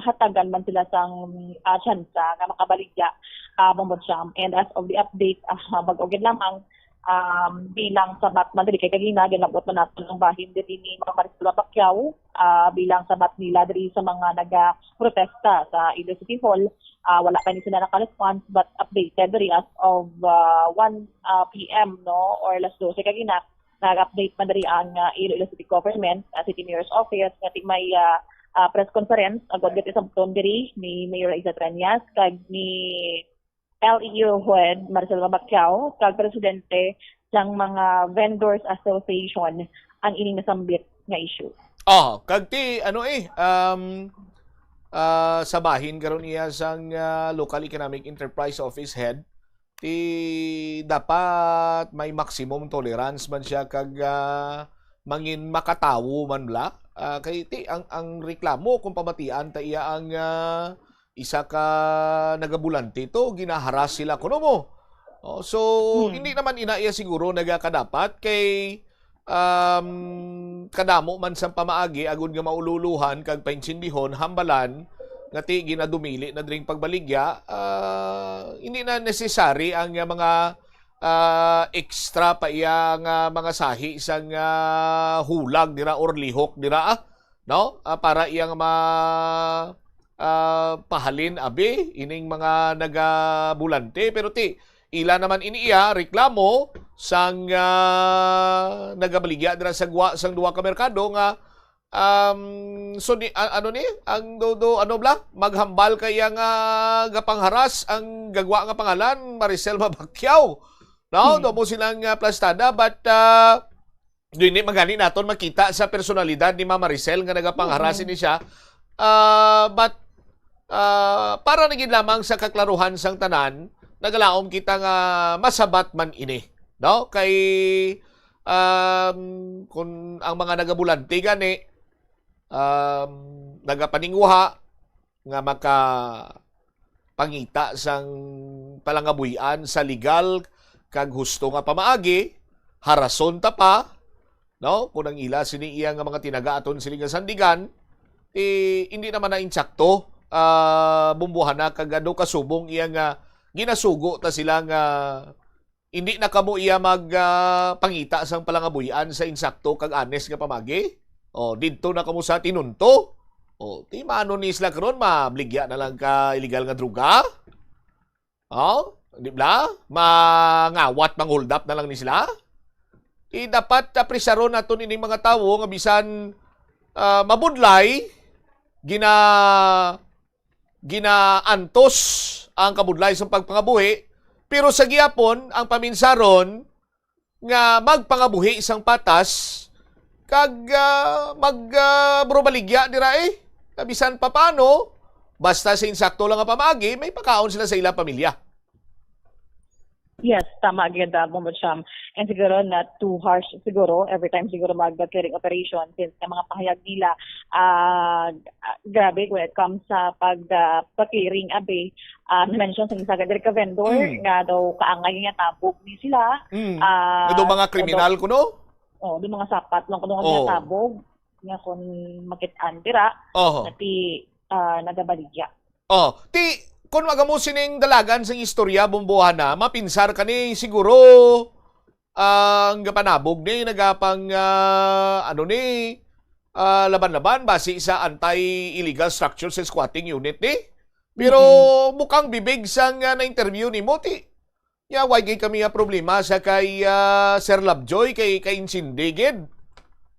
hatagan man sila sang, ah, tsansa nga makabaligya, ah, Bombo Cham. And as of the update, ah, bag-o gid lamang, um, bilang sabat man diri kay kagina ginabot man naton ang bahin diri ni Ma'am Maricela Bacquiao, ah, bilang sabat nila diri sa mga nagaprotesta sa Iloilo City Hall. Ah, wala pa ni sila naka-response, but updated diri as of, ah, one, ah, P M, no, or alas dose kagina, nag-update man diri ang, ah, Iloilo City Government, ah, City Mayor's Office, nga ti may, ah, ah, press conference, agod gid isabton diri ni Mayor Raisa Treñas kag ni L E O Head Maricel Bacquiao kag presidente sang mga Vendors Association ang ining nasambit nga issue. Oh, kag ti, ano, eh, um, ah, sa bahin karon iya sang, ah, Local Economic Enterprise Office Head, ti dapat may maximum tolerance man siya kag, ah, mangin makatawo man bala. Ah, kay ti ang, ang reklamo kung pamatian ta iya ang, ah, isa ka nagabulante to, ginaharas sila kuno mo. Oh, so, Hmm. hindi naman ina iya siguro nagakadapat kay, um, kadamo man sang pamaagi agud nga maululuhan kag paintindihon, hambalan nga ti ginadumili na dring pagbaligya, ah, hindi na necessary ang, ah, mga, ah, extra pa iya nga mga sahi sang, ah, hulag dira or lihok dira, ah, no? Ah, para iyang ma-, ah, pahalin abi ining mga nagabulante. Pero ti, ila naman ini iya reklamo sang, ah, nagabaligya dira sa gwa sang duha ka merkado nga, um, so ni, a-, ano ni, ang do, do, ano bala, maghambal kay iya nga gapangharas ang gagwa nga pangalan, Maricel Bacquiao. No, Hmm. do mo silang, ah, plastada, but, ah, Dili man gani naton makita sa personalidad ni Ma'am Maricel nga nagapangharas Mm. ini siya. Ah, but, ah, para na gid lamang sa kaklaruhan sang tanan, nagalaom kita nga masabat man ini, no? Kay, um, kung ang mga nagabulante gani, um, nagapaninguha nga makapangita sang palangabuy-an sa legal kag husto nga pamaagi, harason ta pa, no? Kung ang ila sini iya nga mga tinaga aton sini nga sandigan, eh, hindi naman na insakto, ah, bumbuhana kag ano kasubong iya nga ginasugo ta sila nga hindi na kamo iya mag, ah, pangita sang palangabuy-an sa insakto kag honest nga pamagi. O, didto na kamo sa tinunto. O, ti mano ni sila karon, mabligya na lang ka illegal nga droga? O, di ba? Mangawat, manghuldap na lang ni sila? Ti dapat apresaron naton ining mga tawo nga bisan, ah, mabudlay, gina-, ginaantos ang kabudlay sa pagpangabuhi, pero sa gihapon ang paminsaron nga magpangabuhi sang patas kag, ah, mag, ah, burubaligya dira, eh. Na bisan pa paano, basta sa insakto lang nga pamaagi, may pakaon sila sa ilang pamilya. Yes, tama gyud, ah, Bombo Cham. And siguro not too harsh siguro every time siguro mag-clearing operation, since ang mga pahayag nila, ah, ah, grabe when it comes sa pag, ah, pa-clearing, abi, ah, na-mention sa isa ka diri ka vendor Mm. nga daw kaangay niya tabog ni sila. Mm. Ah, Nga daw mga although kriminal kuno? Oh, daw mga sapat lang kuno nga Oh. tabog nga kung makit-an dira, Oho. nati, ah, nagabaligya. Oh, ti, kung aga mo sining dalagan sing istorya, Bombo Hana, mapinsar ka ni siguro ang gapanabog ni nagapang, ah, ano ni, ah, laban-laban basi sa anti-illegal structure sa squatting unit ni. Pero Mm. bukang bibig sang, ah, na-interview nimo, ti, ya, why gid kami nga problema sa kay, ah, Sir Lovejoy, kay, kay Insindi gid.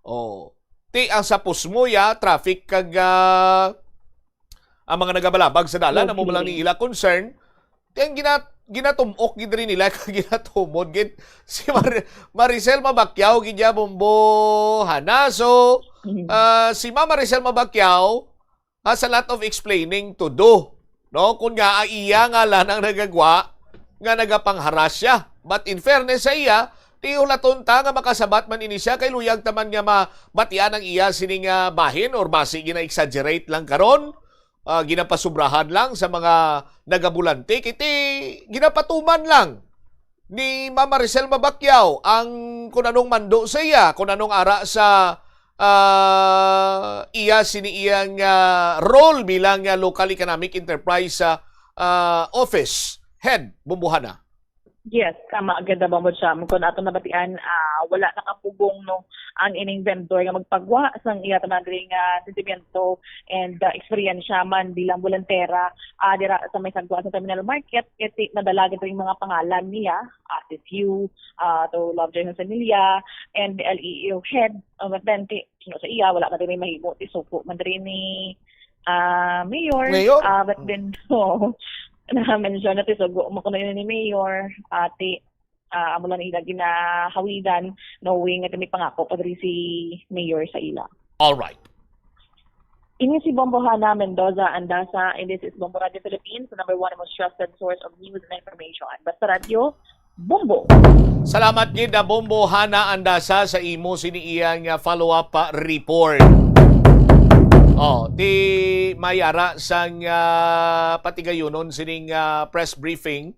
Oh. Ti, ang sa Posmo, ya, traffic kag, ah, ang mga nagabalabag sa dalan, amo man lang Okay. ni ila concern. Ti, ang gina-, ginatumok gid rin nila, kag ginatumod gid si Mar-, Maricel Mabacquiao gid ya, Bombo Hana. So, Mhm. ah, si Ma'am Maricel Mabacquiao has a lot of explaining to do, no? Kung nga, ah, iya nga lang ang nagagwa, nga nagapangharas siya. But in fairness sa iya, ti hulaton ta nga makasabat man ini siya, kay luyag ta man nga mabatian ang iya sining, ah, bahin or basi gina-exaggerate lang karon, ah, ginapasubrahan lang sa mga nagabulante, kay ti ginapatuman lang ni Ma'am Maricel Mabacquiao ang kung anong mando sa iya, kung anong ara sa, ah, iya sini iyang, ah, role bilang, ah, local economic enterprise sa, ah, office head, Bombo Hana. Yes, tama gid, Bombo Cham. Kung ato nabatian, ah, wala nakapugong, no, ang ining vendor nga magpagwa sang iya tanan diri nga sentimiento and, ah, eksperyensya man bilang bolantera, ah, dira sa may sagwa sa terminal market, kay ti nadala gid ring mga pangalan niya, ah, si Fiu, ah, to Lovejoy Josemilia, and L E O head, ah, but then ti, sino sa iya, wala na diri mahimo, ti sugo man diri ni, ah, Mayor. Mayor? Ah, but then, oh, na-mention na ti sugo mo kuno ni Mayor, ah, ti, ah, amo lang nila ginahawidan, knowing nga may pangako pa diri si Mayor sa ila. All right. Ini si Bombo Hana Mendoza Andasa, and this is Bombo Radio Philippines, the number one most trusted source of news and information. Basta Radyo, Bombo. Salamat gid na Bombo Hana Andasa sa imo sini iyang, ah, follow-up, ah, report. Oh, ti may ara sang, ah, patigayunon sining, ah, press briefing,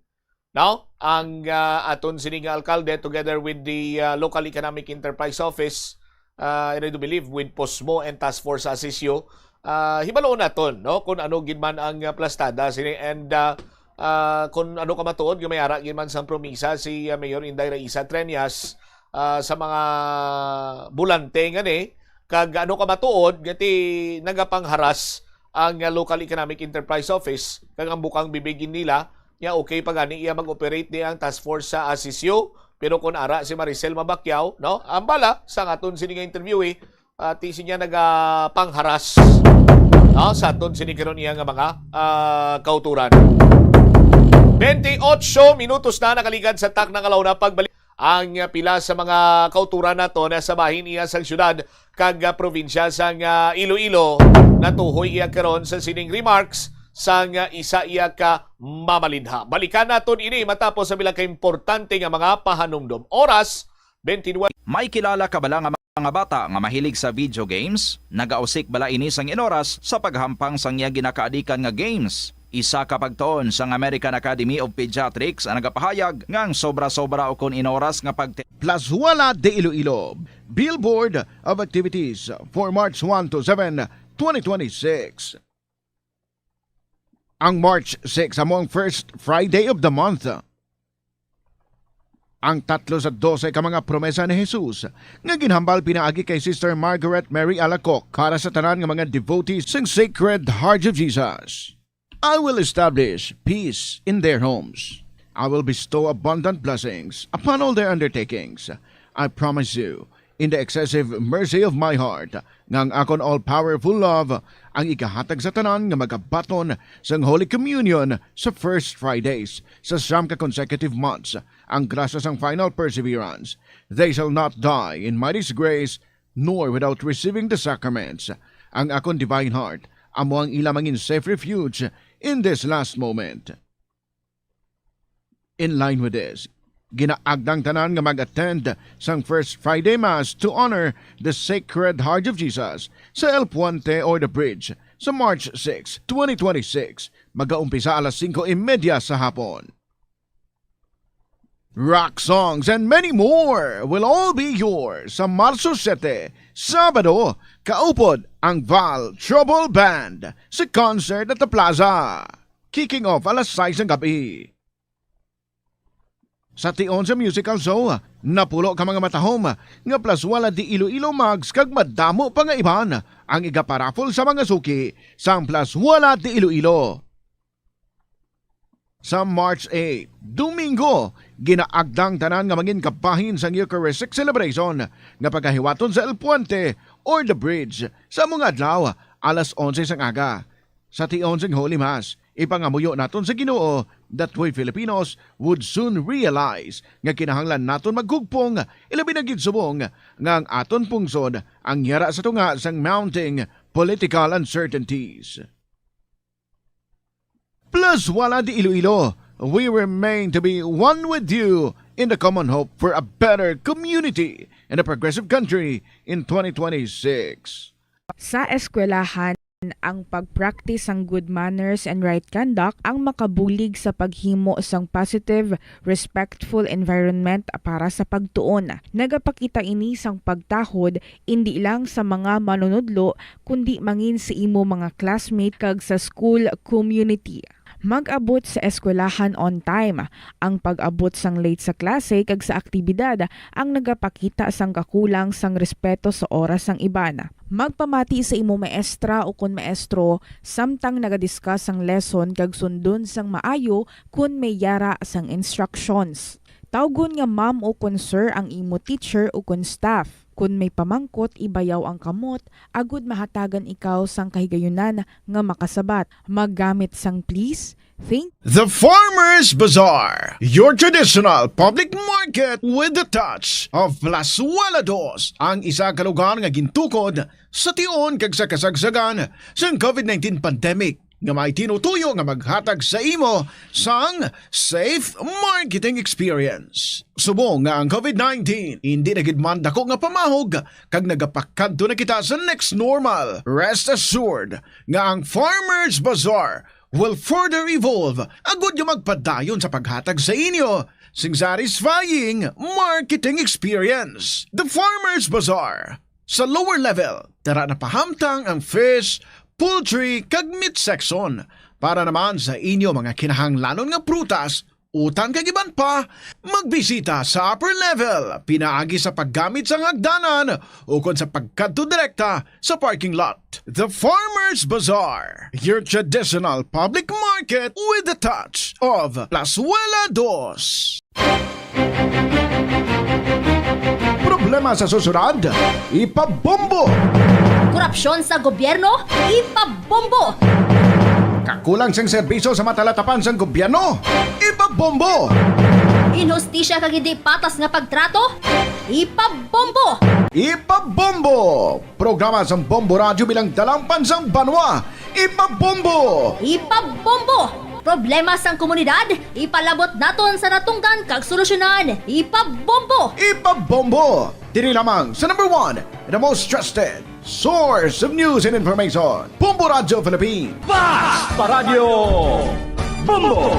no? Ang, ah, aton sining alkalde together with the, ah, Local Economic Enterprise Office, ah, and I do believe with Posmo and Task Force Asisio, ah, hibaloon naton, no, kung ano gid man ang, ah, plastada sini and, ah, ah, kung ano ka matuod nga may ara gid man sang promisa si, ah, Mayor Inday Raisa Treñas, ah, sa mga bulante nga ni, kag ano ka matuod nga ti nagapangharas ang, ah, Local Economic Enterprise Office kag ang bukang bibig nila, nya okay pa gani iya mag-operate ni ang task force sa Asisio. Pero kung ara si Maricel Mabacquiao, no, ang bala sa aton sini nga interviewee, ah, ti siya nagapangharas, no, sa aton sini karon iya nga mga, ah, kauturan. Twenty-eight minutos na nakaligad sa takna nga launa. Pagbalik, Ang, ah, pila sa mga kauturan naton sa bahin iya sang syudad kag, ah, probinsya sang, ah, Iloilo, natuhoy iya karon sa sining remarks sang, ah, isa iya ka mamalinha. Balikan naton ini matapos sa pila ka importante nga mga pahanumdom. Oras, twenty-one. May kilala ka bala nga mga bata nga mahilig sa video games? Nagausik bala ini sang inoras sa paghampang sang iya ginakaadikan nga games? Isa ka pagtuon sang American Academy of Pediatrics ang nagapahayag nga ang sobra-sobra ukon inoras nga pag Plaswala de Iloilo, Billboard of Activities for March one to seven, twenty twenty-six. Ang March six amo ang first Friday of the month. Ang tatlo sa dose ka mga promesa ni Jesus nga ginhambal pinaagi kay Sister Margaret Mary Alacoc para sa tanan nga mga devotees sang Sacred Heart of Jesus. "I will establish peace in their homes. I will bestow abundant blessings upon all their undertakings. I promise you, in the excessive mercy of my heart, nga ang akon all-powerful love ang igahatag sa tanan nga magabaton sang Holy Communion sa first Fridays sa siyam ka consecutive months, ang grasya sang final perseverance. They shall not die in my disgrace, nor without receiving the sacraments. Ang akon divine heart amo ang ila mangin safe refuge in this last moment." In line with this, ginaagdang tanan nga mag-attend sang First Friday Mass to honor the Sacred Heart of Jesus sa El Puente or the Bridge sa March six, twenty twenty-six. Magaumpisa alas singko y media sa hapon. Rock songs and many more will all be yours sa Marso siete, Sabado, kaupod ang Val Trouble Band sa concert at the Plaza. Kicking off alas sais ng gabi. Sa tion sa musical show, napulo ka mga matahom nga Plaswala de Iloilo mugs kag madamo pa nga iban ang igaparaffle sa mga suki sang Plaswala de Iloilo. Sa March eight, Domingo, ginaagdang tanan nga mangin kabahin sang Eucharistic celebration nga pagahiwaton sa El Puente or the Bridge sa mga adlaw alas onse sang aga. Sa tion sang Holy Mass, ipangamuyo naton sa Ginoo that we Filipinos would soon realize nga kinahanglan naton maghugpong, ilabi na gid subong nga ang aton pungsod ang yara sa tunga sang mounting political uncertainties. Plaswala de Iloilo, we remain to be one with you in the common hope for a better community and a progressive country in twenty twenty-six. Sa eskwelahan, ang pag-practice sang good manners and right conduct ang makabulig sa paghimo sang positive, respectful environment para sa pagtuon. Nagapakita ini sang pagtahod indi lang sa mga manunudlo, kundi mangin sa imo mga classmate kag sa school community. Mag-abot sa eskwelahan on time. Ang pag-abot sang late sa klase kag sa aktibidad ang nagapakita sang kakulang sang respeto sa oras sang iban. Magpamati sa imo maestra ukon maestro samtang naga-discuss sang lesson kag sundon sang maayo kon may yara sang instructions. Tawgon nga ma'am ukon sir ang imo teacher ukon staff. Kon may pamangkot, ibayaw ang kamot agod mahatagan ikaw sang kahigayunan nga makasabat. Maggamit sang please, thank The Farmers Bazaar, your traditional public market with the touch of Plazuela Dos, ang isa ka lugar nga gintukod sa tion kag sa kasagsagan sang covid nineteen pandemic, nga may tinutuyo nga maghatag sa imo sang safe marketing experience. Subong nga ang covid nineteen indi na gid man dako nga pamahog kag nagapakadto na kita sa next normal, rest assured nga ang Farmers Bazaar will further evolve agud nga magpadayon sa paghatag sa inyo sing satisfying marketing experience. The Farmers Bazaar. Sa lower level, dara na pahamtang ang fish, poultry, kag meat section. Para naman sa inyo mga kinahanglanon nga prutas, utan kag iban pa, magbisita sa upper level pinaagi sa paggamit sang hagdanan ukon sa pagkadto direkta sa parking lot. The Farmers Bazaar, your traditional public market with the touch of Plazuela Dos. Problema sa susunod, ipabombo. Korupsyon sa gobyerno, ipabombo. Kakulang sang serbisyo sa matalatapan sang gobyerno, ipabombo. Inhustisya kag hindi patas nga pagtrato? Ipabombo! Ipabombo! Programa sang Bombo Radyo bilang dalangpan sang banwa. Ipabombo! Ipabombo! Problema sang komunidad, ipalabot naton sa natungdan kag solusyonan. Ipabombo! Ipabombo! Diri lamang sa number one, the most trusted source of news and information, Bombo Radyo Philippines. Basta Radyo Bombo!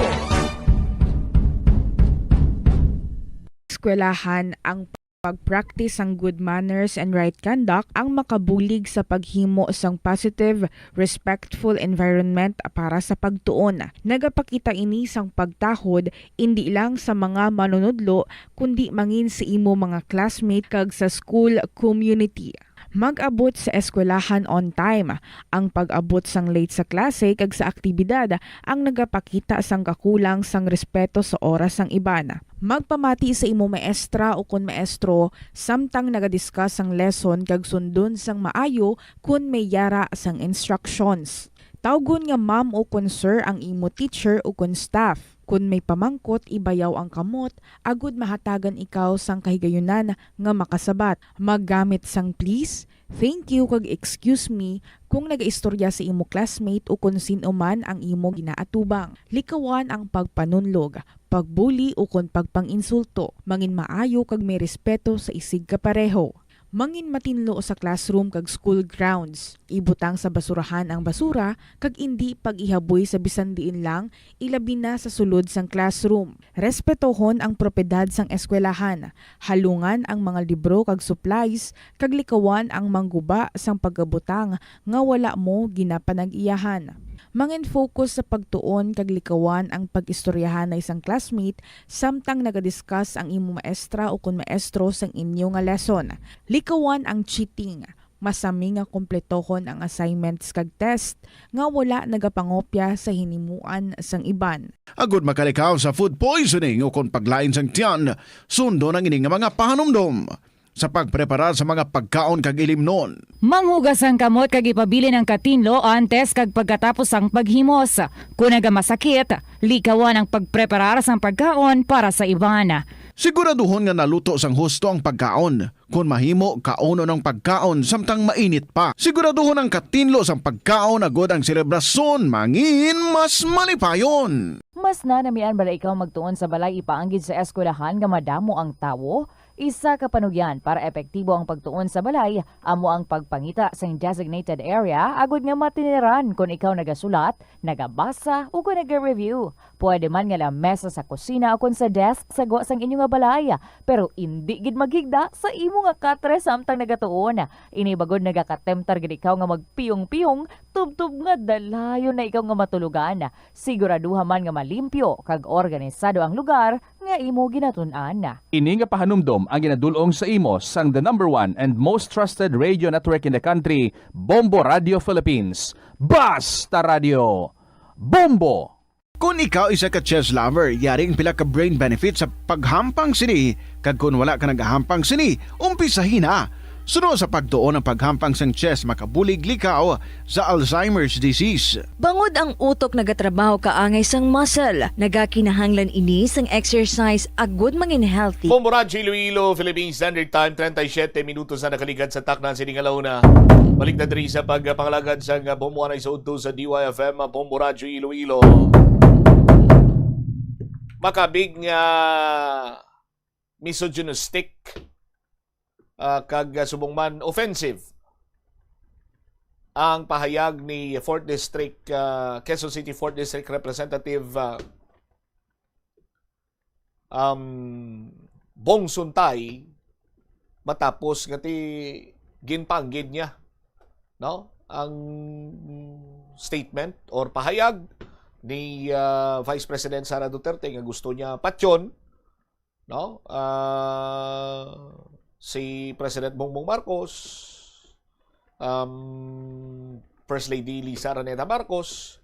Eskwelahan ang pag-practice sang good manners and right conduct ang makabulig sa paghimo sang positive, respectful environment para sa pagtuon. Nagapakita ini sang pagtahod indi lang sa mga manunudlo, kundi mangin sa imo mga classmate kag sa school community. Mag-abot sa eskwelahan on time. Ang pag-abot sang late sa klase kag sa aktibidad ang nagapakita sang kakulang sang respeto sa oras sang iban. Magpamati sa imo maestra o kon maestro samtang naga-discuss sang lesson kag sundon sang maayo kon may yara sang instructions. Tawgon nga ma'am o kon sir ang imo teacher o kon staff. Kon may pamangkot, ibayaw ang kamot agud mahatagan ikaw sang kahigayunan nga makasabat. Maggamit sang please, thank you, kag excuse me kung nagaistorya sa imo classmate o kon sin-o man ang imo ginaatubang. Likawan ang pagpanunlog, pagbuli, o kon pagpang-insulto. Mangin maayo kag may respeto sa isigkapareho. Mangin matinlo sa classroom kag school grounds. Ibutang sa basurahan ang basura kag indi pag-ihaboy sa bisan diin lang, ilabi na sa sulod sang classroom. Respetohon ang propiedad sang eskwelahan. Halungan ang mga libro kag supplies, kag likawan ang mangguba sang pagabutang nga wala mo ginapanag-iyahan. Mangin-focus sa pagtuon kag likawan ang pag-istoryahanay sang classmate samtang naga-discuss ang imo maestra o kon maestro sang inyo nga lesson. Likawan ang cheating. Masami nga kompletohon ang assignments kag test nga wala nagapangopya sa hinimuan sang iban. Agud makalikaw sa food poisoning o kon paglain sang tiyan, sundon ang ini nga mga pahanumdom. Sa pagpreparar sa mga pagkaon kag ilimnon. Manghugas ang kamot kag ipabilin ang katinlo antes kag pagkatapos sang paghimos. Kon nagamasakit, likawan ang pagpreparar sang pagkaon para sa iban. Siguraduhon nga naluto sang husto ang pagkaon. Kon mahimo, kaunon ang pagkaon samtang mainit pa. Siguraduhon ang katinlo sang pagkaon agud ang selebrasyon mangin mas malipayon. Mas nanamian bala ikaw magtuon sa balay ipaanggid sa eskwelahan nga madamo ang tawo? Isa ka panugyan para epektibo ang pagtuon sa balay amo ang pagpangita sing designated area agud nga matiniran kon ikaw nagasulat, nagabasa, o kon naga-review. Pwede man nga lamesa sa kusina o kon sa desk sa gwa sang inyo nga balay, pero indi gid maghigda sa imo nga katre samtang nagatuon. Ini bagod nagakatemtar gid ikaw nga magpiyong-piyong, tubtob nga dalayon na ikaw nga matulogan. Siguraduha man nga malimpyo kag organisado ang lugar nga imo ginatun-an. Ini nga pahanumdom ang ginadul-ong sa imo sang the number one and most trusted radio network in the country, Bombo Radio Philippines. Basta Radio, Bombo! Kon ikaw isa ka chess lover, yari ang pila ka brain benefits sa paghampang sini, kag kon wala ka nagahampang sini, umpisahi na. Suno sa pagtuon, ang paghampang sang chess makabulig likaw sa Alzheimer's disease. Bangod ang utok nagatrabaho kaangay sang muscle, nagakinahanglan ini sang exercise agud mangin healthy. Bombo Radyo Iloilo, Philippine Standard Time, treinta y siete minutos na nakaligad sa takna sini nga launa. Balik na diri sa pagpangalagad sang Bombo Anay sa udto sa D Y F M, Bombo Radyo Iloilo. Makabig nga misogynistic, ah, kag, ah, subong man offensive ang pahayag ni fourth District, ah, Quezon City fourth District Representative, ah, um, Bong Suntay, matapos nga ti ginpanggid niya, no, ang statement or pahayag ni, ah, Vice President Sara Duterte nga gusto niya patyon, no? Ah, si President Bongbong Marcos, um, First Lady Liza Araneta Marcos,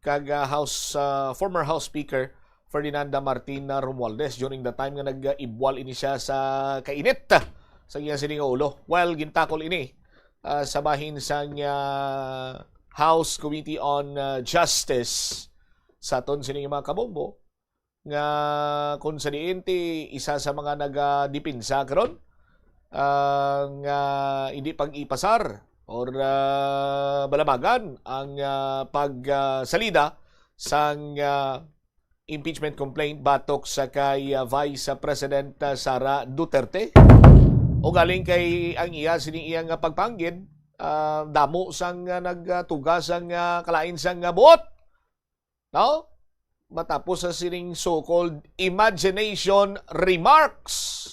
kag, ah, House, ah, former House Speaker Ferdinanda Martin Romualdez during the time nga nag-ibwal ini siya sa kainit sa iya sini nga ulo. While gintakol ini, ah, sa bahin sang, ah, House Committee on, ah, Justice sa aton sini nga mga kabombo, nga kung sa diin ti isa sa mga nagadepensa karon, ah, nga hindi pag-ipasar or, ah, balabagan ang, ah, pag, ah, salida sang, ah, impeachment complaint batok sa kay, ah, Vice President, ah, Sara Duterte. O galing kay ang iya sini iya nga pagpanggid, ah, damo sang, ah, nagtuga sang, ah, kalain sang, ah, buot. No? Matapos sa sining so-called imagination remarks.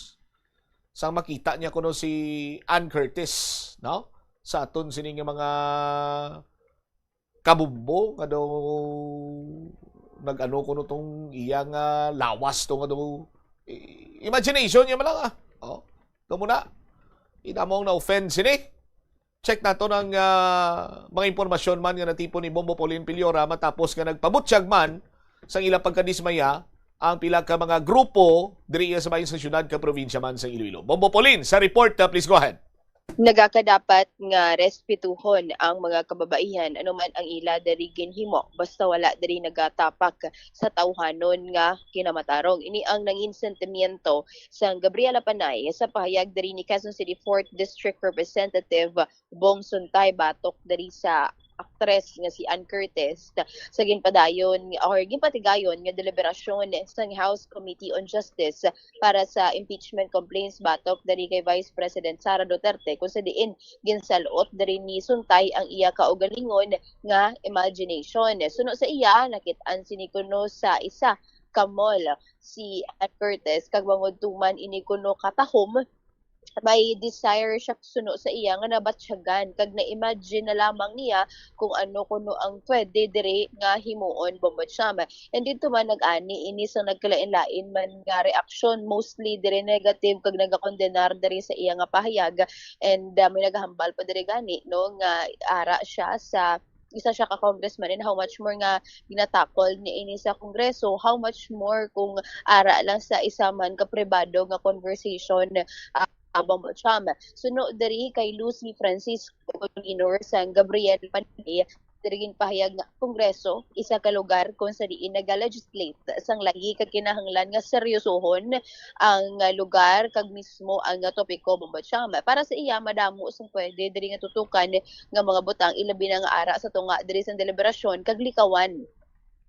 Sang makita niya kuno si Ann Curtis, no? Sa aton sining mga kabumbo nga daw nag-ano kuno tong iya nga lawas to nga daw i- imagination niya man lang, ah. Oh. Ito muna. Ina mo ang na-offend sini. Check nato ang, ah, mga impormasyon man nga natipon ni Bombo Pauline Piliora matapos nga nagpabutyag man sang ilang pagkadismaya ang pila ka mga grupo diri sa bahin sa syudad ka probinsya man sa Iloilo. Bombo Pauline, sa report, ah, please go ahead. Nagakadapat nga respetuhon ang mga kababaihan anuman ang ila diri ginhimo, basta wala diri nagatapak sa tawhanon nga kinamatarong. Ini ang nangin sentimiento sang Gabriela Panay sa pahayag diri ni Quezon City Fourth District Representative Bong Suntay batok diri sa aktres nga si Ann Curtis sa ginpadayon or ginpatigayon nga deliberasyon sang House Committee on Justice para sa impeachment complaints batok diri kay Vice President Sara Duterte, kung sa diin ginsalot diri ni Suntay ang iya kaugalingon nga imagination. Suno sa iya, nakit-an sini kuno sa isa ka mall si Ann Curtis, kag bangod tuman ini kuno katahom, may desire siya suno sa iya nga nabatyagan, kag na-imagine na lamang niya kung ano kuno ang pwede diri nga himuon, Bombo Cham. And dito man nag-ani ini sa nagkalain-lain man nga reaksyon, mostly diri negative kag nagakondenar diri sa iya nga pahayag, and, ah, may nagahambal pa diri gani, no, nga ara siya sa isa siya ka congressman, and how much more nga ginatakol niya ini sa Kongreso, how much more kung ara lang sa isa man ka pribado nga conversation, ah, Bombo Cham. Suno diri kay Lucy Francisco, convener sang Gabriel Panay, diri ginpahayag nga Kongreso isa ka lugar kung sa diin naga-legislate sang lahi kag kinahanglan nga seryosohon ang lugar kag mismo ang topiko, Bombo Cham. Para sa iya, madamo sang pwede diri nga tutukan nga mga butang, ilabi na nga ara sa tunga diri sang deliberasyon kag likawan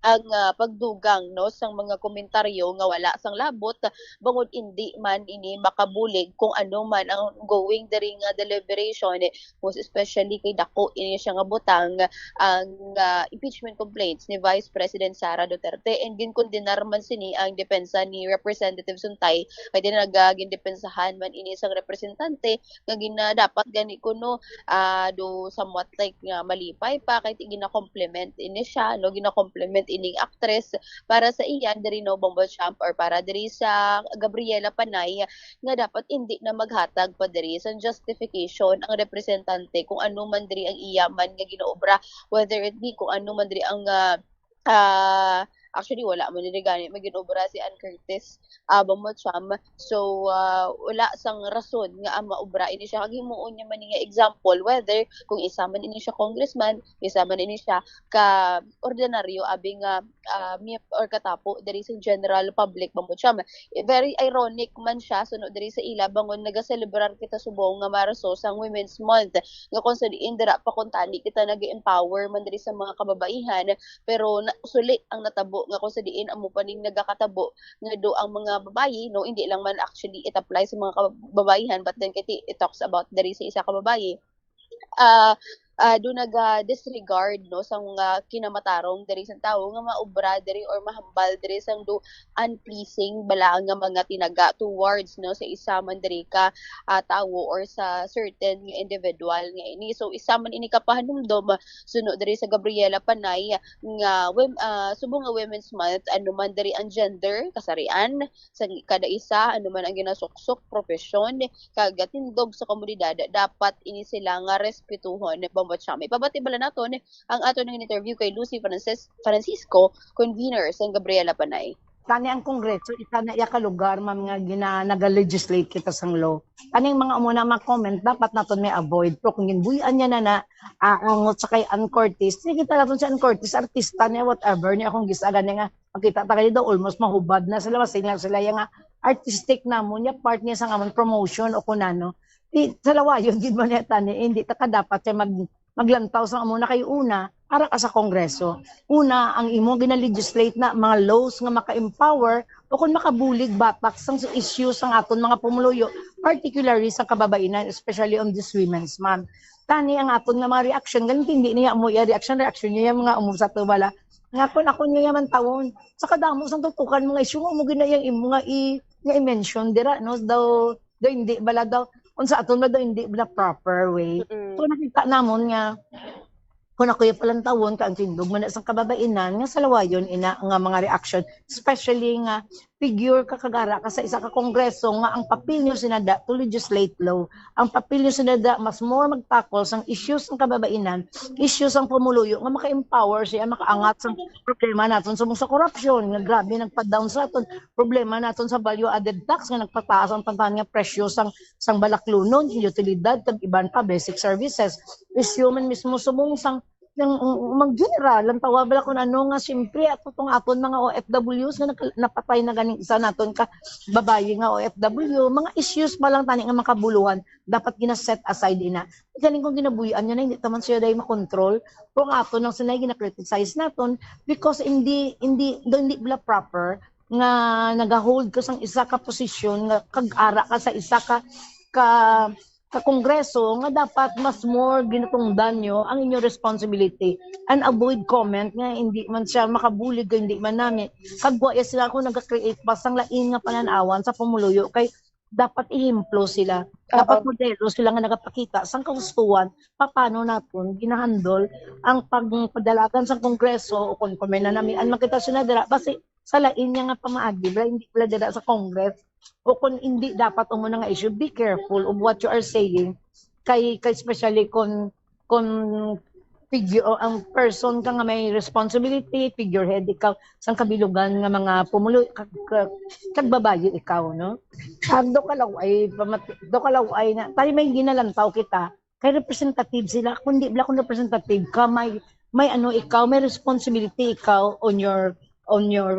ang, ah, pagdugang, no, sang mga komentaryo nga wala sang labot, bangod indi man ini makabulig kung ano man ang ongoing diri nga deliberation, most especially kay dako ini siya nga butang, ang, ah, impeachment complaints ni Vice President Sara Duterte, and ginkondenar man sini ang depensa ni Representative Suntay, kay din nag-, ah, gindepensahan man ini sang representante nga gina-, dapat gani kuno, ah, do somewhat like nga malipay pa kay ti-, gina-compliment ini siya, no, gina-compliment ining actress para sa iya diri, no, Bombo Cham, or para diri sa Gabriela Panay, nga dapat indi na maghatag pa diri sang justification ang representante kung ano man diri ang iya man nga ginaobra, whether it be kung ano man diri ang, ah, ah, actually, wala man diri gani man ginobra si Ann Curtis, ah, Bombo Cham. So, ah, wala sang rason nga ang maobra ini siya. Kag himuon niya man nga example, whether kung isa man ini siya congressman, isa man ini siya ka ordinaryo, abi nga, ah, miyem-, or katapo diri sa general public, Bombo Cham. Eh, very ironic man siya, suno diri sa ila, bangon nagaselebrar kita subong nga Marso sang Women's Month, nga kung sa diin dira pa kuntani kita nag-empower man diri sa mga kababaihan, pero na, suli ang natabo nga kung sa diin amo pa ning nagakatabo nga do ang mga babayi, no, hindi lang man actually it apply sa mga kababaihan, but then kay ti-, it talks about diri sa isa ka babayi. Ah, ah, do naga-disregard, no, sa mga kinamatarong diri sa tawo nga maobra diri or mahambal diri sang do unpleasing bala nga mga tinaga towards, no, sa isa man diri ka, ah, tawo or sa certain nga individual nga ini. So, isa man ini ka pahanumdom, ah, suno diri sa Gabriela Panay nga wom-, ah, subong nga Women's Month, ano man diri ang gender, kasarian sa kada isa, ano man ang ginasuksok, propesyon, kag tindog sa komunidad, dapat ini sila nga respetuhon, Bombo Cham. Ipabati bala naton ang aton nga interview kay Lucy Frances-, Francisco, convener sang Gabriela Panay. Tani ang Kongreso, isa na iya ka lugar, ma'am, nga gina-, naga-legislate kita sang law. Tani ang mga umuna mga comment, dapat naton may avoid. Pero kung ginbuy-an niya na na, ah, angot sa kay Ann Curtis, sige ta naton si Ann Curtis, artista niya, whatever niya, kung gisagan niya nga, makita ta kayo daw, almost mahubad na sila, masinglag sila, yung nga, artistic namon niya, part niya sa amon promotion o kung ano. Di, sa lawayon, gid man niya, tani, hindi ta ka dapat siya mag-, maglantaw sa umuna kay una, ara ka sa Kongreso. Una, ang imo ginalegislate na mga laws nga maka-empower o kung makabulig batak sang issues sang aton mga pumuluyo, particularly sa kababainan, especially on this Women's Month. Tani ang aton nga mga reaction, galing hindi niya mo iya reaction, reaction niya yung mga umum sa tubala. Nga kun ako niya man tawon, sa kadamo sang tutukan mga issue nga mo ginayang imo nga i nga i-mention dira, no? Daw, daw hindi bala daw, kung sa aton ba daw hindi bala proper way. Mm-mm. So nakita namon nga kung ako yung palantawon ka ang tindog man na sang kababainan nga sa lawayon ina nga mga reaction, especially nga figure ka kagara ka sa isa ka kongreso nga ang papel nyo sinada to legislate law. Ang papel nyo sinada mas more magtakol sang issues sang kababainan, issues sang pumuluyo nga maka-empower siya, makaangat sang problema naton sa, sa korupsyon nga grabe nagpa-down sa aton, problema naton sa value added tax nga nagpataas ang tantan nga presyo sang sang balaklunon, utilidad kag iban pa basic services. Issue man mismo subong sang ng mag-general lang tawa bala kung ano nga siyempre ato tong aton mga O F Ws nga naka- napatay na ganing isa naton ka babayi nga O F W, mga issues pa lang tani nga makabuluhan dapat gina-set aside ina. Galing kung ginabuhian niya na hindi taman siya dahil makontrol kung ato nang sinay gina-criticize naton because hindi hindi daw hindi bala proper nga nagahold ka sang isa ka posisyon nga kag ara ka sa isa ka ka ka kongreso nga dapat mas more ginatungdan nyo ang inyong responsibility and avoid comment nga hindi man siya makabulig o hindi man nami. Kag wa ya sila kung nag-create pa sang lain nga pananawan sa pumuluyo kay dapat ehemplo sila. Dapat Oo. modelo sila nga nagapakita sang kahustuhan paano naton ginahandle ang pagpadalagan sa kongreso o kung, kung may nanamian makita sila dira basi sa lain niya nga pamaagi bala hindi bala dira sa Congress o kung hindi dapat umuna nga issue, be careful of what you are saying. Kay, kay especially kung, kung figure, o ang person ka nga may responsibility, figurehead ikaw, sang kabilugan nga mga pumulo, kag, kag, kag babayi ikaw, no? Kag do ka law ay, pamati, do ka law ay na, tayo may ginalantaw kita, kay representative sila, kung di bala kung representative ka, may, may ano ikaw, may responsibility ikaw on your, on your,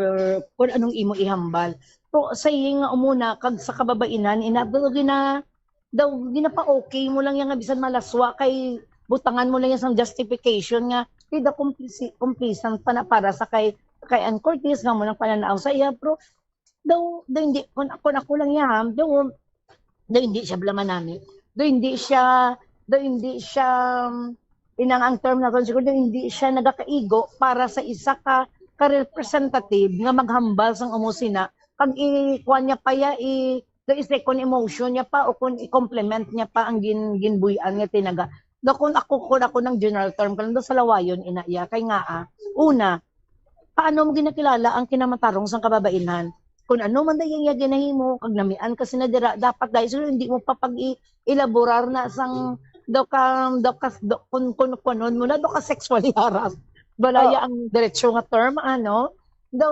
kung anong imo ihambal. Pero saying nga umuna, kag sa kababainan, ina, daw gina, daw ginapa-okay mo lang yan nga bisan malaswa kay butangan mo lang yan sang justification nga di da complisi-, complacent pa na para sa kay kay Ann Curtis nga mo nang pananaw sa iya pero daw daw hindi kun, kun ako lang yan daw daw hindi siya blamanami daw hindi siya daw hindi siya um, inang ang term naton siguro daw hindi siya nagakaigo para sa isa ka ka representative nga maghambal sang umusina kag ikuan niya pa ya i do i-second emotion niya pa o kung i-compliment niya pa ang gin ginbuy-an nga tinaga. Do kung ako kung ako ng general term karon do sa lawayon ina iya kay nga ah, una paano mo ginakilala ang kinamatarong sang kababainan? Kung ano man dayang iya ginahimo kag namian ka sina dira dapat dahil sila hindi mo pa pag i- elaborar na sang do ka do ka do, kun kun kunon mo na do ka sexually harass. Balaya ang diretso nga term ano. Do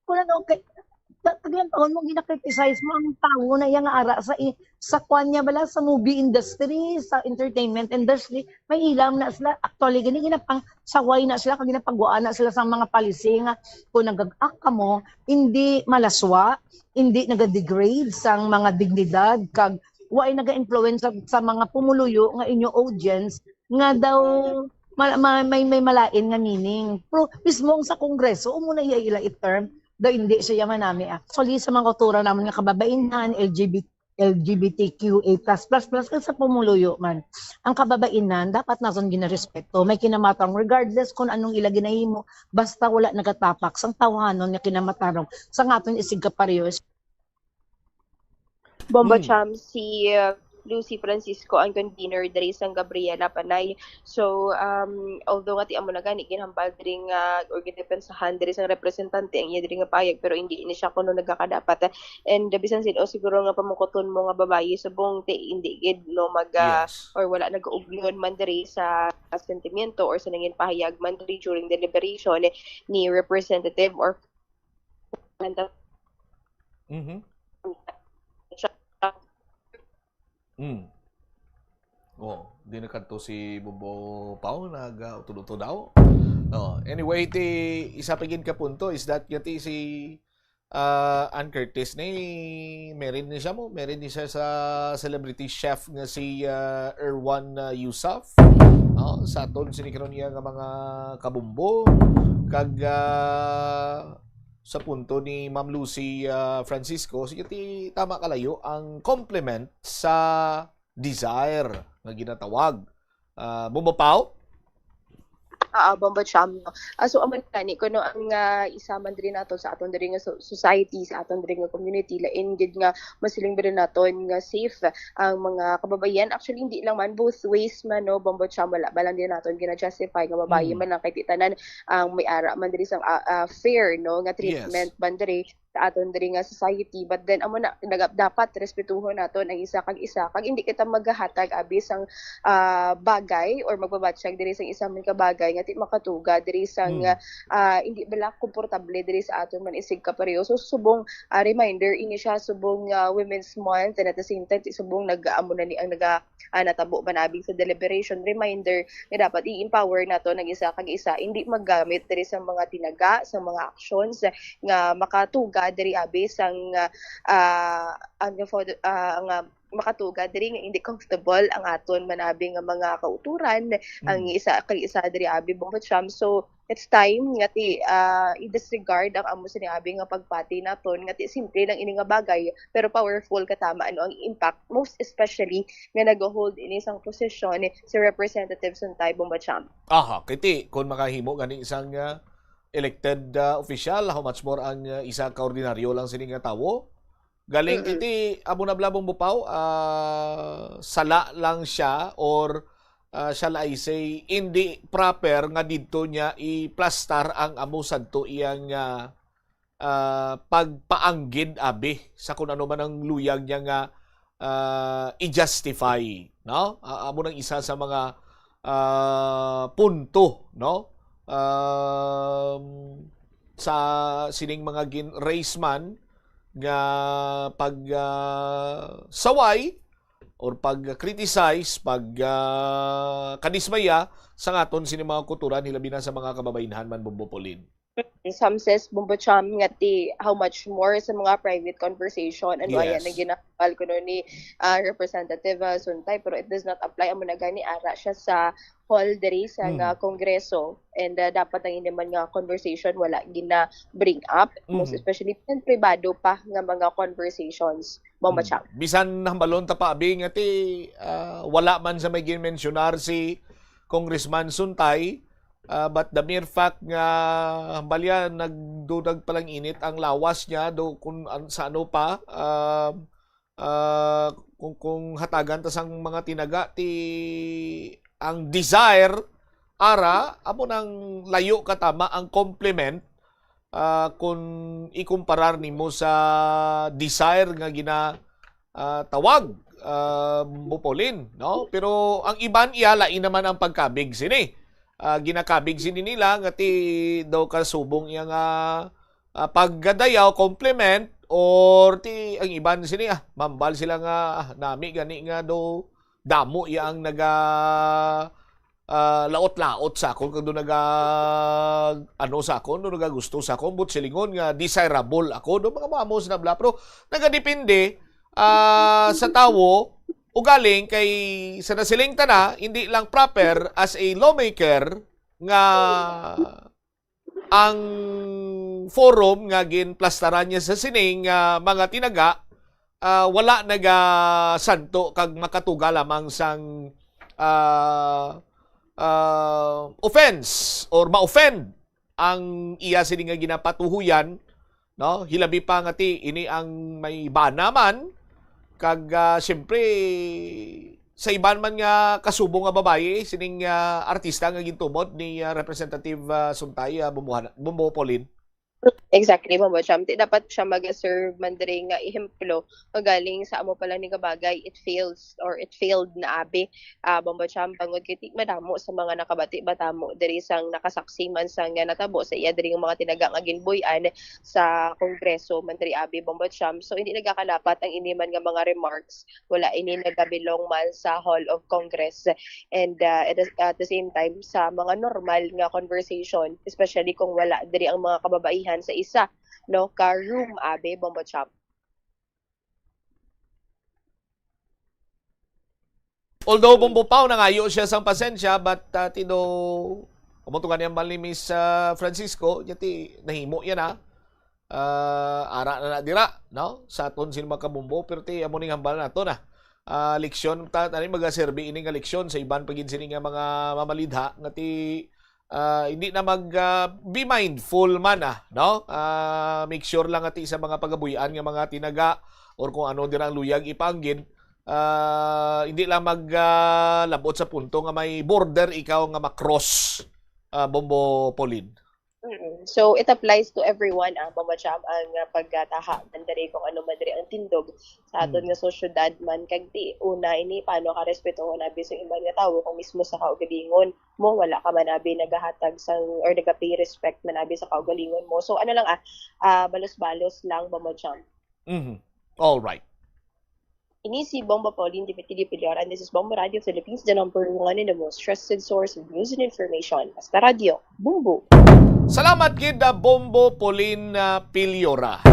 Kung ano, kay, ta- taglantawon mo, gina-criticize mo ang tawo na iya nga ara sa i- sa kwan niya bala sa movie industry, sa entertainment industry, may ilam na sila. Actually, gani ginapang saway na sila, kag ginapagwaan na sila sa mga policy nga kung nag-act ka mo, hindi malaswa, hindi nagadegrade sang mga dignidad, kag way naga-influence sa, sa mga pumuluyo nga inyo audience nga daw ma- ma- may may malain nga meaning. Pero mismo ang sa Kongreso, umo na iya ila i-term, daw hindi siya manami. Actually, sa mga kultura naman nga kababainan, L G B T, L G B T Q A plus plus plus, kag sa pumuluyo man. Ang kababainan, dapat naton ginarespeto. May kinamatang regardless kung anong ila ginahimo, basta wala nagatapak sang tawhanon nga kinamatarong sa aton isigkapareho. Bomba Mm. Cham, si uh, Lucy Francisco ang convener diri sang Gabriela Panay. So, um, although nga ti amo na gani ginhambal diri nga or gidepensahan diri sang representante ang iya diri nga payag, pero hindi ni siya kuno nagakadapat. And uh, bisan sin o siguro nga pamungkuton mo nga babayi subong ti hindi gid no mag uh, Yes. or wala nag-uugyon man diri sa sentimiento or sa nangin pahayag man diri during deliberation ni representative or Mhm. Mm. Oh, di na kadto si Bobo Pao, nag, ah, utod-utod daw. Oh, anyway, ti isa pa gid ka punto is that nga ti si, ah, Ann Curtis ni married ni siya mo, married ni siya sa celebrity chef nga si, ah, Erwan, ah, Yusuf. Oh, sa aton sini karon iya nga mga kabumbo kag, ah, sa punto ni Ma'am Lucy, ah, Francisco, sige ti tama kalayo ang complement sa desire nga ginatawag. Ah, Bobo Pao? Oo, Bombo Cham, no? Ah, so, amo na gani, kuno ang, ah, isa man diri nato sa aton diri nga so-, society, sa aton diri nga community, lain gid nga masiling ba naton nga safe ang mga kababayan. Actually, hindi lang man, both ways man, no, Bombo Cham, wala ba lang din naton gina-justify nga babayi Mm. man lang kay di tanan ang may ara man diri sang, ah, ah, fair, no, nga Yes. treatment man diri sa aton diri nga society. But then, amo na, naga-, dapat respetuhon naton ang isa kag isa, kag hindi kita maghatag abi sang, ah, bagay or magbabatyag diri sang isa man ka bagay nga ti makatuga diri sang, Mm. ah, hindi bala komportable diri sa aton man isig kapareho. So, subong, ah, reminder ini siya, subong, ah, Women's Month, and at the same time, ti subong nag-, amo na ni ang naga-, ah, natabo man abi sa deliberation, reminder nga dapat i-empower nato ang isa kag isa, hindi maggamit diri sa mga tinaga, sa mga actions nga makatuga diri abi sang, ah, ang photo, ah, nga makatuga diri nga hindi comfortable ang aton man abi nga mga kauturan, ang Mm. isa kag isa diri abi, Bombo Cham. So, it's time nga ti, ah, i-disregard ang amo sini abi nga pagpati naton, nga ti simple lang ini nga bagay, pero powerful katama ano ang impact, most especially nga nag-hold ini sang posisyon si Representative Suntay, Bombo Cham. Aha, kay ti, kung makahimo gani isang, ah, elected, ah, official, how much more ang, ah, isa ka ordinaryo lang sini nga tawo? Galing Mm. iti, amo na bala, Bombo Pao, ah, sala lang siya or, ah, shall I say, hindi proper nga didto niya iplastar ang amo sadto iyang, ah, ah, pagpaanggid abi sa kun ano man ang luyag niya nga, ah, i-justify, no? Ah, amo nang isa sa mga, ah, punto, no? Um, sa sining mga gin-raise man nga pag, ah, saway or pag-criticize, pag, ah, kadismaya sa aton sini mga kultura, hilabi na sa mga kababaynhan man, Bombo Pauline. Some says, Bombo Cham, nga ti how much more sa mga private conversation, ano aya Yes. na ginahambal kuno ni, ah, Representative, ah, Suntay, pero it does not apply. Amo na gani, ara siya sa hall diri sa nga Mm. Kongreso. And, ah, dapat ang ini man nga conversation wala gina-bring up, most Mm. especially bisan pribado pa nga mga conversations, Bombo Mm. Cham. Bisan hambalon ta pa, abi, nga ti, ah, wala man sa may ginmensyonar si Congressman Suntay, ah, but the mere fact nga hambalya nagdudag pa lang init ang lawas niya, do, kung an-, sa ano pa, ah, ah, kung, kung hatagan ta sang mga tinaga, ti ang desire, ara, amo nang layo katama ang compliment, ah, kung ikumparar nimo sa desire nga gina-, ah, tawag, ah, Bombo Pauline, no? Pero ang iban iya, lain naman ang pagkabig sini. Ah, ginakabig sini nila nga ti daw kasubong iya nga, ah, pagkadayaw, compliment, or ti ang iban sini, ah, mambal sila nga, ah, nami gani nga do damo iya ang naga, ah, laot-laot sa akon, kag do naga, ano sa akon, do nagagusto sa akon, but silingon nga desirable ako, do mga mamos na bla. Pero nagadepende, ah, sa tawo, ugaling kay sa nasiling ta na, hindi lang proper as a lawmaker nga ang forum nga ginplastaran niya sa sining, ah, mga tinaga, ah, wala nagasanto kag makatuga lamang sang, ah, ah, offense or ma-offend ang iya sini nga ginapatuhuyan, no? Hilabi pa nga ti ini ang may bana man, kag, ah, siyempre, sa iban man nga kasubong nga babayi, sining, ah, artista nga gintumod ni, ah, Representative, ah, Suntay, ah, Bumbuhan-, Bumbo Pauline. Exactly, Mama Cham. Ti dapat siya mag-serve man diri nga ehemplo nga galing sa amo pa lang ni nga bagay, it fails or it failed na abi. Ah, Mama Cham, bangod kay ti madamo sa mga nakabati ba tamo diri sang nakasaksi man sa nga natabo sa iya diri nga mga tinaga nga ginbuy-an sa Kongreso man diri abi, Mama Cham. So, hindi nagakalapat ang ini man nga mga remarks. Wala ini nagabilong man sa Hall of Congress. And, ah, at the, at the same time, sa mga normal nga conversation, especially kung wala diri ang mga kababaihan sa isa, no, ka room, abi, Bombo Cham. Although Bombo Pao nangayo siya sang pasensya, but uh, tido, amo to gani ang mal ni Miss uh, Francisco, niya ti nahimo yan ha. Uh, ara na na dira, no? Sa aton sin mga kabumbo, pero ti amo ning hambal nato na. Uh, leksyon ta tani magaserbi ini nga leksyon sa iban pa gid sini nga mga mamalidha nga ti uh, hindi na mag uh, be mindful man ah, no? Uh, make sure lang ati sa mga pagabuyan nga mga tinaga or kung ano dira ang luyag ipaanggid, uh, hindi lang mag uh, labot sa punto nga may border ikaw nga ma-cross uh, Bombo Pauline. So it applies to everyone ang ah, Mama Cham ang ah, pagtaha man diri kung ano man diri ang tindog sa aton mm. nga sosyedad man kag di una ini paano ka respetohon abi sa iban nga tawo kung mismo sa kaugalingon mo wala ka man abi nagahatag sang or nagapay respect man abi sa kaugalingon mo so ano lang ah, ah balos-balos lang Mama Cham. Mm-hmm. All right. Ini si Bomba Pauline Dimitri Pilior and this is Bomba Radio Philippines, the number one and the most trusted source of news and information. Basta Radio, Bombo. Salamat gid na Bombo Pauline uh, Piliora.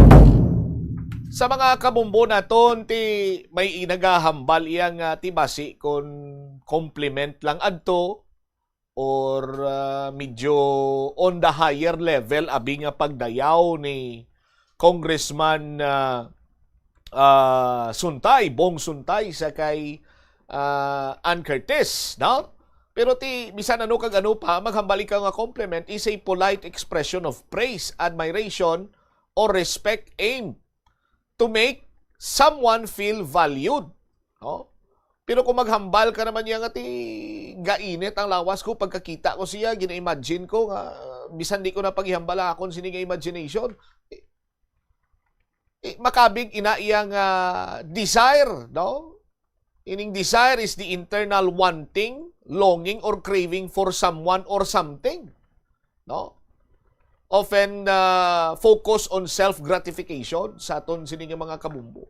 Sa mga kabombo naton ti may inagahambal iyang uh, tibasi kon compliment lang adto or uh, medyo on the higher level abi nga pagdayaw ni Congressman uh, uh, Suntay, Bong Suntay sa kay uh, Ann Curtis, no? Pero ti bisan ano kag ano pa, maghambal ikaw nga compliment is a polite expression of praise, admiration, or respect aimed to make someone feel valued. No? Pero kung maghambal ka naman niya nga ti gainit ang lawas ko pagkakita ko siya, gina-imagine ko nga bisan di ko na paghihambal ang akon sini nga imagination. Eh, eh, makabig ina iya nga desire, no? Ining desire is the internal wanting, longing, or craving for someone or something. No? Often uh, focus on self-gratification sa aton sini nga mga kabumbo.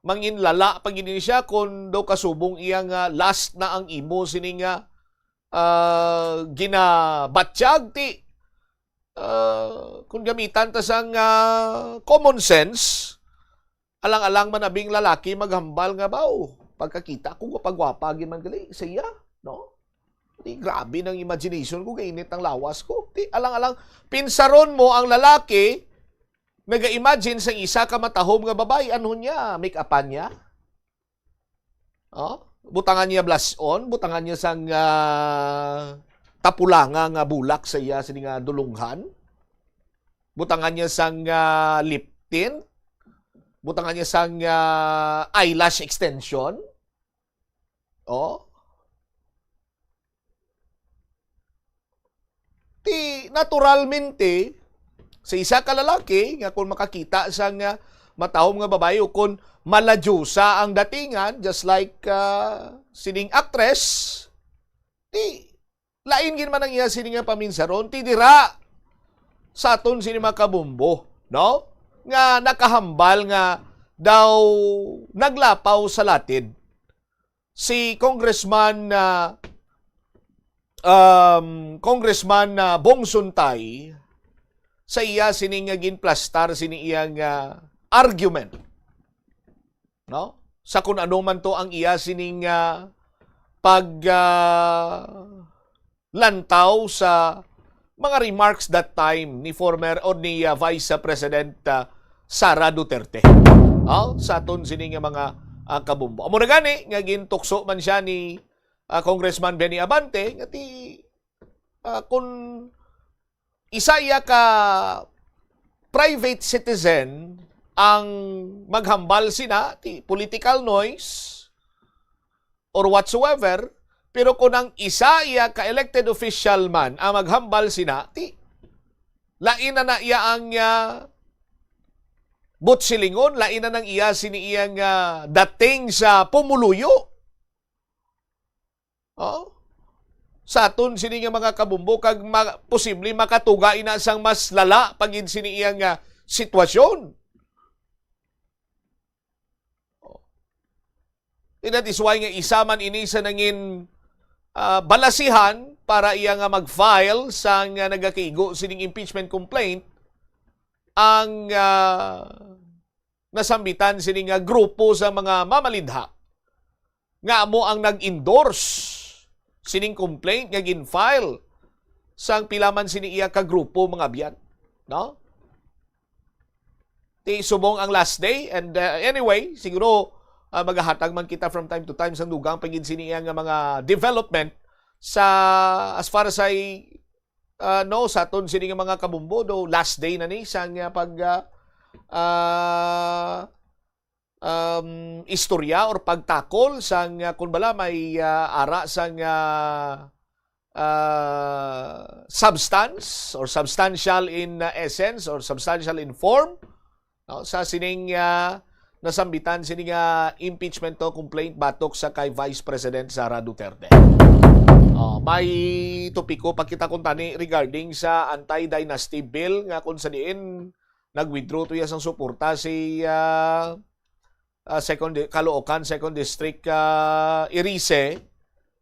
Manginlala pa gid siya kung daw kasubong iya nga last na ang imo sini nga uh, ginabatyag ti uh, kung gamitan ta sang uh, common sense, alang-alang man abing lalaki maghambal nga baw pagkakita ko gwapa-gwapa gid man gali sa iya, no? Di grabe nang imagination ko, gainit ang lawas ko. Di alang-alang pinsaron mo ang lalaki naga-imagine sang isa ka matahom nga babayi, anhon niya, make-upan niya. Oh, butangan niya blush-on, butangan niya sang uh, tapulanga nga bulak sa iya sini nga dulunghan. Butangan niya sang uh, lip tint. Butangan niya sang uh, eyelash extension. Oh. Ti naturalmente sa isa ka lalaki nga kung makakita sang uh, matahom nga babayi o kung maladyosa ang datingan, just like uh, sining actress, ti lain gid man ang iya sini nga paminsaron ti dira sa aton sini mga kabumbo, no? Nga nakahambal nga daw naglapaw sa latid si Congressman uh, um, Congressman uh, Bong Suntay sa iya sini nga ginplastar sini iyang uh, argument, no? Sa kun ano man to ang iya sining uh, pag uh, lantaw sa mga remarks that time ni former or ni uh, Vice President uh, Sara Duterte. Oh, sa aton sini nga mga uh, kabumbo. Amo na gani nga gintukso man siya ni uh, Congressman Benny Abante nga ti uh, kung isa iya ka private citizen ang maghambal sina ti political noise or whatsoever, pero kung ang isa iya ka elected official man ang maghambal sina ti Lain na na iya ang, ah, butsilingon, lain na nang iya sini iyang, ah, dating sa pumuluyo. Oh? Sa aton sini nga mga kabumbo, kag ma-, posible makatuga ina sang mas lala pa gid sini iyang, ah, sitwasyon. Oh. And that is why nga isa man ini sa nangin, ah, balasihan para iya nga mag-file sang, ah, nagakigo sining impeachment complaint ang, ah, nasambitan sini nga grupo sa mga mamalidha nga amo ang nag-endorse sining complaint nga gin-file sang pila man sini iya ka grupo, mga abyan, no? Ti subong ang last day, and, uh, anyway, siguro, uh, magahatag man kita from time to time sang dugang pa gid sini iya nga mga development sa, as far as I, uh, know, sa aton sini nga mga kabumbo, do last day na ni sang, uh, pag, uh, uh, um, istorya or pagtakol sang, uh, kun bala may, uh, ara sang, uh, uh, substance or substantial in, uh, essence or substantial in form, no, sa sining, ah, nasambitan sini nga impeachment to complaint batok sa kay Vice President Sara Duterte. Oh, may topiko pa kita kuntani regarding sa anti-dynasty bill nga kung sa diin nag-withdraw to iya sang suporta si, ah, ah, second di-, Caloocan, second district, ah, Irize,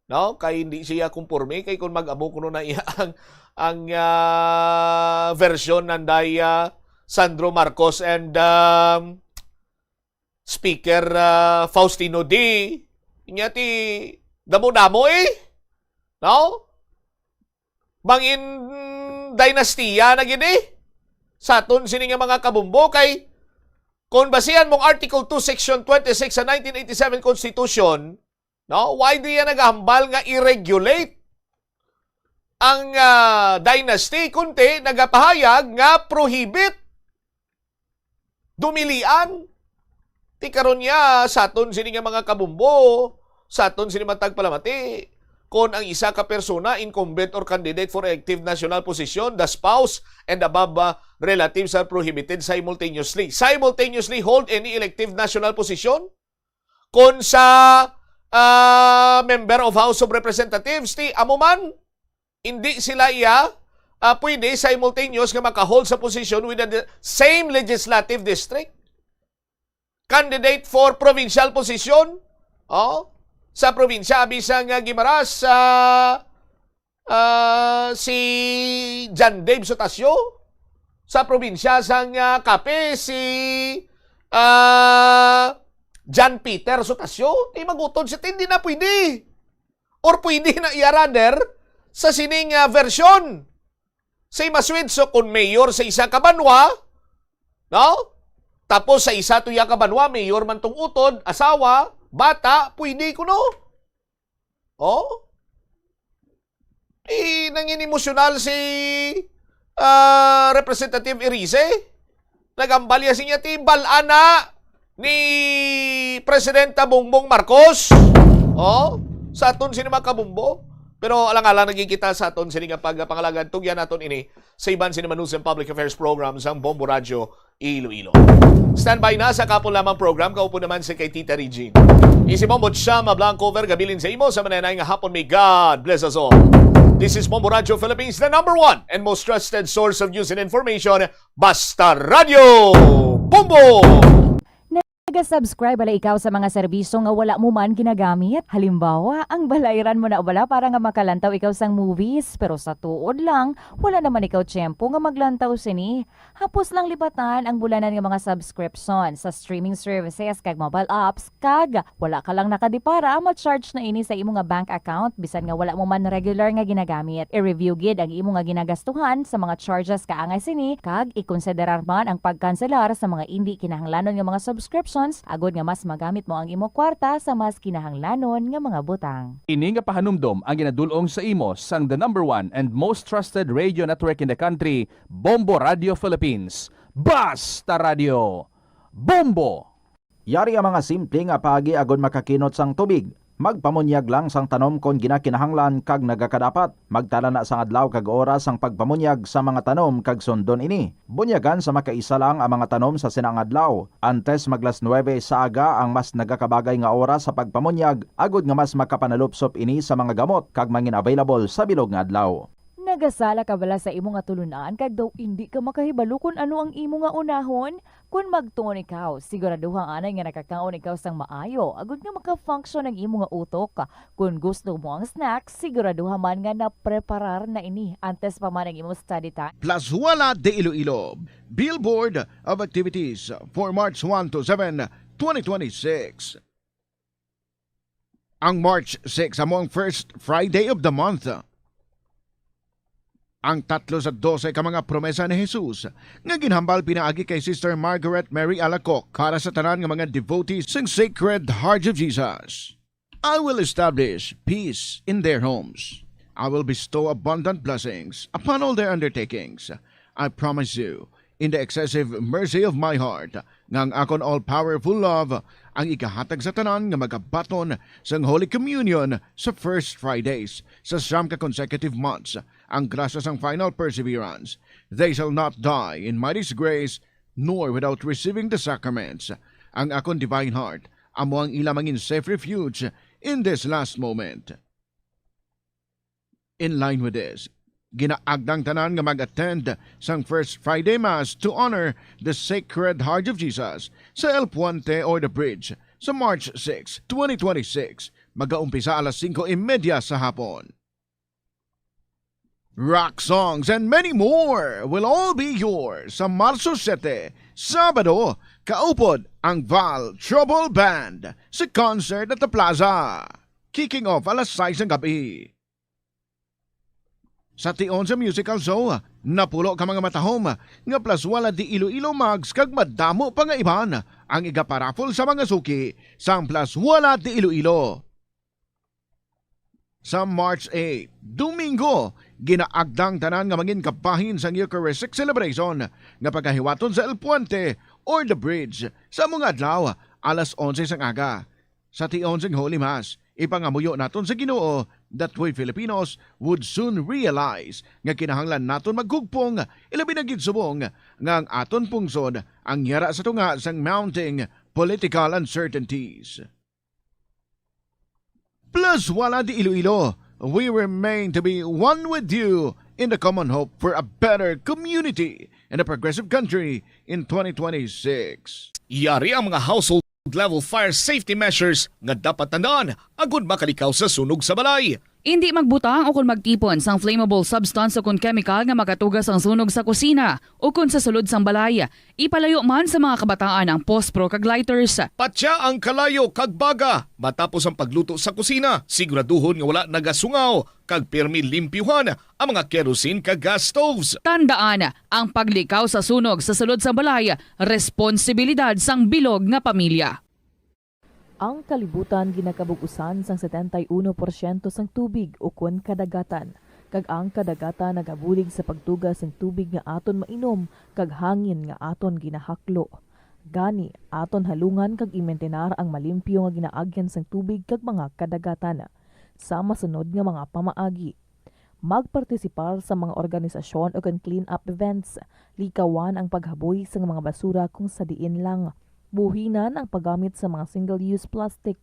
no? Kay hindi siya kumporme, kay kung mag-amo kuno na iya ang, ang, ah, version nanday, ah, Sandro Marcos and, um, Speaker, ah, Faustino D. Inya ti damo-damo, eh. No? Bangin dinastiya na gid, eh. Sa aton sini nga mga kabumbo kay kung basihan mong Article two, Section twenty-six sa nineteen eighty-seven Constitution, no? Why di yan nagahambal nga i-regulate ang, ah, dynasty, kundi nagapahayag nga prohibit, dumilian? Ti karon niya, sa aton sini nga mga kabumbo, sa aton sini matag palamati, kon ang isa ka persona, incumbent or candidate for elective national position, the spouse and above, ah, relatives are prohibited simultaneously. Simultaneously hold any elective national position? Kon sa, ah, member of House of Representatives, ti amo man, hindi sila iya, ah, pwede simultaneous nga makahold sa position within the same legislative district. Candidate for provincial position, oh, sa probinsya, abi sang, ah, Guimaras, ah, ah, si John Dave Sotasio. Sa probinsya sang, ah, Capiz, si, ah, John Peter Sotasio. Di magutod si Tin, di na pwede. Or pwede na iya, rather, sa sining, ah, version. Say maswit, so kung mayor sa isa ka banwa, no? Tapos sa isa to iya ka banwa, mayor man tong utod, asawa, bata, pwede kuno. Oh? Eh, nangin emosyonal si, ah, Representative Irize. Nagambal iya siya ti bal-an na ni Presidenta Bongbong Marcos. Oh, sa aton sini mga kabumbo. Pero alang-alang naging kita sa aton sini nga pagpangalagad, tugyan naton ini sa iban sini Manusim Public Affairs Program sang Bombo Radyo Iloilo. Standby na sa kapon lamang program, kaupo naman si kay Tita Regine. Isi Bombo Chama Blanco Vergabilin sa imo sa mananay nga hapon. May God bless us all. This is Bombo Radyo Philippines, the number one and most trusted source of news and information. Basta Radyo Bombo! Naga-subscribe bala ikaw sa mga serbisyo nga wala mo man ginagamit? Halimbawa, ang balayran mo na bala para nga makalantaw ikaw sang movies, pero sa tuod lang, wala naman ikaw tiyempo nga maglantaw sini. Hapos lang lipatan ang bulanan nga mga subscription sa streaming services kag mobile apps, kag wala ka lang nakadipara, ma-charge na ini sa imo nga bank account bisan nga wala mo man regular nga ginagamit. I-review gid ang imo nga ginagastuhan sa mga charges kaangay sini, kag ikonsiderar man ang pagkanselar sa mga indi kinahanglanon nga mga subscriptions agod nga mas magamit mo ang imo kwarta sa mas kinahanglanon nga mga butang. Ini nga pahanumdom ang ginadul-ong sa imo sang the number one and most trusted radio network in the country, Bombo Radio Philippines. Basta Radio Bombo! Yari ang mga simple nga paagi agod makakinot sang tubig. Magpamunyag lang sang tanom kon ginakinahanglan kag nagakadapat. Magtala na sang adlaw kag oras sang pagpamunyag sa mga tanom kag sundon ini. Bunyagan sa makaisa lang ang mga tanom sa sina nga adlaw. Antes maglas nuwebe sa aga ang mas nagakabagay nga oras sa pagpamunyag, agod nga mas makapanalupsop ini sa mga gamot kag mangin-available sa bilog nga adlaw. Nagasala ka bala sa imo nga tulunan kag daw indi ka makahibalo kon ano ang imo nga unahon? Kon magtuon ikaw, siguraduha anay nga nakakaon ikaw sang maayo agod nga maka-function ang imo nga utok. Kon gusto mo ang snack, siguraduha man nga napreparar na ini antes pa man ang imo study time. Plazuela de Iloilo, Billboard of Activities for March one to seven, twenty twenty-six. Ang March six amo ang first Friday of the month. Ang tatlo sa dose ka mga promesa ni Jesus nga ginhambal pinaagi kay Sister Margaret Mary Alacoque para sa tanan nga mga devotees sang Sacred Heart of Jesus. I will establish peace in their homes. I will bestow abundant blessings upon all their undertakings. I promise you, in the excessive mercy of my heart, nga ang akon all-powerful love ang igahatag sa tanan nga magabaton sang Holy Communion sa first Fridays sa siyam ka consecutive months, ang grasya sang final perseverance. They shall not die in my disgrace, nor without receiving the sacraments. Ang akon divine heart amo ang ila mangin safe refuge in this last moment. In line with this, ginaagdang tanan nga mag-attend sang First Friday Mass to honor the Sacred Heart of Jesus sa El Puente or the Bridge sa March six, twenty twenty-six. Magaumpisa alas singko y media sa hapon. Rock songs and many more will all be yours sa Marso siyete, Sabado, kaupod ang Val Trouble Band sa concert at the Plaza. Kicking off alas sais ng gabi. Sa tion sa musical show, napulo ka mga matahom nga Plazuela de Iloilo mugs kag madamo pa nga iban ang igaparaffle sa mga suki sang Plazuela de Iloilo. Sa March eight, Domingo, ginaagdang tanan nga mangin kabahin sang Eucharistic celebration nga pagahiwaton sa El Puente or the Bridge sa mga adlaw alas onse sang aga. Sa tion sang Holy Mass, ipangamuyo naton sa Ginoo that we Filipinos would soon realize nga kinahanglan naton maghugpong, ilabi na gid subong nga ang aton pungsod ang yara sa tunga sang mounting political uncertainties. Plus, wala di Iloilo, we remain to be one with you in the common hope for a better community and a progressive country in twenty twenty-six. Yari ang mga household level fire safety measures nga dapat tandaan agud makalikaw sa sunog sa balay. Indi magbutang o kon magtipon sang flammable substance o kon chemical nga makatuga sang sunog sa kusina o kon sa sulod sang balay. Ipalayo man sa mga kabataan ang pospro kag lighters. Patya ang kalayo kag baga matapos ang pagluto sa kusina. Siguraduhon nga wala nagasungaw kag pirmi limpyuhan ang mga kerosene kag gas stoves. Tandaan, ang paglikaw sa sunog sa sulod sang balay responsibilidad sang bilog nga pamilya. Ang kalibutan ginakabug-usan sang setenta y uno porsyento sang tubig ukon kadagatan, kag ang kadagatan nagabulig sa pagtuga sang tubig nga aton mainom kag hangin nga aton ginahaklo. Gani, aton halungan kag imintinar ang malimpyo nga ginaagyan sang tubig kag mga kadagatan. Sa masunod nga mga pamaagi, magpartisipar sa mga organisasyon ukon clean-up events. Likawan ang paghaboy sang mga basura kung sa diin lang. Buhinan ang paggamit sa mga single-use plastic.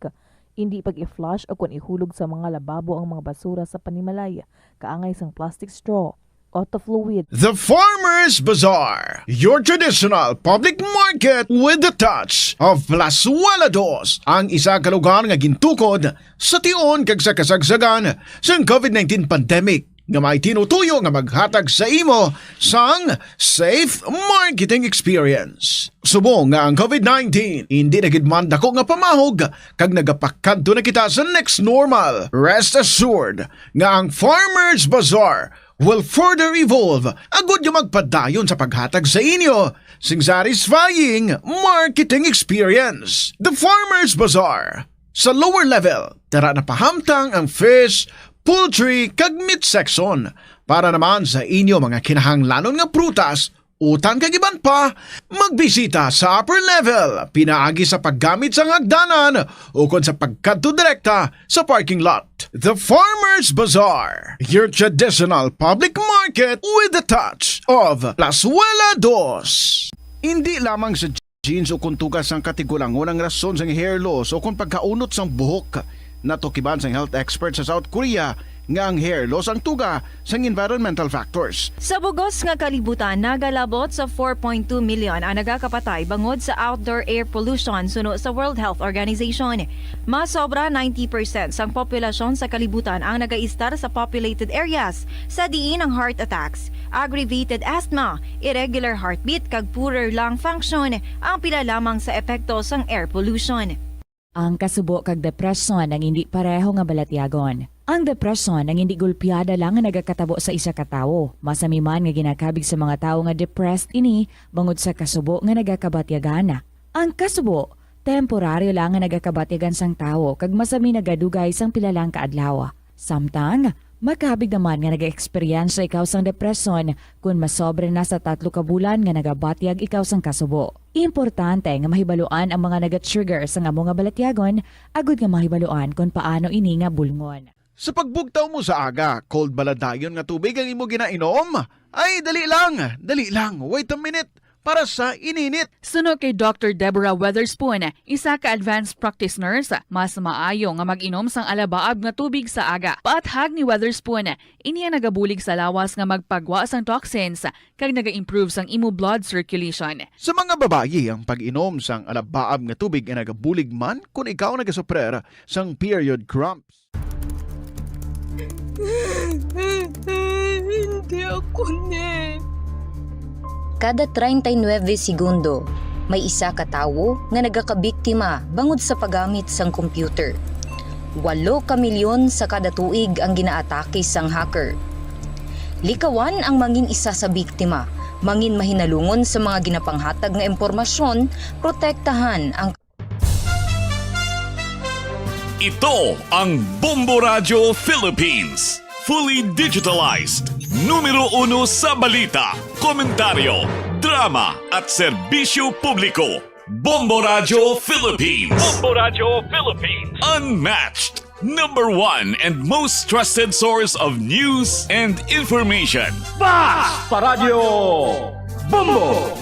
Indi pag-i-flush ukon ihulog sa mga lababo ang mga basura sa panimalay, kaangay sang plastic straw, auto fluid. The Farmers Bazaar, your traditional public market with the touch of Plazuela Dos, ang isa ka lugar nga gintukod sa tion kag sa kasagsagan sang COVID nineteen pandemic, nga may tinutuyo nga maghatag sa imo sang safe marketing experience. Subong nga ang COVID nineteen indi na gid man dako nga pamahog kag nagapakadto na kita sa next normal, rest assured nga ang Farmers Bazaar will further evolve agud nga magpadayon sa paghatag sa inyo sing satisfying marketing experience. The Farmers Bazaar. Sa lower level, tara na pahamtang ang fish, poultry, kag meat section para naman sa inyo mga kinahanglanon nga prutas utang kag iban pa, magbisita sa upper level pinaagi sa paggamit sang hagdanan ukon sa pagkadto direkta sa parking lot. The Farmers Bazaar, your traditional public market with a touch of Plazuela Dos. Indi lamang sa jeans o kuntugas ang katigulangon ang rason sang hair loss o kon pagkaunot sang buhok. Natukiban sang health expert sa South Korea nga ang hair loss ang tuga sang environmental factors. Sa bugos nga kalibutan, nagalabot sa four point two million ang nagakapatay bangod sa outdoor air pollution suno sa World Health Organization. Mas sobra ninety percent sang populasyon sa kalibutan ang nagaistar sa populated areas, sa diin ang heart attacks, aggravated asthma, irregular heartbeat, kag poorer lung function ang pila lamang sa epekto sang air pollution. Ang kasubo kag depresyon ang indi pareho nga balatyagon. Ang depresyon ang indi gulpiada lang nga nagakatabo sa isa ka tawo. Masami man nga ginakabig sa mga tawo nga depressed ini bangod sa kasubo nga nagakabatyagan. Ang kasubo, temporaryo lang nga nagakabatyagan sang tawo kag masami nagadugay sang pila lang ka adlaw. Samtang, makabig naman nga nag-eksperyensya ikaw sang depresyon kon masobra na sa tatlo ka bulan nga nagabatyag ikaw sang kasubo. Importante nga mahibaluan ang mga naga-trigger sang amo nga balatyagon agud nga mahibaluan kon paano ini nga bulngon. Sa pagbugtaw mo sa aga, cold bala dayon nga tubig ang imo ginainom? Ay, dali lang, dali lang, wait a minute, para sa ininit. Suno kay Doctor Deborah Weatherspoon, isa ka advanced practice nurse, mas maayo nga mag-inom sang alabaab nga tubig sa aga. Paathag ni Weatherspoon, ini ang nagabulig sa lawas nga magpagwa sang toxins kag naga-improve sang imo blood circulation. Sa mga babayi, ang pag-inom sang alabaab nga tubig ay nagabulig man kon ikaw nagasuprer sang period cramps. Hindi ako ni. Kada treinta y nueve segundo, may isa ka tawo nga nagakabiktima bangod sa paggamit sang computer. Walo ka milyon sa kada tuig ang ginaatake sang hacker. Likawan ang mangin isa sa biktima, mangin mahinalungon sa mga ginapanghatag nga impormasyon, protektahan ang Ito ang Bombo Radyo Philippines. Fully digitalized. Numero uno sa balita, komentaryo, drama, at serbisyo publiko. Bombo Radyo Philippines. Bombo Radyo Philippines. Unmatched. Number one and most trusted source of news and information. Bas pa Radyo Bombo!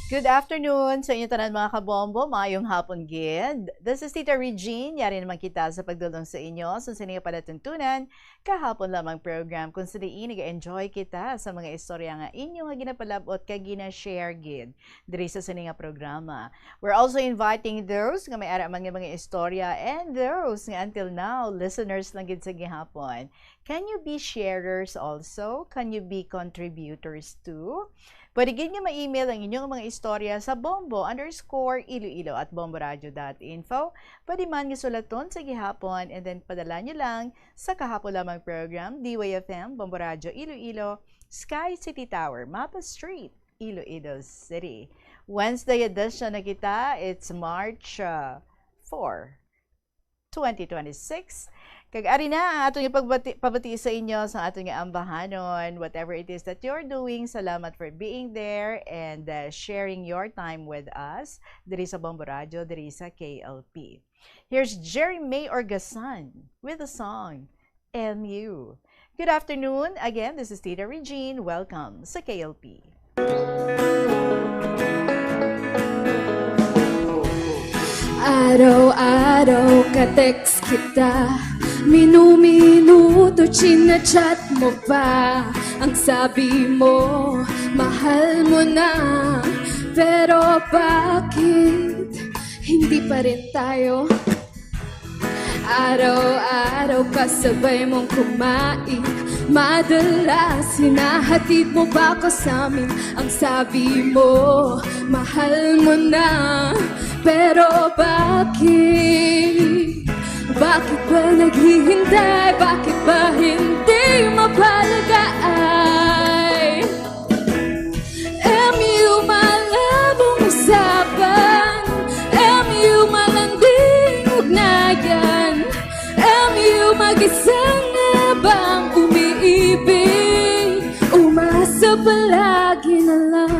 Good afternoon sa inyo tanan, mga kabombo. Maayong hapon gid. This is Tita Regine. Yari naman kita sa pagdulong sa inyo sa sini nga palatuntunan kahapon lamang program, kung sa diin nag-enjoy kita sa mga istorya nga inyo nga ginapalab-ot kag gina-share gid diri sa sini nga programa. We're also inviting those nga may ara man nga mga istorya and those nga until now listeners lang gid sa gihapon. Can you be sharers also? Can you be contributors too? Pwede gid nga ma-email ang inyong mga istorya sa bombo underscore iloilo at bomboradio dot info. Pwede man nga sulaton sa gihapon and then padala nyo lang sa kahapon lamang program, D Y F M, Bombo Radyo Iloilo, Sky City Tower, Mapa Street, Iloilo City. Wednesday edition na kita. It's March, uh, four, twenty twenty-six. Kag ari na ang aton ipagbati-, pabati sa inyo sa aton nga ambahanon. Whatever it is that you're doing, salamat for being there and, uh, sharing your time with us diri sa Bombo Radyo, diri sa K L P. Here's Jerry May Orgasan with the song M U. Good afternoon. Again, this is Tita Regine. Welcome sa K L P. Araw-araw ka-text kita, minuminuto chinachat mo pa. Ang sabi mo, mahal mo na. Pero bakit hindi pa rin tayo? Araw-araw kasabay mong kumain, madalas hinahatid mo pa ko sa amin. Ang sabi mo, mahal mo na. Pero bakit? Bakit ba naghihintay? Bakit ba hindi mapalagay? M U malabong usapan, M U malanding ugnayan, M U mag-isa na bang umiibig? Umasa palagi na lang.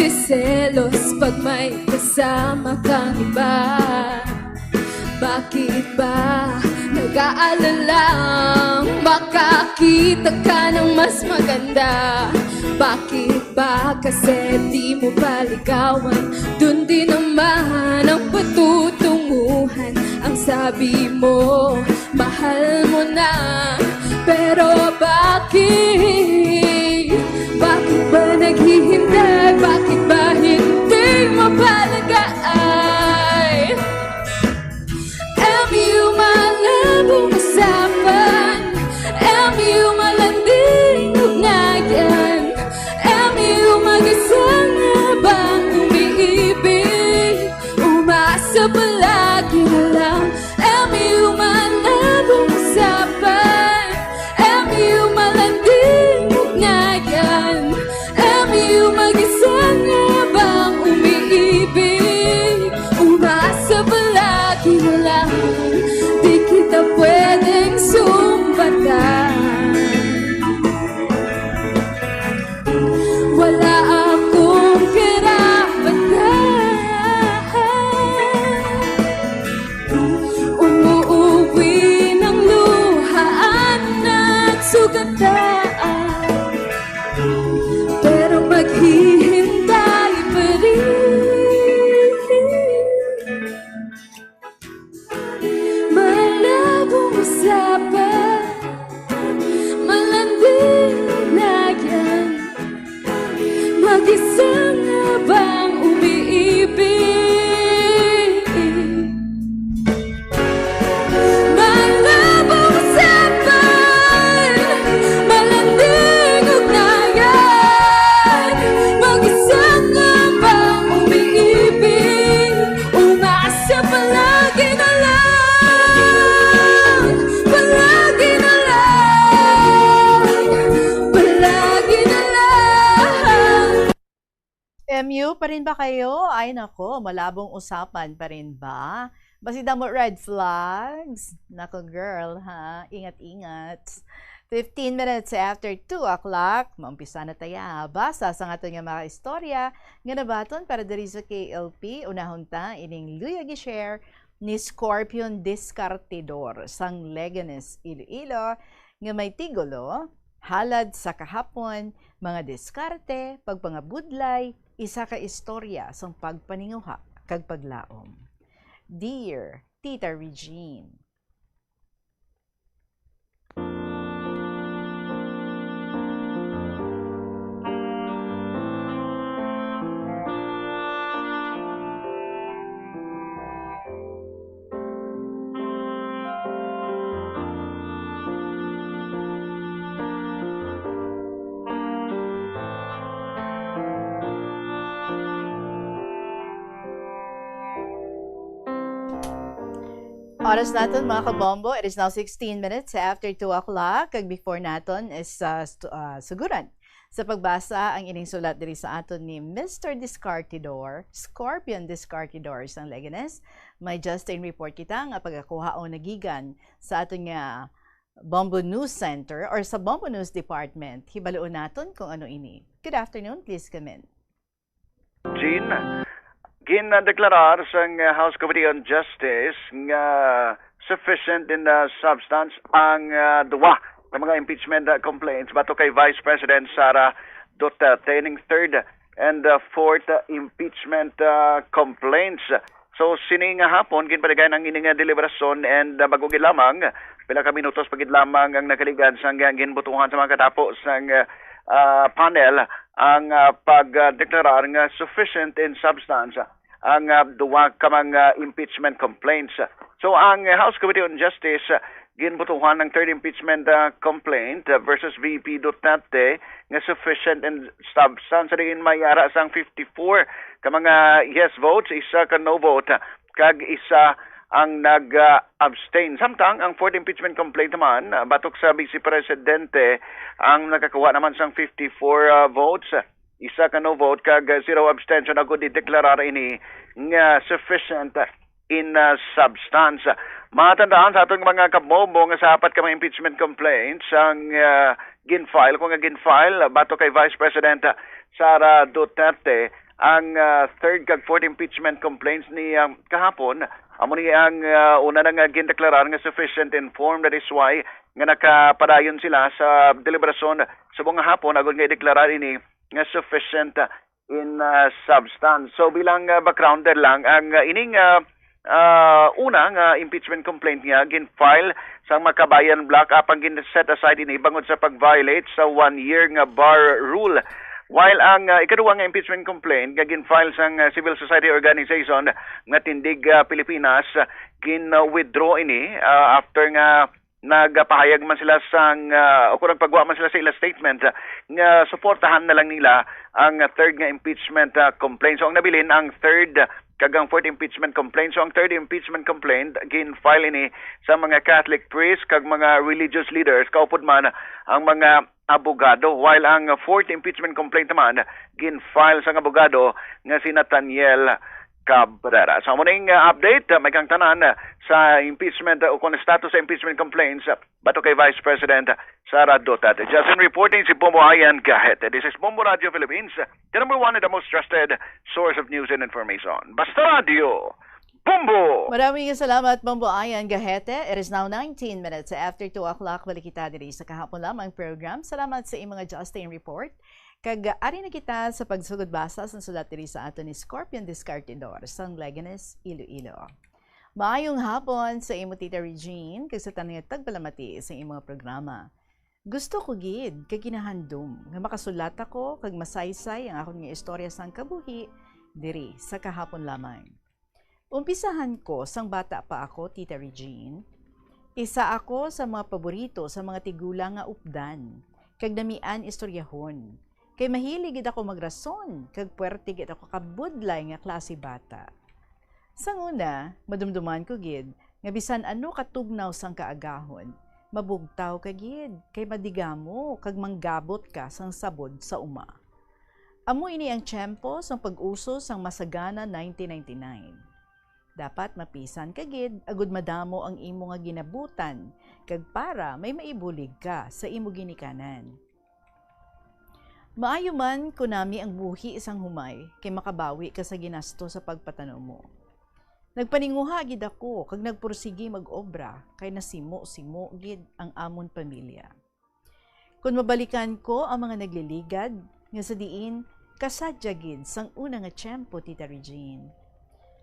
Selos pag may kasama kang iba. Bakit ba nag-aalalang makakita ka ng mas maganda? Bakit ba kasi di mo paligawan? Dun din naman ang patutunguhan. Ang sabi mo, mahal mo na. Pero bakit? Bakit ba naghihintay? Bakit ba hindi mapalagay? M U malabong usapan, M U malanding ugnayan, M U mag-isa nga bang umiibig? Umasa palagi na lang, M U malabong usapan, M U malanding ugnayan, M U mag-isa nga bang umiibig? Umasa palagi na lang, di kita pwedeng sumbatan. Wala akong karapatan. Umuuwi ng luhaan at sugatan. Pero maghihintay pa rin. Malabong usapan, malanding ugnayan, mag-isa nga bang umiibig? Malabong usapan, malanding ugnayan, mag-isa nga bang umiibig? Umasa palagi na lang, palagi na lang, palagi na lang. M U pa rin ba kayo? Ay nako, malabong usapan pa rin ba? Basi damo red flags? Nako girl, ha? Ingat-ingat. Fifteen minutes after two o'clock, maumpisa na taya. Basa sa aton nga mga istorya nga nabaton para diri sa K L P. Unahon ta ining luyag i-share ni Scorpion Discartidor sang Leganes, Iloilo, nga may titulo, Halad sa Kahapon, Mga Diskarte, Pagpangabudlay, Isa ka Istorya sang Pagpaninguha kag Paglaom. Dear Tita Regine. Oras naton, mga kabombo, it is now sixteen minutes after two o'clock. Kag before naton is, uh, st-, uh, suguran sa pagbasa ang ining sulat diri sa aton ni Mister Discartidor, Scorpion Discartidor sang Leganes. May just in report kita nga pagakuhaon nagikan sa aton nga Bombo News Center or sa Bombo News Department. Hibaluon naton kung ano ini. Good afternoon, please come in. Jean, gindeklarar sang House Committee on Justice nga sufficient in, uh, substance ang, uh, duwa ka mga impeachment, uh, complaints batok kay Vice President Sara Duterte, ining third and, uh, fourth, uh, impeachment, uh, complaints. So, sini nga hapon, ginpaligayan ang ini nga deliberasyon and, uh, bago gid lamang, pila ka minutos pa gid lamang ang nakaligad sang ginbutuhan sa mga katapo sang, uh, panel ang, uh, pagdeklarar nga sufficient in substance ang, uh, duwa ka mga impeachment complaints. So, ang, uh, House Committee on Justice, uh, ginbutuhan ang third impeachment, uh, complaint, uh, versus V P Duterte nga sufficient in substance. Sa diin may ara sang fifty-four ka mga yes votes, isa ka no vote, kag isa ang nag-abstain. Samtang ang fourth impeachment complaint naman, uh, batok sa Vice Presidente, ang nakakuha naman sang fifty-four, uh, votes, isa ka no vote, kag, uh, zero abstention, agod i-deklarar ini nga sufficient in, uh, substance. Matandaan sa aton mga kabombo nga sa apat ka mga impeachment complaints ang, uh, gin-file, kung nga gin-file, batok kay Vice President Sara Duterte, ang ah, third kag fourth impeachment complaints ni ah, kahapon. Amo ni ang ah, una na nga gindeklarar nga sufficient in form. That is why nga nakapadayon sila sa deliberasyon subong nga hapon agud nga ideklarar ini nga sufficient ah, in ah, substance. So bilang ah, backgrounder lang, ang ah, ining ah, ah, una nga impeachment complaint niya gin-file sa Makabayan Bloc, apang gin-set aside ini bangod sa pag-violate sa one year nga bar rule. While ang ah, ikaduha nga impeachment complaint nga gin-file sang ah, civil society organization nga Tindig ah, Pilipinas, gin-withdraw ini ah, after nga nagapahayag man sila sang ah, o kung nagpagawa man sila sa ila statement ah, nga suportahan na lang nila ang third nga impeachment ah, complaint. So ang nabilin, ang third kag ang fourth impeachment complaint. So ang third impeachment complaint gin-file ini sa mga Catholic priest kag mga religious leaders, kaupod man ang mga abogado, while ang fourth impeachment complaint naman gin-file sang abogado nga si Nathaniel Cabrera. So amo ning uh, update uh, may kang tanan uh, sa impeachment uh, o kung status sa impeachment complaints uh, bato kay Vice President Sara Duterte. Justin reporting, si Bombo Ayan Gahete. This is Bombo Radio Philippines, the number one and the most trusted source of news and information. Basta Radio, Bombo! Maraming salamat, Bombo Ayan Gahete. It is now nineteen minutes after two o'clock. Balik kita diri sa kahapon lamang program. Salamat sa imong adjusting report. Kag ari na kita sa pagsugod basa sa sulat diri sa ato ni Scorpion Discartidor sang Leganes, Iloilo. Maayong hapon sa imo, Tita Regine, kag sa tanan nga tagpalamati sa imo nga programa. Gusto ko gid kag ginahandom nga makasulat ako kag masaysay ang akon nga istorya sang kabuhi diri sa kahapon lamang. Umpisahan ko sang bata pa ako, Tita Regine. Isa ako sa mga paborito sa mga tigulang nga updan kag namian istoryahon, kay mahilig gid ako magrason kag puwerte gid ako kabudlay nga klase bata. Sang una, madumduman ko gid nga bisan ano katugnaw sang kaagahon, mabugtaw ka gid kay madigamo kag manggabot ka sang sabod sa uma. Amo ini ang tiyempo sang pag-uso sang Masagana nineteen ninety-nine. Dapat mapisan ka gid agud madamo ang imo nga ginabutan kag para may maibulig ka sa imo ginikanan. Maayo man kunami ang buhi sang humay kay makabawi ka sa ginasto sa pagpatanom mo. Nagpaninguha gid ako kag nagpursigi mag-obra kay nasimo-simo gid ang amon pamilya. Kon mabalikan ko ang mga nagliligad nga sa diin kasadya gid sang una nga tiyempo, Tita Regine.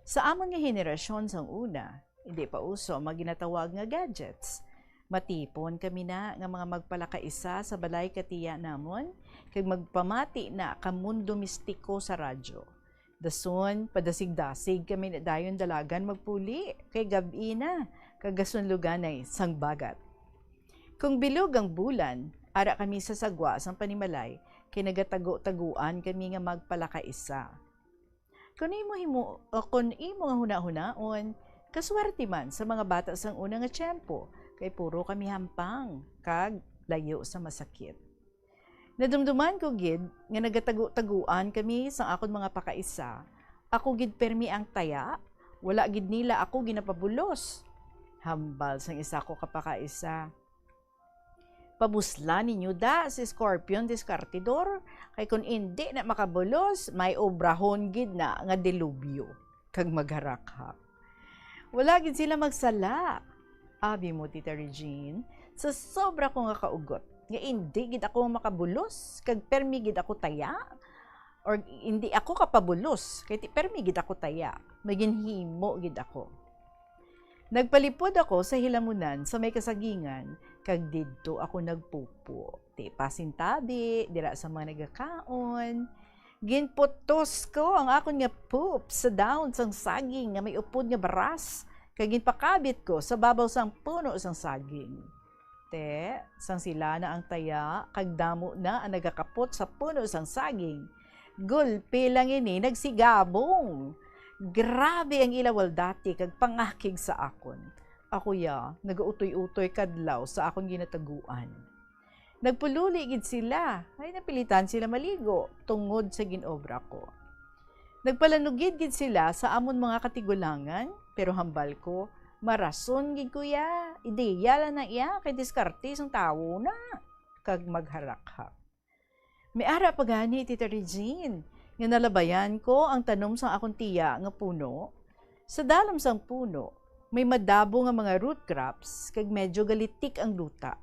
Sa amon nga henerasyon sang una, hindi pa uso ang mga ginatawag nga gadgets. Matipon kami na nga mga magpalakaisa sa balay ka tiya namon kag magpamati na ka mundo mistiko sa radyo. Dason, padasig-dasig kami na dayon dalagan magpuli kay gab-i na kag gasunluganay sang bagat. Kung bilog ang bulan, ara kami sa sagwa sang panimalay kay nagatago-taguan kami nga magpalakaisa. Kon imo himo, o kon imo nga hunahunaon, kaswerte man sa mga bata sang una nga tiyempo, kay puro kami hampang kag layo sa masakit. Nadumduman ko gid nga nagatago-taguan kami sang akon mga pakaisa. Ako gid permi ang taya, wala gid nila ako ginapabulos. Hambal sang isa ko ka pakaisa. Pabuslan ninyo da si Scorpion Discartidor, kay kon indi na makabulos, may obrahon gid na nga dilubyo kag magharakhak. Wala gid sila magsala. Abi mo, Tita Regine, sa sobra ko nga kaugot, nga indi gid ako makabulos, kag permi gid ako taya, or indi ako kapabulos, kay ti permi gid ako taya, may ginhimo gid ako. Nagpalipod ako sa hilamunan sa may kasagingan, kag didto ako nagpupo. Ti pasintabi, dira sa mga nagakaon. Ginputos ko ang akon nga poop sa dahon sang saging nga may upod nga baras, kag ginpakabit ko sa babaw sang puno sang saging. Te, sang sila na ang taya, kag damo na ang nagakapot sa puno sang saging. Gulpi lang ini nagsigabong. Grabe ang ila waldati kag pangakig sa akon. Ako ya, nagautoy-utoy kadlaw sa akon ginataguan. Nagpululi gid sila, ay napilitan sila maligo tungod sa ginobra ko. Nagpalanugid gid sila sa amon mga katigulangan, pero hambal ko, marason gid ko ya, ideya lang na iya kay diskarte sang tawo na, kag magharakhak. May ara pa gani, Tita Regine, nga nalabayan ko ang tanom sang akon tiya nga puno. Sa dalom sang puno, may madabo nga mga root crops kag medyo galitik ang luta.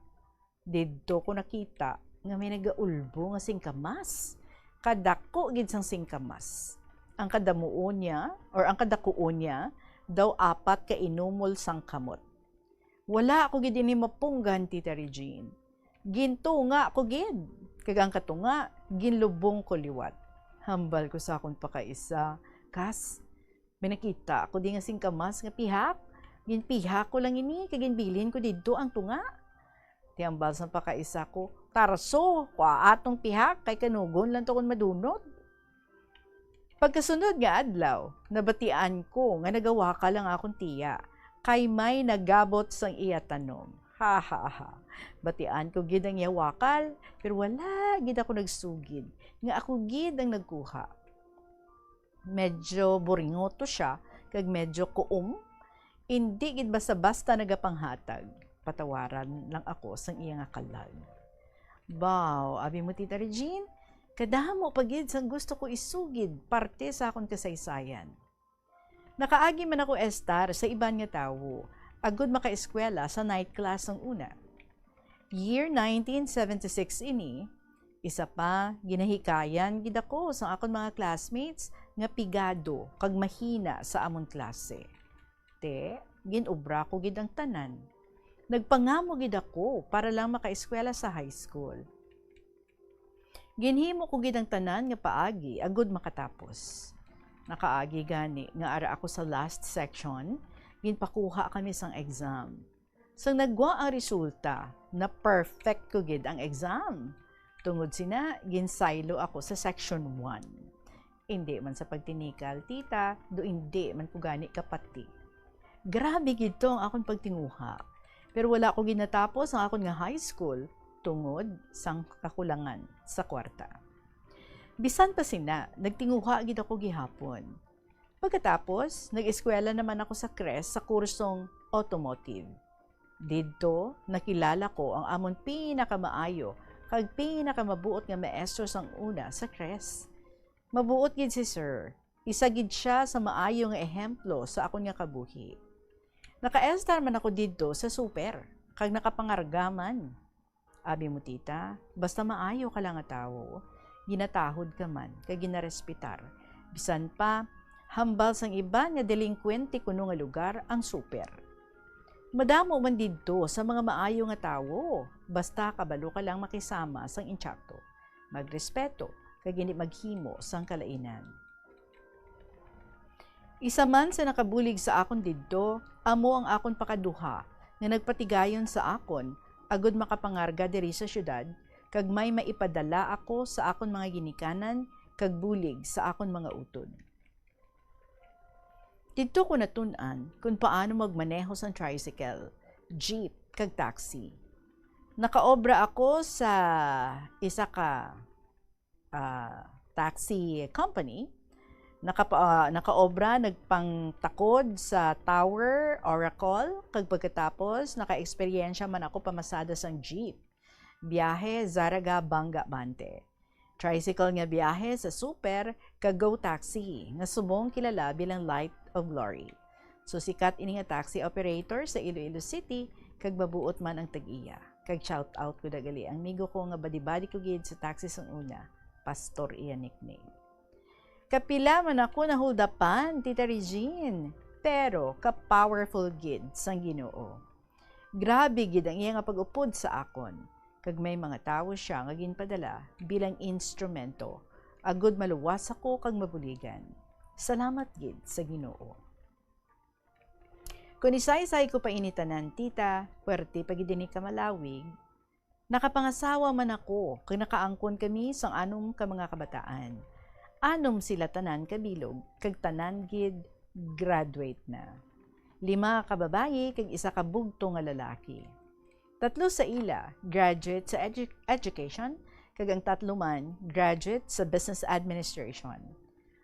Didto ko nakita nga may nagaulbo nga singkamas. Kadako gid sang singkamas. Ang kadamuon niya, or ang kadakuon niya, daw apat ka inumol sang kamot. Wala ako gid ini mapunggan, Tita Regine. Gintunga ko gid, kag ang katunga, ginlubong ko liwat. Hambal ko sa akon pakaisa, kas, may nakita ako di nga singkamas nga pihak. Ginpihak ko lang ini, kag ginbilin ko didto ang tunga. Ti hambal sang pakaisa ko, "Tarso, kua atong pihak, kay kanugon lang to kon madunot." Pagkasunod nga adlaw, nabatian ko nga nagawakal ang akon tiya, kay may nagabot sang iya tanom. Ha, ha, ha. Batian ko gid ang iya wakal, pero wala gid ako nagsugid nga ako gid ang nagkuha. Medyo buringoto sia, kag medyo kuom. Indi gid basta-basta nagapanghatag. Patawaran lang ako sang iya nga kalag. Baw, abi mo, Tita Regine, kadamo pa gid sang gusto ko isugid parte sa akon kasaysayan. Nakaagi man ako estar sa iban nga tawo, agud makaeskwela sa night class sang una. Year nineteen seventy-six ini, isa pa, ginahikayan gid ako sang akon mga classmates nga pigado kag mahina sa amon klase. Te, ginobra ko gid ang tanan. Nagpangamo gid ako para lang makaeskwela sa high school. Ginhimo ko gid ang tanan nga paagi agud makatapos. Nakaagi gani nga ara ako sa last section, ginpakuha kami sang exam. Sang nagwa ang resulta, na-perfect ko gid ang exam. Tungod sina, ginsaylo ako sa section one. Indi man sa pagtinikal, tita, do indi man ko gani kapati. Grabe gid to ang akon pagtinguha. Pero wala ko ginatapos ang akon nga high school tungod sang kakulangan sa kwarta. Bisan pa sina, nagtinguha gid ako gihapon. Pagkatapos, nag-eskwela naman ako sa Cres sa kursong automotive. Didto, nakilala ko ang amon pinakamaayo kag pinakamabuot nga maestro sang una sa Cres. Mabuot gid si Sir. Isa gid sia sa maayo nga ehemplo sa akon nga kabuhi. Nakaestar man ako didto sa super, kag nakapangarga man. Abi mo, tita, basta maayo ka lang nga tawo, ginatahod ka man kag ginarespetar. Bisan pa, hambal sang iban nga delinkwente kuno nga lugar ang super. Madamo man didto sa mga maayo nga tawo, basta kabalo ka lang makisama sang insakto, magrespeto, kag indi maghimo sang kalainan. Isa man sa nakabulig sa akon didto, amo ang akon pakaduha nga nagpatigayon sa akon agud makapangarga diri sa siyudad, kag may maipadala ako sa akon mga ginikanan kag bulig sa akon mga utod. Didto ko natun-an kon paano magmaneho sang tricycle, jeep, kag taxi. Nakaobra ako sa isa ka, ah, taxi company. Nakapa-, ah, nakaobra, nagpangtakod sa Tower, Oracle, kag pagkatapos, nakaeksperyensya man ako pamasada sang jeep. Biyahe, Zarraga, Banga, Bante. Tricycle nga biyahe sa super, kag Go Taxi, nga subong kilala bilang Light of Glory. So, sikat ini nga taxi operator sa Iloilo City, kag mabuot man ang tag-iya. Kag shout out ko dagali ang migo ko nga badi-badi ko gid sa taxi sang una, Pastor iya nickname. Kapila man ako nahuldapan, Tita Regine, pero ka-powerful gid sang Ginoo. Grabe gid ang iya nga pag-upod sa akon, kag may mga tawo sia nga ginpadala bilang instrumento, agud maluwas ako kag mabuligan. Salamat gid sa Ginoo. Kon isaysay ko pa ini tanan, tita, puwerte pa gid ini ka malawig. Nakapangasawa man ako, kag nakaangkon kami sang anom ka mga kabataan. Anom sila tanan ka bilog, kag tanan gid graduate na. Lima ka babayi kag isa ka bugto nga lalaki. Tatlo sa ila graduate sa edu-, education, kag ang tatlo man graduate sa business administration.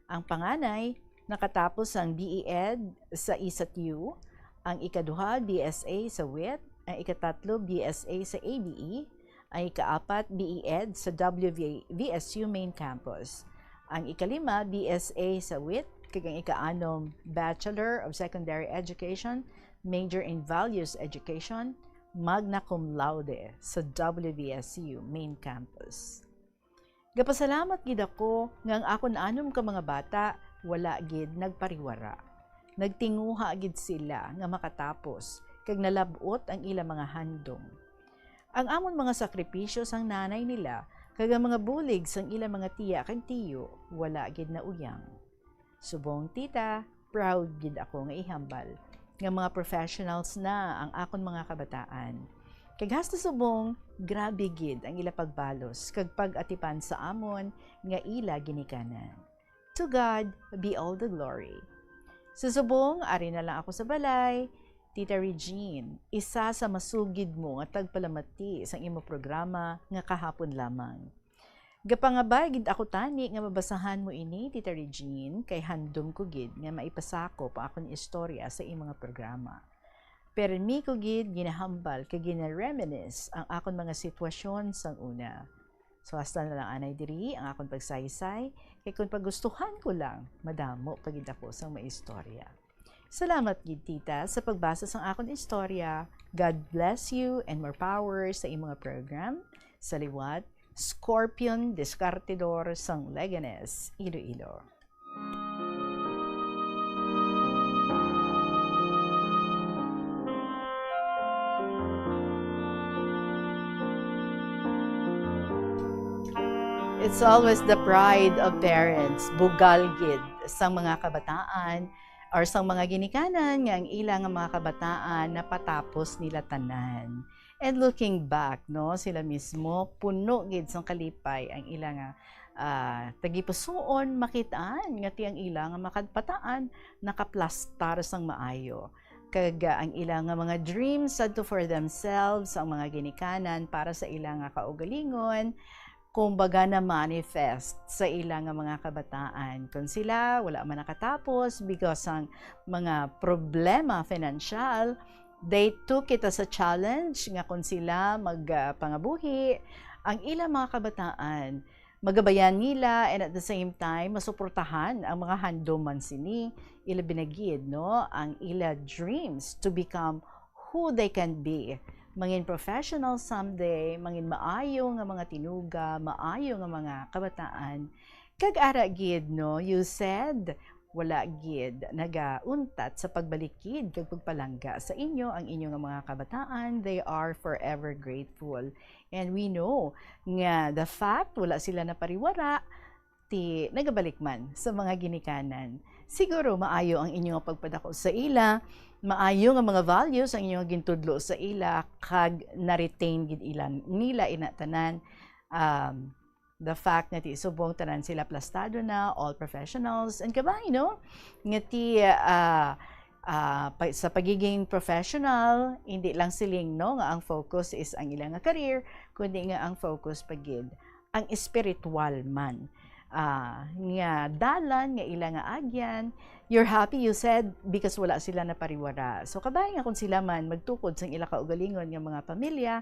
Ang panganay nakatapos sang B E Ed sa ESATU, ang ikaduha B S A sa wit, ang ikatatlo B S A sa A B E, ang ikaapat B E Ed sa W V S U main campus. Ang ikalima, B S A sa wit, kag ang ikaanom, Bachelor of Secondary Education, major in Values Education, magna cum laude sa W V S U main campus. Gapasalamat gid ako nga ang akon anom ka mga bata wala gid nagpariwara. Nagtinguha gid sila nga makatapos kag nalab-ot ang ila mga handom. Ang amon mga sakripisyo sang nanay nila kag ang mga bulig sang ila mga tiya kag tiyo wala gid nauyang. Subong tita, proud gid ako nga ihambal nga mga professionals na ang akon mga kabataan. Kag hasta subong, grabe gid ang ila pagbalos kag pag-atipan sa amon nga ila ginikanan. To God be all the glory. Sa subong, ari na lang ako sa balay. Tita Regine, isa sa masugid mo nga tagpalamati sang imo programa nga kahapon lamang. Gapangabay gid ako tani nga mabasahan mo ini, Tita Regine, kay handom ko gid nga maipasakop ang akon istorya sa imong mga programa. Permi ko gid ginahambal kag gina-reminisce ang akon mga sitwasyon sang una. So, hasta na lang anay diri ang akon pagsaysay, kay kung pagustuhan ko lang, madamo pa gid ako sang maistorya. Salamat gid, tita, sa pagbasa sang akon istorya. God bless you and more power sa imong mga program. Sa liwat, Scorpion Diskartidor sang Leganes, Iloilo. It's always the pride of parents, bugal gid sang mga kabataan or sang mga ginikanan nga ang ila nga mga kabataan napatapos nila tanan. And looking back, no, sila mismo, puno gid sang kalipay ang ila nga, ah, tagipusoon, makit-an nga ti ang ila nga mga kabataan nakaplastar sang maayo. Kag, ah, ang ila nga mga dreams sadto for themselves, ang mga ginikanan para sa ila nga kaugalingon, kumbaga, na-manifest sa ila nga mga kabataan. Kung sila, wala man nakatapos because ang mga problema financial, they took it as a challenge nga kung sila mag, ah, pangabuhi, ang ila mga kabataan, magabayan nila, and at the same time, masuportahan ang mga handom man sini, ila binagid, no, ang ila dreams to become who they can be. Mangin professional someday, mangin maayo nga mga tinuga, maayo nga mga kabataan. Kag ara gid, no, you said, wala gid nagauntat sa pagbalikid kag pagpalangga sa inyo ang inyo nga mga kabataan. They are forever grateful. And we know nga the fact wala sila napariwara, ti nagabalik man sa mga ginikanan. Siguro maayo ang inyo nga pagpadako sa ila, maayo nga mga values ang inyo nga gintudlo sa ila, kag na-retain gid ila, nila ina tanan. Um, the fact nga ti subong tanan sila plastado na, all professionals, and kabay, no? Nga ti, ah, ah, pa-, sa pagiging professional, hindi lang siling, no, nga ang focus is ang ila nga career, kundi nga ang focus pa gid ang espiritual man, ah, nga dalan nga ila nga agyan. You're happy, you said, because wala sila napariwara. So, kabay nga kung sila man magtukod sang ila kaugalingon nga mga pamilya,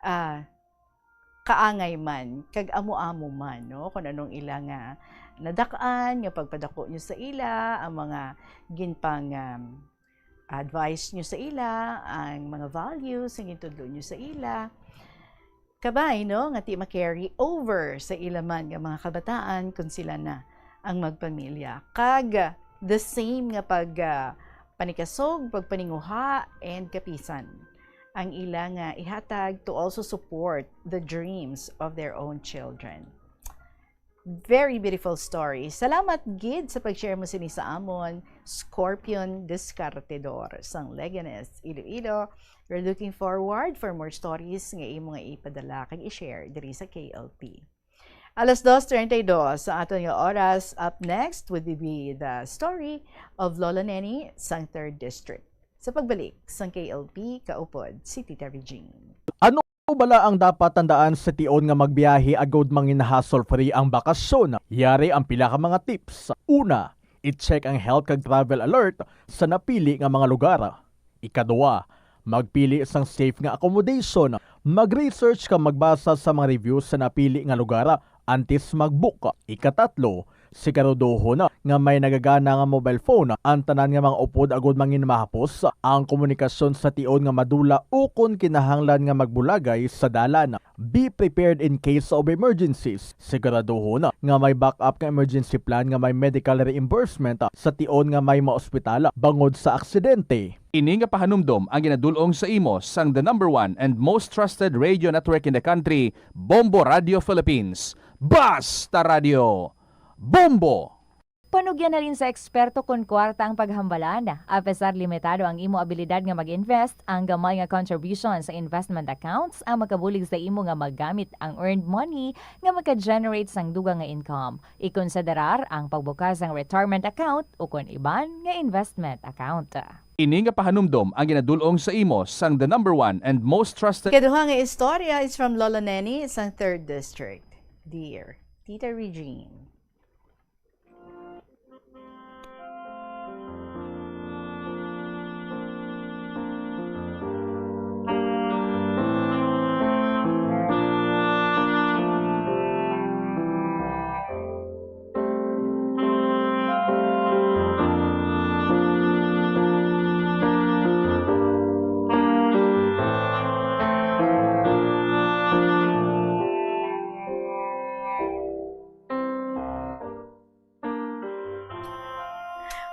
ah, kaangay man, kag amo-amo man, no? Kung anong ila nga nadak-an, nga pagpadako nyo sa ila, ang mga ginpang, um, advice nyo sa ila, ang mga values nga gintudlo nyo sa ila. Kabay, no, nga ti ma-carry over sa ila man nga mga kabataan kung sila na ang magpamilya. Kag the same nga pag, ah, panikasog, pagpaninguha, and kapisan ang ila nga ihatag to also support the dreams of their own children. Very beautiful story. Salamat gid sa pag-share mo sini sa amon, Scorpion Discartedor sang Leganes, Iloilo. We're looking forward for more stories nga imo nga ipadala kag i-share diri sa K L P. Alas dos treinta y dos sa aton nga oras. Up next would be the story of Lola Neni sang Third District. Sa pagbalik sang K L P, kaupod si Tita Regine. Ano bala ang dapat tandaan sa tion nga magbiyahe agud mangin hassle-free ang bakasyon? Yari ang pila ka mga tips. Una, i-check ang health kag travel alert sa napili nga mga lugar. Ikadua, magpili sang safe nga accommodation. Mag-research kag magbasa sa mga reviews sa napili nga lugar antes mag-book. Ikatatlo, Siguraduhon nga may nagagana nga mobile phone ang tanan nga mga upod agud manginmahapos ang komunikasyon sa tion nga madula ukon kinahanglan nga magbulagay sa dalan. Be prepared in case of emergencies. Siguraduhon nga may backup nga emergency plan nga may medical reimbursement sa tion nga may maospital bangod sa aksidente. Ini nga pahanumdom ang ginadul-ong sa imo sang the number one and most trusted radio network in the country, Bombo Radio Philippines. Basta Radio Bombo! Panugyan halin sa eksperto kon kwarta ang paghambalan. Apesar limitado ang imo abilidad nga mag-invest, ang gamay nga contribution sa investment accounts ang makabulig sa imo nga magamit ang earned money nga maka-generate sang dugang nga income. Ikonsiderar ang pagbukas sang retirement account ukon iban nga investment account. Ini nga pahanumdom ang ginadul-ong sa imo sang the number one and most trusted. Ikaduha nga istorya is from Lolo Neni sang Third District. Dear Tita Regine.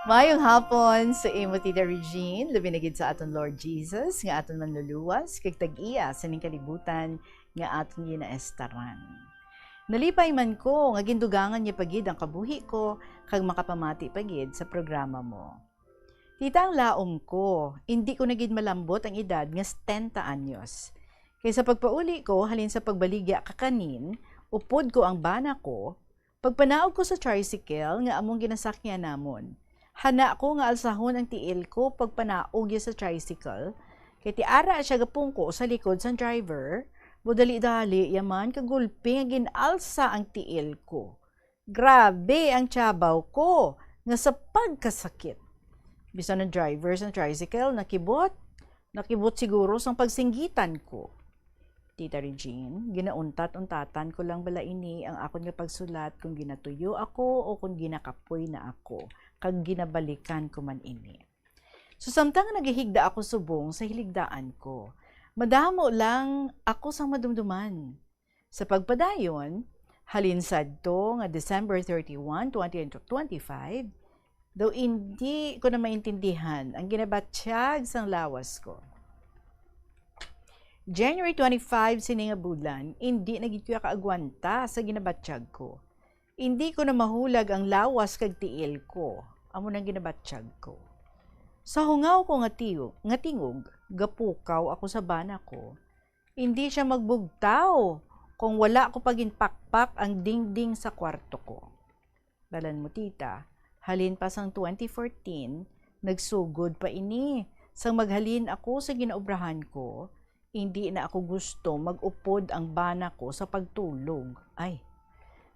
Maayong hapon sa imo, Tita Regine, labi na gid sa aton Lord Jesus, nga aton Manluluwas kag Tag-iya sining kalibutan nga aton ginaestaran. Nalipay man ko nga gindugangan niya pa gid ang kabuhi ko kag makapamati pa gid sa programa mo. Tita, ang laom ko, indi ko na gid malambot ang edad nga setenta anyos. Kay sa pagpauli ko halin sa pagbaligya kakanin, upod ko ang bana ko, pagpanaog ko sa tricycle nga among ginasakyan namon. Hana ko nga alsahon ang tiil ko pagpanaog niya sa tricycle, kay ti ara siya gapungko sa likod sang driver, mo dali-dali ya man kagulpi nga gin-alsa ang tiil ko. Grabe ang tiyabaw ko nga sa pagkasakit. Bisan ang driver sang tricycle nakibot, nakibot siguro sang pagsinggitan ko. Tita Regine, ginauntat-untatan ko lang bala ini ang akon nga pagsulat kung ginatuyo ako o kung ginakapoy na ako, kag ginabalikan ko man ini. So, samtang nagahigda ako subong sa hiligdaan ko, madamo lang ako sang madumduman. Sa pagpadayon, halin sadto nga December thirty-one, twenty twenty-five, daw indi ko na maintindihan ang ginabatyag sang lawas ko. January twenty-five sini nga bulan, indi na gid ko kaagwanta sa ginabatyag ko. Indi ko na mahulag ang lawas kag tiil ko, amo nang ginabatyag ko. Sa hungaw ko nga tiyo-, nga tingog, gapukaw ako sa bana ko. Indi siya magbugtaw kung wala ko pa ginpakpak ang dingding sa kwarto ko. Balan mo, tita, halin pa sang twenty fourteen, nagsugod pa ini. Sang maghalin ako sa ginaobrahan ko, indi na ako gusto mag-upod ang bana ko sa pagtulog. Ay,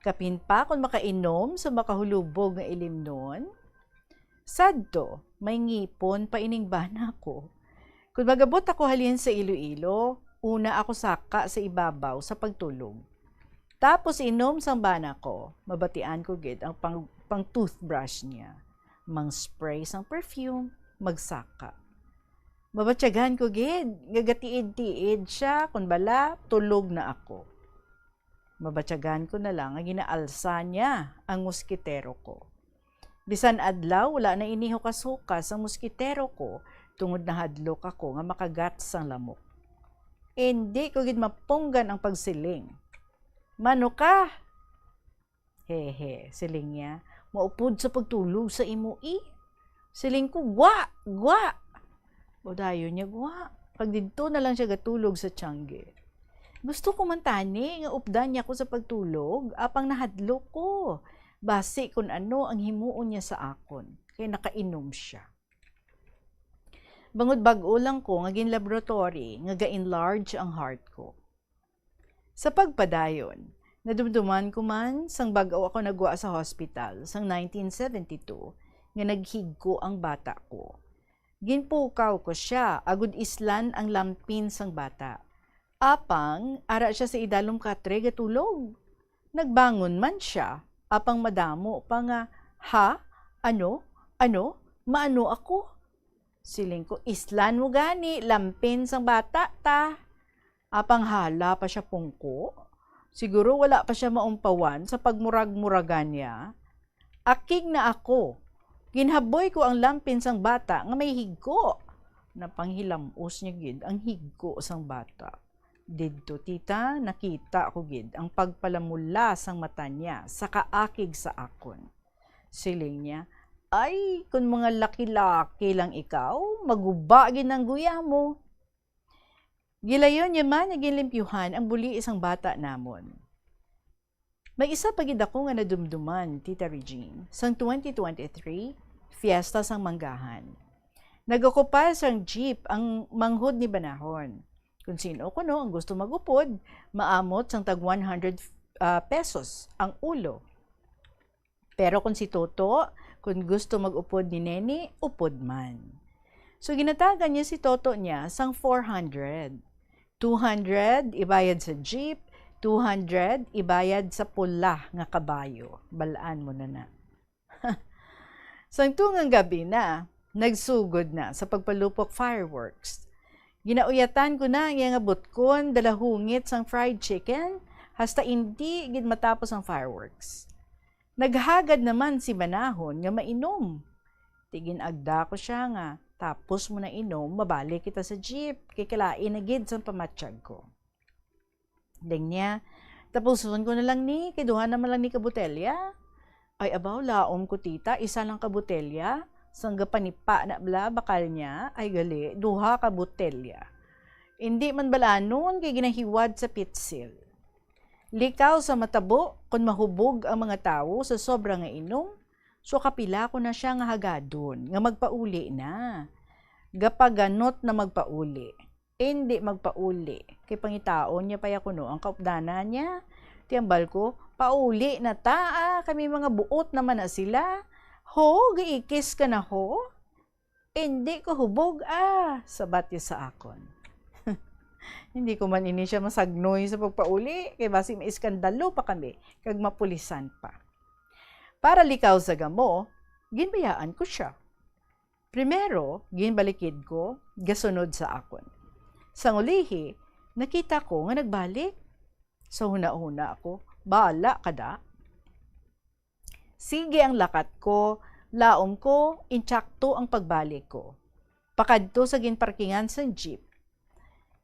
kapin pa kon makainom sa makahulubog nga ilimnon. Sadto, may ngipon pa ining bana ko. Kon mag-abot ako halin sa Iloilo, una ako saka sa ibabaw sa pagtulog. Tapos inom sang bana ko, mabatian ko gid ang pang, pang toothbrush niya. Mang spray sang perfume, magsaka. Mabatyagan ko gid nga gatiid-tiid siya, kon bala, tulog na ako. Mabatyagan ko na lang nga ginaalsa niya ang moskitero ko. Bisan adlaw, wala na ini hukas-hukas ang moskitero ko, tungod nahadlok ako nga makagat sang lamok. Indi ko gid mapunggan ang pagsiling. "Mano ka?" "Hehe," siling niya, "maupod sa pagtulog sa imo, eh." Siling ko, "Gwa! Gwa!" O dayon niya, gwa. Pag didto na lang siya gatulog sa tiyangge. Gusto ko man tani nga updan niya ako sa pagtulog, apang nahadlok ko. Basi kun ano ang himuon niya sa akon, kay nakainom siya. Bangod bag-o lang ko nga gin-laboratory nga ga-enlarge ang heart ko. Sa pagpadayon, nadumduman ko man sang bag-o ako nagwa sa hospital sang nineteen seventy-two nga naghigko ang bata ko. Ginpukaw ko sia agud islan ang lampin sang bata. Apang ara sia sa idalom katre gatulog. Nagbangon man sia, Apang madamo pa nga, "Ha? Ano? Ano? Maano ako?" Siling ko, "Islan mo gani, lampin sang bata ta." Apang hala pa siya pungko. Siguro wala pa siya maumpawan sa pagmurag-muragan niya. Akig na ako. Ginhaboy ko ang lampin sang bata nga may higko. Napanghilam-os niya gid ang higko sang bata. Didto, tita, nakita ko gid ang pagpalamula sang mata niya sa kaakig sa akon. Siling niya, "Ay, kun mga laki-laki lang ikaw, maguba gid ang guya mo." Gilayon niya man nga ginlimpyuhan ang buli sang bata namon. May isa pa gid ako nga nadumduman, Tita Regine, sang twenty twenty-three, Fiesta sang Manggahan. Nag-okupar sang jeep ang manghod ni Banahon. Kung sino kuno ang gusto mag-upod, maamot sang tag one hundred, ah, pesos ang ulo. Pero kung si Toto, kung gusto mag-upod ni Neni, upod man. So, ginatagan niya si Toto niya sang four hundred. Two hundred ibayad sa jeep, two hundred ibayad sa pula nga kabayo. Balaan mo na na. Sang tungang gabi na, nagsugod na sa pagpalupok fireworks. Ginauyatan ko na ang iya nga butkon, dalahungit sang fried chicken, hasta indi gid matapos ang fireworks. Naghagad naman si Banahon nga mainom. Ti ginagda ko siya nga, "Tapos mo na inom, mabalik kita sa jeep, kay kalain na gid sang pamatyag ko." Ding niya, "Tapuson ko na lang ni, kay duha naman lang ni ka botelya." "Ay, abaw, laom ko, tita, isa lang ka botelya. Sang gapanipa na bala, bakal niya, ay gali, duha ka botelya. Indi man balanon, kay ginahiwad sa pitsil." Likaw sa matabo, kon mahubog ang mga tawo sa sobra nga inom, so kapila ko na siya nga hagadon, nga magpauli na. Gapaganot na magpauli. Indi magpauli, kay pangitaon niya pa ya kuno ang kaupdanan niya. Ti hambal ko, "Pauli na ta, ah, kami mga buot naman na sila. Ho, giikis ka na, ho? Indi ko hubog, ah," sabat niya sa akon. Hindi ko man ini siya masagnoy sa pagpauli, kay basi maiskandalo pa kami, kag mapulisan pa. Para likaw sa gamo, ginbayaan ko siya. Primero, ginbalikid ko, gasunod sa akon. Sang ulihi, nakita ko nga nagbalik. Sa hunahuna ako, "Bala ka da." Sige ang lakat ko, laom ko, intsakto ang pagbalik ko. Pakadto sa ginparkingan sang jeep.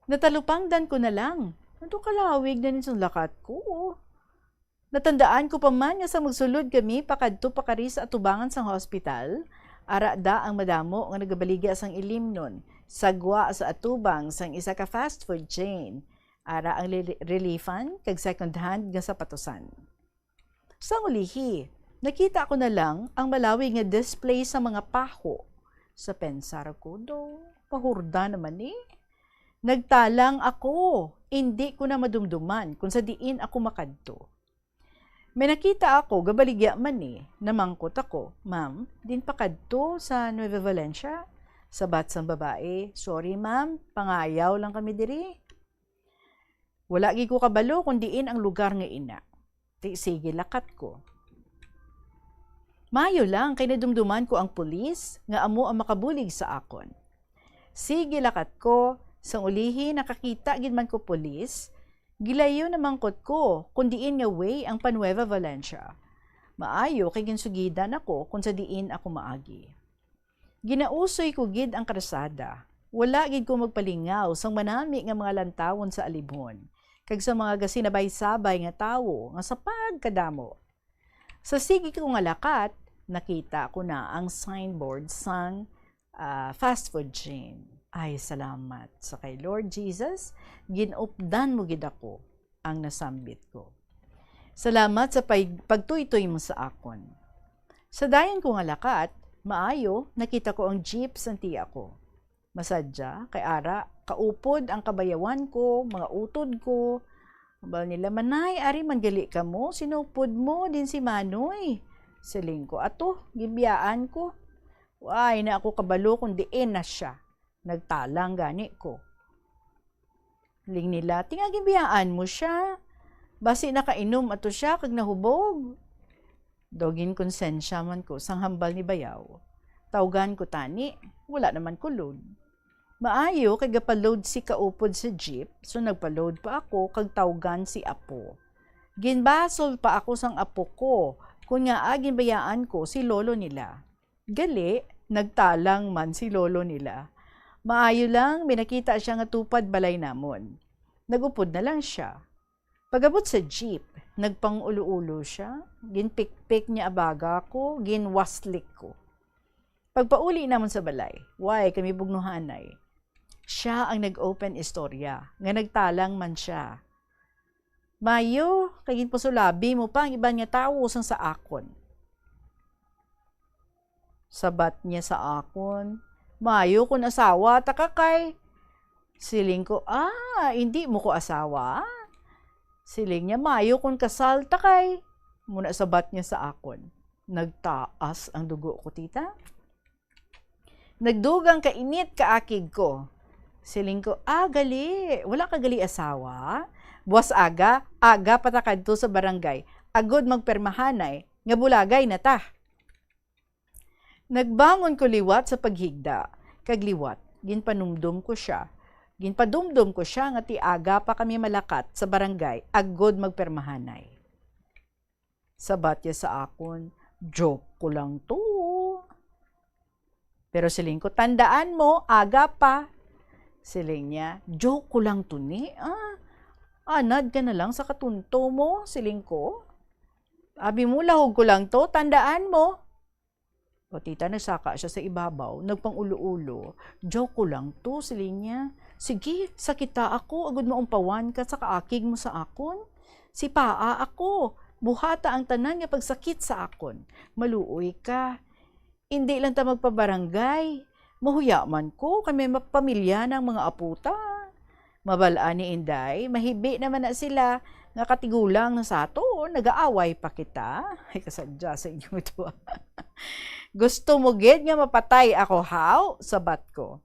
Natalupangdan ko na lang. Ano kalawig na ni sang lakat ko? Natandaan ko pa man nga sa magsulod kami pakadto pakari sa atubangan sang hospital, ara da ang madamo nga nagabaligya sang ilimnon, sa gwa sa atubang sang isa ka fast food chain, ara ang li-, reliefan kag second hand nga sapatosan. Sang ulihi, nakita ko na lang ang malawig nga display sa mga paho. Sa pensar ko, "Do, pahurda naman ni." Nagtalang ako, indi ko na madumduman kung sa diin ako makadto. May nakita ako, gabaligya man ni, namangkot ako, "Ma'am, din pa kadto sa Nueva Valencia?" Sabat sang babae, "Sorry, ma'am, pangayaw lang kami diri." Wala gid ko kabalo kung diin ang lugar nga ina. Ti sige lakat ko. Maayo lang kay nadumduman ko ang pulis nga amo ang makabulig sa akon. Sige lakat ko, sang ulihi nakakita gid man ko pulis, gilayo namangkot ko kung diin nga way ang pa-Nueva Valencia. Maayo kay ginsugidan ako kung sa diin ako maagi. Ginausoy ko gid ang karsada. Wala gid ko magpalingaw sang manami nga mga lantawon sa alibhon, kag sa mga gasinabay-sabay nga tawo nga sa pagkadamo. Sa sige ko nga lakat, nakita ko na ang signboard sang, ah, fast food chain. Ay, salamat sa kay Lord Jesus, ginupdan mo gid ako, ang nasambit ko. Salamat sa pag-, pagtuytoy mo sa akon. Sa dayon ko nga lakat, maayo, nakita ko ang jeep sang tiya ko. Masadya, kay ara, kaupod ang kabayawan ko, mga utod ko. Hambal nila, "Manay, ari man gali kamo, sinupod mo din si Manoy." Siling ko, "Ato, gibiyaan ko. Wa na ako kabalo kung diin na siya. Nagtalang gani ko." Ling nila, "Ti nga ginbiyaan mo siya. Basi nakainom ato siya kag nahubog." Daw ginkonsensya man ko sang hambal ni bayaw. Tawgan ko tani, wala naman ko load. Maayo kay gapa-load si kaupod sa jeep, so nagpa-load pa ako kag tawgan si apo. Ginbasol pa ako sang apo ko, kun ngaa ginbayaan ko si lolo nila. Gali, nagtalang man si lolo nila. Maayo lang, may nakita siya nga tupad balay namon. Nag-upod na lang siya. Pag-abot sa jeep, nagpang-ulo-ulo siya, ginpikpik niya abaga ko, ginwaslik ko. Pagpauli namon sa balay, way kami bugnohanay. Siya ang nag-open istorya, nga nagtalang man siya. Mayo, kay ginpasulabi mo pa ang iban nga tawo sang sa akon. Sabat niya sa akon, "Mayo kun asawa ta ka kay." Siling ko, "Ah, indi mo ko asawa?" Siling niya, "Mayo kun kasal ta kay." Muna sabat niya sa akon. Nagtaas ang dugo ko, tita. Nagdugang ka init ka akig ko. Siling ko, "Ah, gali, wala ka gali asawa? Buwas aga, aga pa ta kadto sa barangay, agod magpermahanay, nga bulagay na ta." Nagbangon ko liwat sa paghigda, kag liwat, ginpanumdom ko siya. Ginpadumdom ko siya nga ti aga pa kami malakat sa barangay, agod magpermahanay. Sabat niya sa akon, "Joke ko lang to." Pero siling ko, "Tandaan mo, aga pa." Siling niya, "Joke ko lang to ni, ah. Anad ka na lang sa katunto mo," siling ko. "Abi mo, lahog ko lang to, tandaan mo." O tita, nagsaka siya sa ibabaw, nagpang-ulo-ulo. "Joke ko lang to," siling niya. "Sige, sakita ako, agud maumpawan ka sa kaakig mo sa akon. Sipaa ako, buhata ang tanan nga pagsakit sa akon. Maluoy ka. Indi lang ta magpabarangay. Mahuya man ko, kay may mapamilya na ang mga apo ta." Mabal-an ni Inday, mahibi naman na sila nga katigulang na sa ato, nagaaway pa kita. Ay, kasadya sa inyo ito, ah. "Gusto mo gid nga mapatay ako, haw?" sabat ko.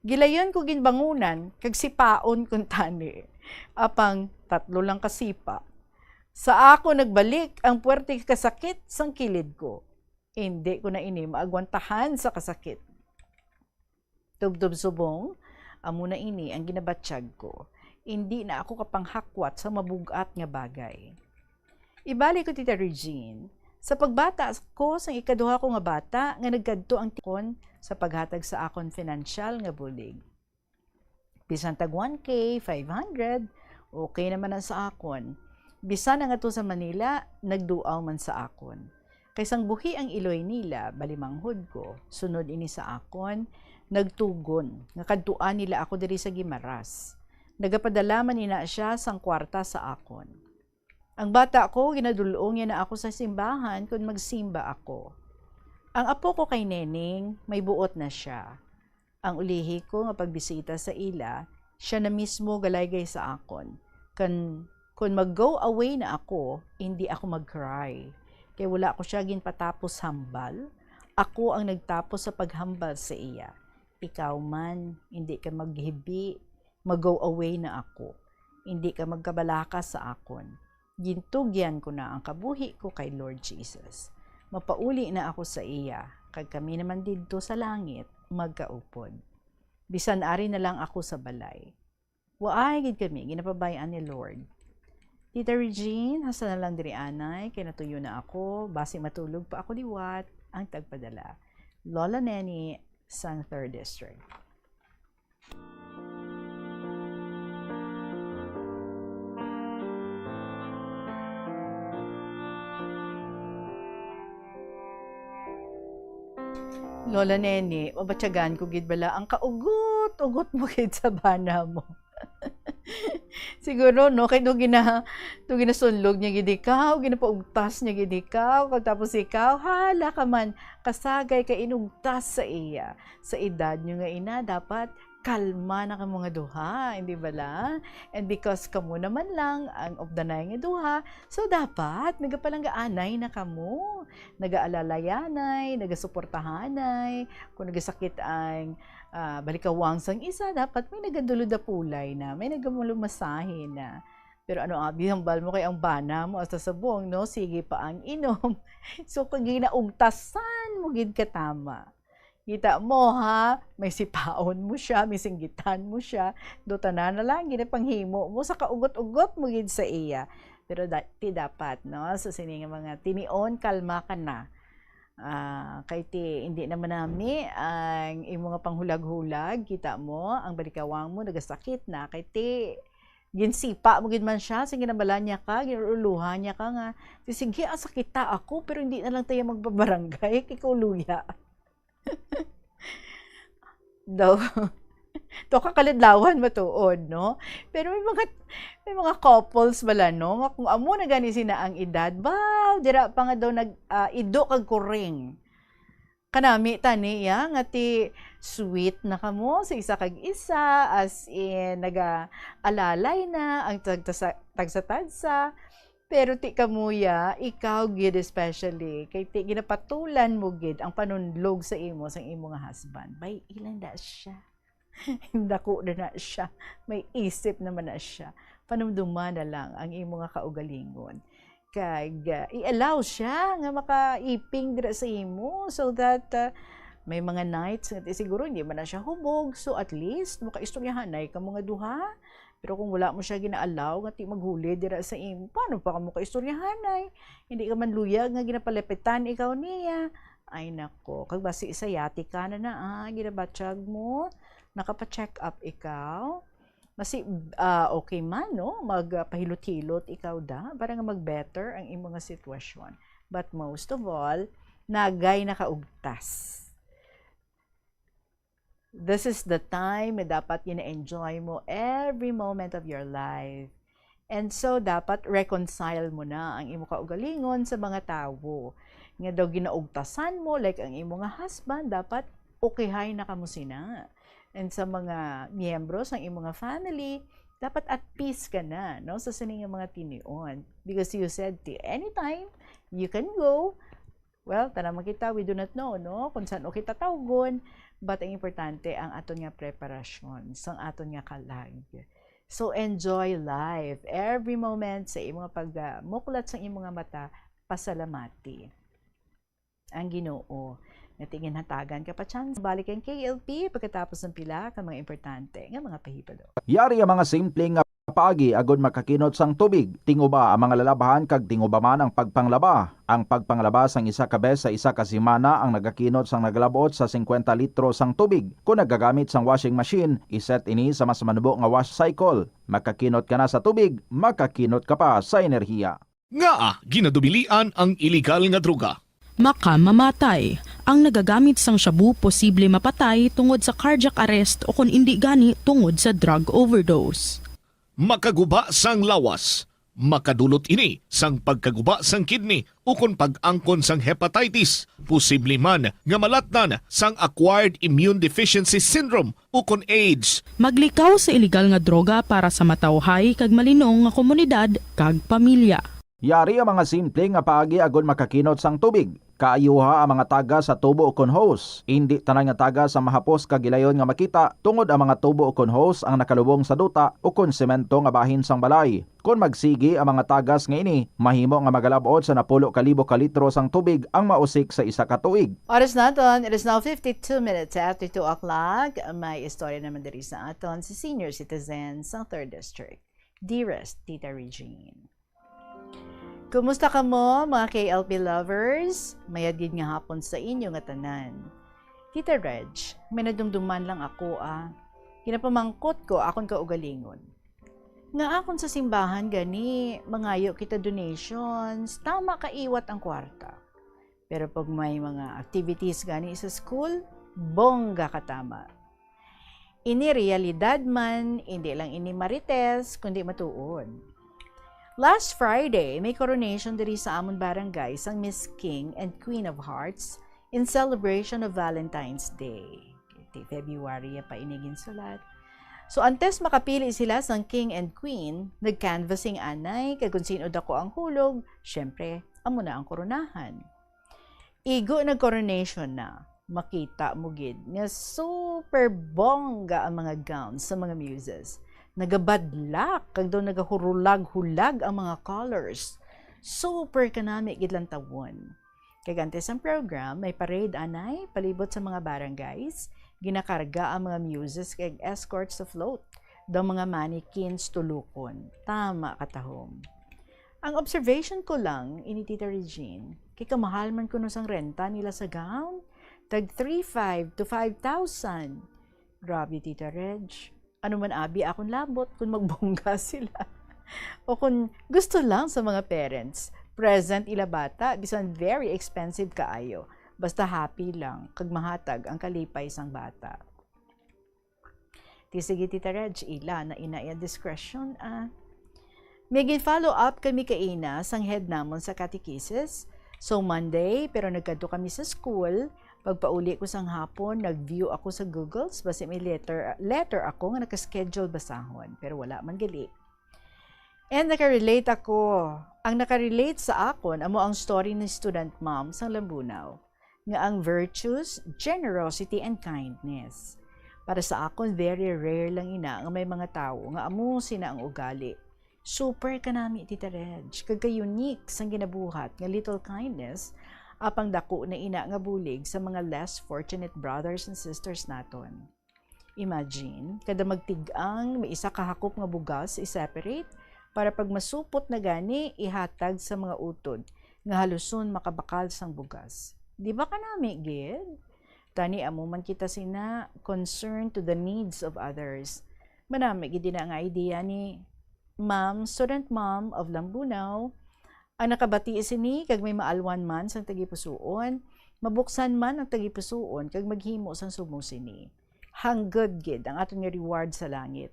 Gilayon ko ginbangunan, kag sipaon kuntani. Apang tatlo lang ka sipa. Sa ako nagbalik ang puwerte kasakit sang kilid ko. Indi ko na ini maagwantahan sa kasakit. Tubtob subong, amo na ini ang ginabatyag ko. Indi na ako kapanghakwat sa mabug-at nga bagay. Ibalik ko, Tita Regine, sa pagbata ko sang ikaduha ko nga bata nga nagkadto ang tikon sa paghatag sa akon financial nga bulig. Bisan tag one K, five hundred, okay naman na sa akon. Bisan ang ato sa Manila, nagduaw man sa akon. Kay sang buhi ang iloy nila, bali manghod ko, sunod ini sa akon, nagtugon nga kadtuan nila ako diri sa Guimaras. Nagapadala man ina siya sang kwarta sa akon. Ang bata ko, ginadul-ong niya na ako sa simbahan kon magsimba ako. Ang apo ko kay Neneng, may buot na sia. Ang ulihi ko nga pagbisita sa ila, sia na mismo galaygay sa akon. Kan, kon mag-go away na ako, indi ako mag-cry. Kay wala ko sia ginpatapos hambal. Ako ang nagtapos sa paghambal sa iya. Ikaw man, indi ka maghibi, mag-go away na ako. Indi ka magkabalaka sa akon. Gintugyan ko na ang kabuhi ko kay Lord Jesus. Mapauli na ako sa iya, kag kami naman didto sa langit magkaupod. Bisan ari na lang ako sa balay. Waay gid kami ginapabay-an ni Lord. Tita Regine, hasta na lang diri anay, kay natuyo na ako, basi matulog pa ako liwat, ang tagpadala. Lola Neni, sang Third District. Lola Neni, mabatyagan ko gid bala ang kaugot-ugot mo gid sa bana mo. Siguro, no, kay nung gina-, nung ginasunlog niya gid ikaw, ginapaugtas niya gid ikaw, kag tapos ikaw, hala ka man, kasagay ka inugtas sa iya. Sa edad niyo nga ina, dapat kalma na kamo nga duha, hindi bala? And because kamo naman lang ang updanay nga duha, so dapat nagapalanggaanay na kamo. Nagaalalayanay, nagasuportahanay. Kung nagasakit ang, ah, balikawang sang isa, dapat may nagadulod-apulay na, may nagamulo-masahe na. Pero ano abi, hambal mo kay ang bana mo hasta subong, no? Sige pa ang inom. So, kung ginaugtasan mo gid ka tama. Kita mo, ha? May sipaon mo siya, may singgitan mo siya. Do tanan na lang, ginapanghimo mo sa kaugot-ugot mo gid sa iya. Pero da-, ti dapat, no? Sa sini nga mga tinion, kalma ka na. Ah, kay ti, hindi naman nami ang imo nga panghulag-hulag. Kita mo, ang balikawang mo nagasakit na. Kay ti, ginsipa mo gid man siya, sige, nabala niya ka, ginululuhan niya ka nga, "Ti, sige, ah, sakita ako, pero hindi na lang tayo magbabarangay, kay ko luya." Daw. To ka kaladlawan matuod, no? Pero may mga, may mga couples bala, no? Nga kung amo na gani sina ang edad, baw, dira pa nga daw nag, ah, ido kag kuring. Kanami tani ya nga ti sweet na kamo sa isa kag isa, as in, naga-alalay na ang tagtasa-, tagsa-tagsa. Pero ti kamo ya, ikaw gid especially, kay ti ginapatulan mo gid ang panunlog sa imo sang imo nga husband. Bay, ilan da siya? Dako na na siya. May isip naman na siya. Panumduma na lang ang imo nga kaugalingon. Kag, ah, i-allow siya nga makaiping dira sa imo so that, ah, may mga nights nga ti siguro hindi man na siya hubog. So, at least, makaistoryahanay ka mga duha. Pero kung wala mo siya gina-allow nga ti maghuli dira sa imo, paano pa ka mo kaistoryahanay? Hindi ka man luyag nga ginapalapitan ikaw niya. Ay, nako. Kag basi sayati ka na na, ah, ginabatyag mo. Nakapa-check up ikaw. Masi, ah, okay man, no? Mag, ah, pahilot-hilot ikaw da para nga mag-better ang imo nga sitwasyon. But most of all, nagay nakaugtas. This is the time nga dapat gina-enjoy mo every moment of your life. And so, dapat reconcile mo na ang imo kaugalingon sa mga tawo. Nga daw ginaugtasan mo, like ang imo nga husband, dapat okayhay na kamo sina. And sa mga miyembro sang imo nga family, dapat at peace ka na, no, sa sini nga mga tinion. Because you said, ti, anytime, you can go. Well, tana man kita, we do not know, no, kung san-o kita tawgon, but ang importante ang aton nga preparasyon sang aton nga kalag. So, enjoy life. Every moment sa imo nga pagmuklat sa imo nga mata, pasalamati ang Ginoo nga ti ginhatagan ka pa chance balik ang K L P pagkatapos ng pila ka mga importante nga mga pahibalo. Yari ang mga simple nga paagi agod makakinot sang tubig. Tinguba ang mga lalabhan kag tinguba man ang pagpanglaba. Ang pagpanglaba sang isa ka bes sa isa ka semana ang nagakinot sang nagalabot sa singkwenta litro sang tubig. Kung nagagamit sang washing machine, iset ini sa mas manubo nga wash cycle. Makakinot ka na sa tubig, makakinot ka pa sa enerhiya. Ngaa ginadubilian ang iligal nga droga? Makamamatay. Ang nagagamit sang shabu posible mapatay tungod sa cardiac arrest o kon indi gani tungod sa drug overdose. Makaguba sang lawas. Makadulot ini sang pagkaguba sang kidney ukon pag-angkon sang hepatitis. Posible man nga malatnan sang acquired immune deficiency syndrome ukon AIDS. Maglikaw sa iligal nga droga para sa matawhay kag malinong nga komunidad kag pamilya. Yari ang mga simple nga paagi agod makakinot sang tubig. Kaayuha ang mga tagas sa tubo ukon hose. Indi tanan nga tagas ang mahapos kag gilayon nga makita, tungod ang mga tubo ukon hose ang nakalubong sa duta ukon semento nga bahin sang balay. Kon magsigi ang mga tagas nga ini, mahimo nga magalab-ot sa napulo ka libo ka litro sang tubig ang mausik sa isa ka tuig. Oras naton, it is now fifty-two minutes after two o'clock. May istorya naman diri sa aton si senior citizen sa Third District. Dearest Tita Regine. Kumusta kamo, mga K L P lovers? Mayad gid nga hapon sa inyo nga tanan. Tita Reg, may nadumduman lang ako, ah. Ginapamangkot ko akon kaugalingon. Nga akon sa simbahan gani, mangayo kita donations, tama kaiwat ang kwarta. Pero pag may mga activities gani sa school, bongga katama. Ini realidad man, indi lang ini marites, kundi matuod. Last Friday, may coronation diri sa amon barangay sang Miss King and Queen of Hearts in celebration of Valentine's Day. Ti February pa ini ginsulat. So, antes makapili sila sang King and Queen, nag-canvassing anay, kag kung sino dako ang hulog, syempre, amo na ang koronahan. Igo nag-coronation na, makita mo gid nga super bongga ang mga gowns sa mga muses. nagabadlak, kag daw nagahurulag-hulag ang mga colors. Super kanami gid lantawon. Kag antes ang program, may parade anay palibot sa mga barangays, ginakarga ang mga muses kag escorts sa float, daw mga mannequins tulukon. Tama, katahom. Ang observation ko lang, ini Tita Regine, kay kamahal man kuno sang renta nila sa gown, tag three five to five thousand. Grabe, Tita Reg. Ano man abi akon labot kung magbongga sila. O kung gusto lang sa mga parents, present ila bata, bisan very expensive kaayo. Basta happy lang, kag mahatag ang kalipay sang bata. Ti sige, Tita Reg, ila na ina iya discretion, ah. May gin-follow up kami kaina sang head namon sa catechesis. So, Monday, pero nagkadto kami sa school. Pagpauli ko sang hapon, nag-view ako sa Googles, basi may letter, letter ako nga naka-schedule basahon, pero wala man gali. And naka-relate ako. Ang naka-relate sa akon, amo ang story ni student mom sang Lambunao, nga ang virtues, generosity, and kindness. Para sa akon, very rare lang ina nga may mga tawo nga amo sina ang ugali. Super kanami, Tita Reg, kag ka-unique sang ginabuhat nga little kindness, apang dako na ina nga bulig sa mga less fortunate brothers and sisters naton. Imagine, kada magtig-ang, may isa ka hakop nga bugas i-separate para pag masupot na gani, ihatag sa mga utod nga haluson makabakal sang bugas. Di ba kanami gid? Tani amo man kita sina, concern to the needs of others. Manami gid na nga idea ni Ma'am, student mom of Lambunao, ang nakabati sini kag may maalwan man sang tagipusoon, mabuksan man ang tagipusoon kag maghimo sang subong sini. Hanggod gid ang aton nga reward sa langit.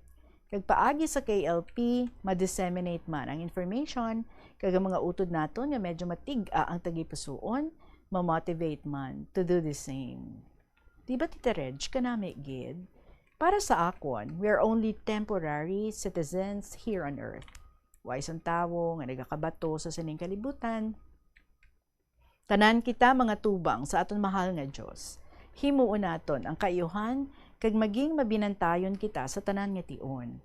Kag paagi sa K L P, ma-disseminate man ang information, kag ang mga utod naton nga medyo matig-a ang tagipusoon, ma-motivate man to do the same. Di ba, Tita Reg, kanami gid? Para sa akon, we are only temporary citizens here on earth. Way sang tawo nga nagakabato sa sining kalibutan. Tanan kita mga tubang sa aton mahal nga Dios. Himuon naton ang kaayuhan, kag maging mabinantayon kita sa tanan nga tion.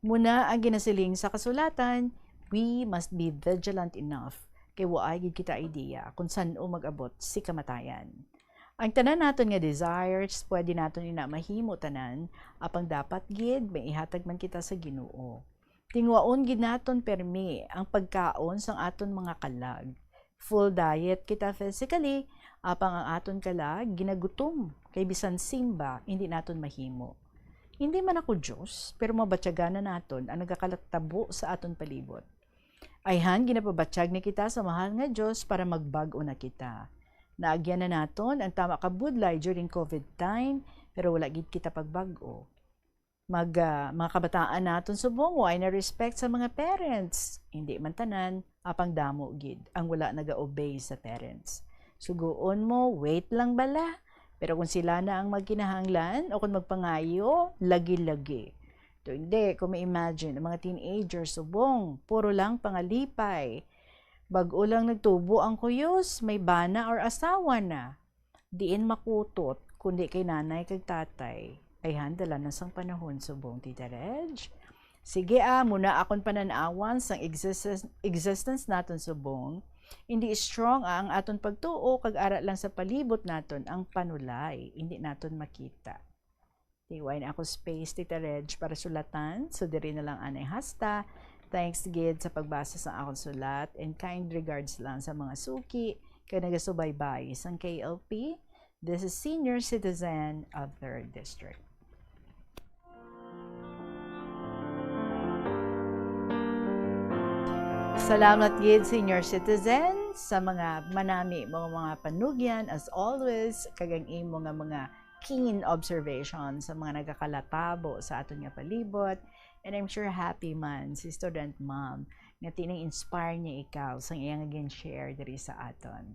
Muna ang ginasiling sa kasulatan, we must be vigilant enough, kay waay gid kita idea kung san-o mag-abot si kamatayan. Ang tanan naton nga desires, pwede naton ina mahimo tanan, apang dapat gid may ihatag man kita sa Ginoo. Tinguhaon gid naton permi ang pagkaon sang aton mga kalag. Full diet kita physically, apang ang aton kalag ginagutom, kay bisan simba indi naton mahimo. Indi man ako Dios, pero mabatyagan na naton ang nagakalatabo sa aton palibot. Ayhan, ginapabatyag na kita sa mahal nga Dios para magbag-o na kita. Naagyan na naton ang tama ka budlay during covid time, pero wala gid kita pagbag-o. Mag, ah, mga kabataan naton subong, way na respect sa mga parents. Hindi man tanan, apang damo gid ang wala naga-obey sa parents. Sugoon mo, wait lang bala. Pero kung sila na ang magkinahanglan o kung magpangayo, lagi-lagi. To hindi, kung ma-imagine ang mga teenagers subong, puro lang pangalipay. Bag-o lang nagtubo ang kuyos, may bana or asawa na. Diin makutot, kundi kay nanay kag tatay. Ay, handala na sang panahon subong, Tita Reg. Sige, ah, muna akon panan-awan sang existence, existence naton subong. Hindi strong, ah, ang aton pagtuo, kag ara lang sa palibot naton ang panulay. Hindi naton makita. Di, way na ako space, Tita Reg, para sulatan. So, diri na lang anay hasta. Thanks gid sa pagbasa sa akon sulat, and kind regards lang sa mga suki kag nagasubaybay sang K L P. This is Senior Citizen of Third District. Salamat gid, Senior Citizen, sa mga manami mo mga panugyan, as always, kag ang imo nga mga keen observation sa mga nagakalatabo sa aton nga palibot. And I'm sure happy man si Student Mom nga tini-inspire niya ikaw sang iya nga gin-share diri sa aton.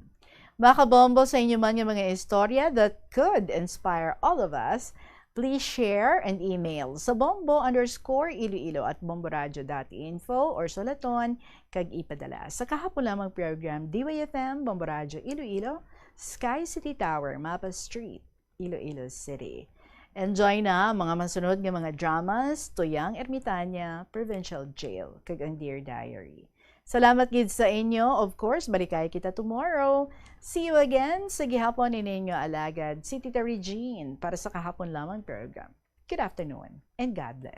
Mga kabombo, sa inyo man nga mga istorya that could inspire all of us, please share and email sa bombo underscore iloilo at bomboradio dot info or sulaton kag ipadala sa kahapon lamang program, D Y F M, Bombo Radio Iloilo, Sky City Tower, Mapa Street, Iloilo City. Enjoy na ang mga masunod nga mga dramas, Tuyang Ermitaña, Provincial Jail, kag ang Dear Diary. Salamat gid sa inyo. Of course, balikay kita tomorrow. See you again sa gihapon ni ninyo alagad, si Tita Regine, para sa kahapon lamang program. Good afternoon and God bless.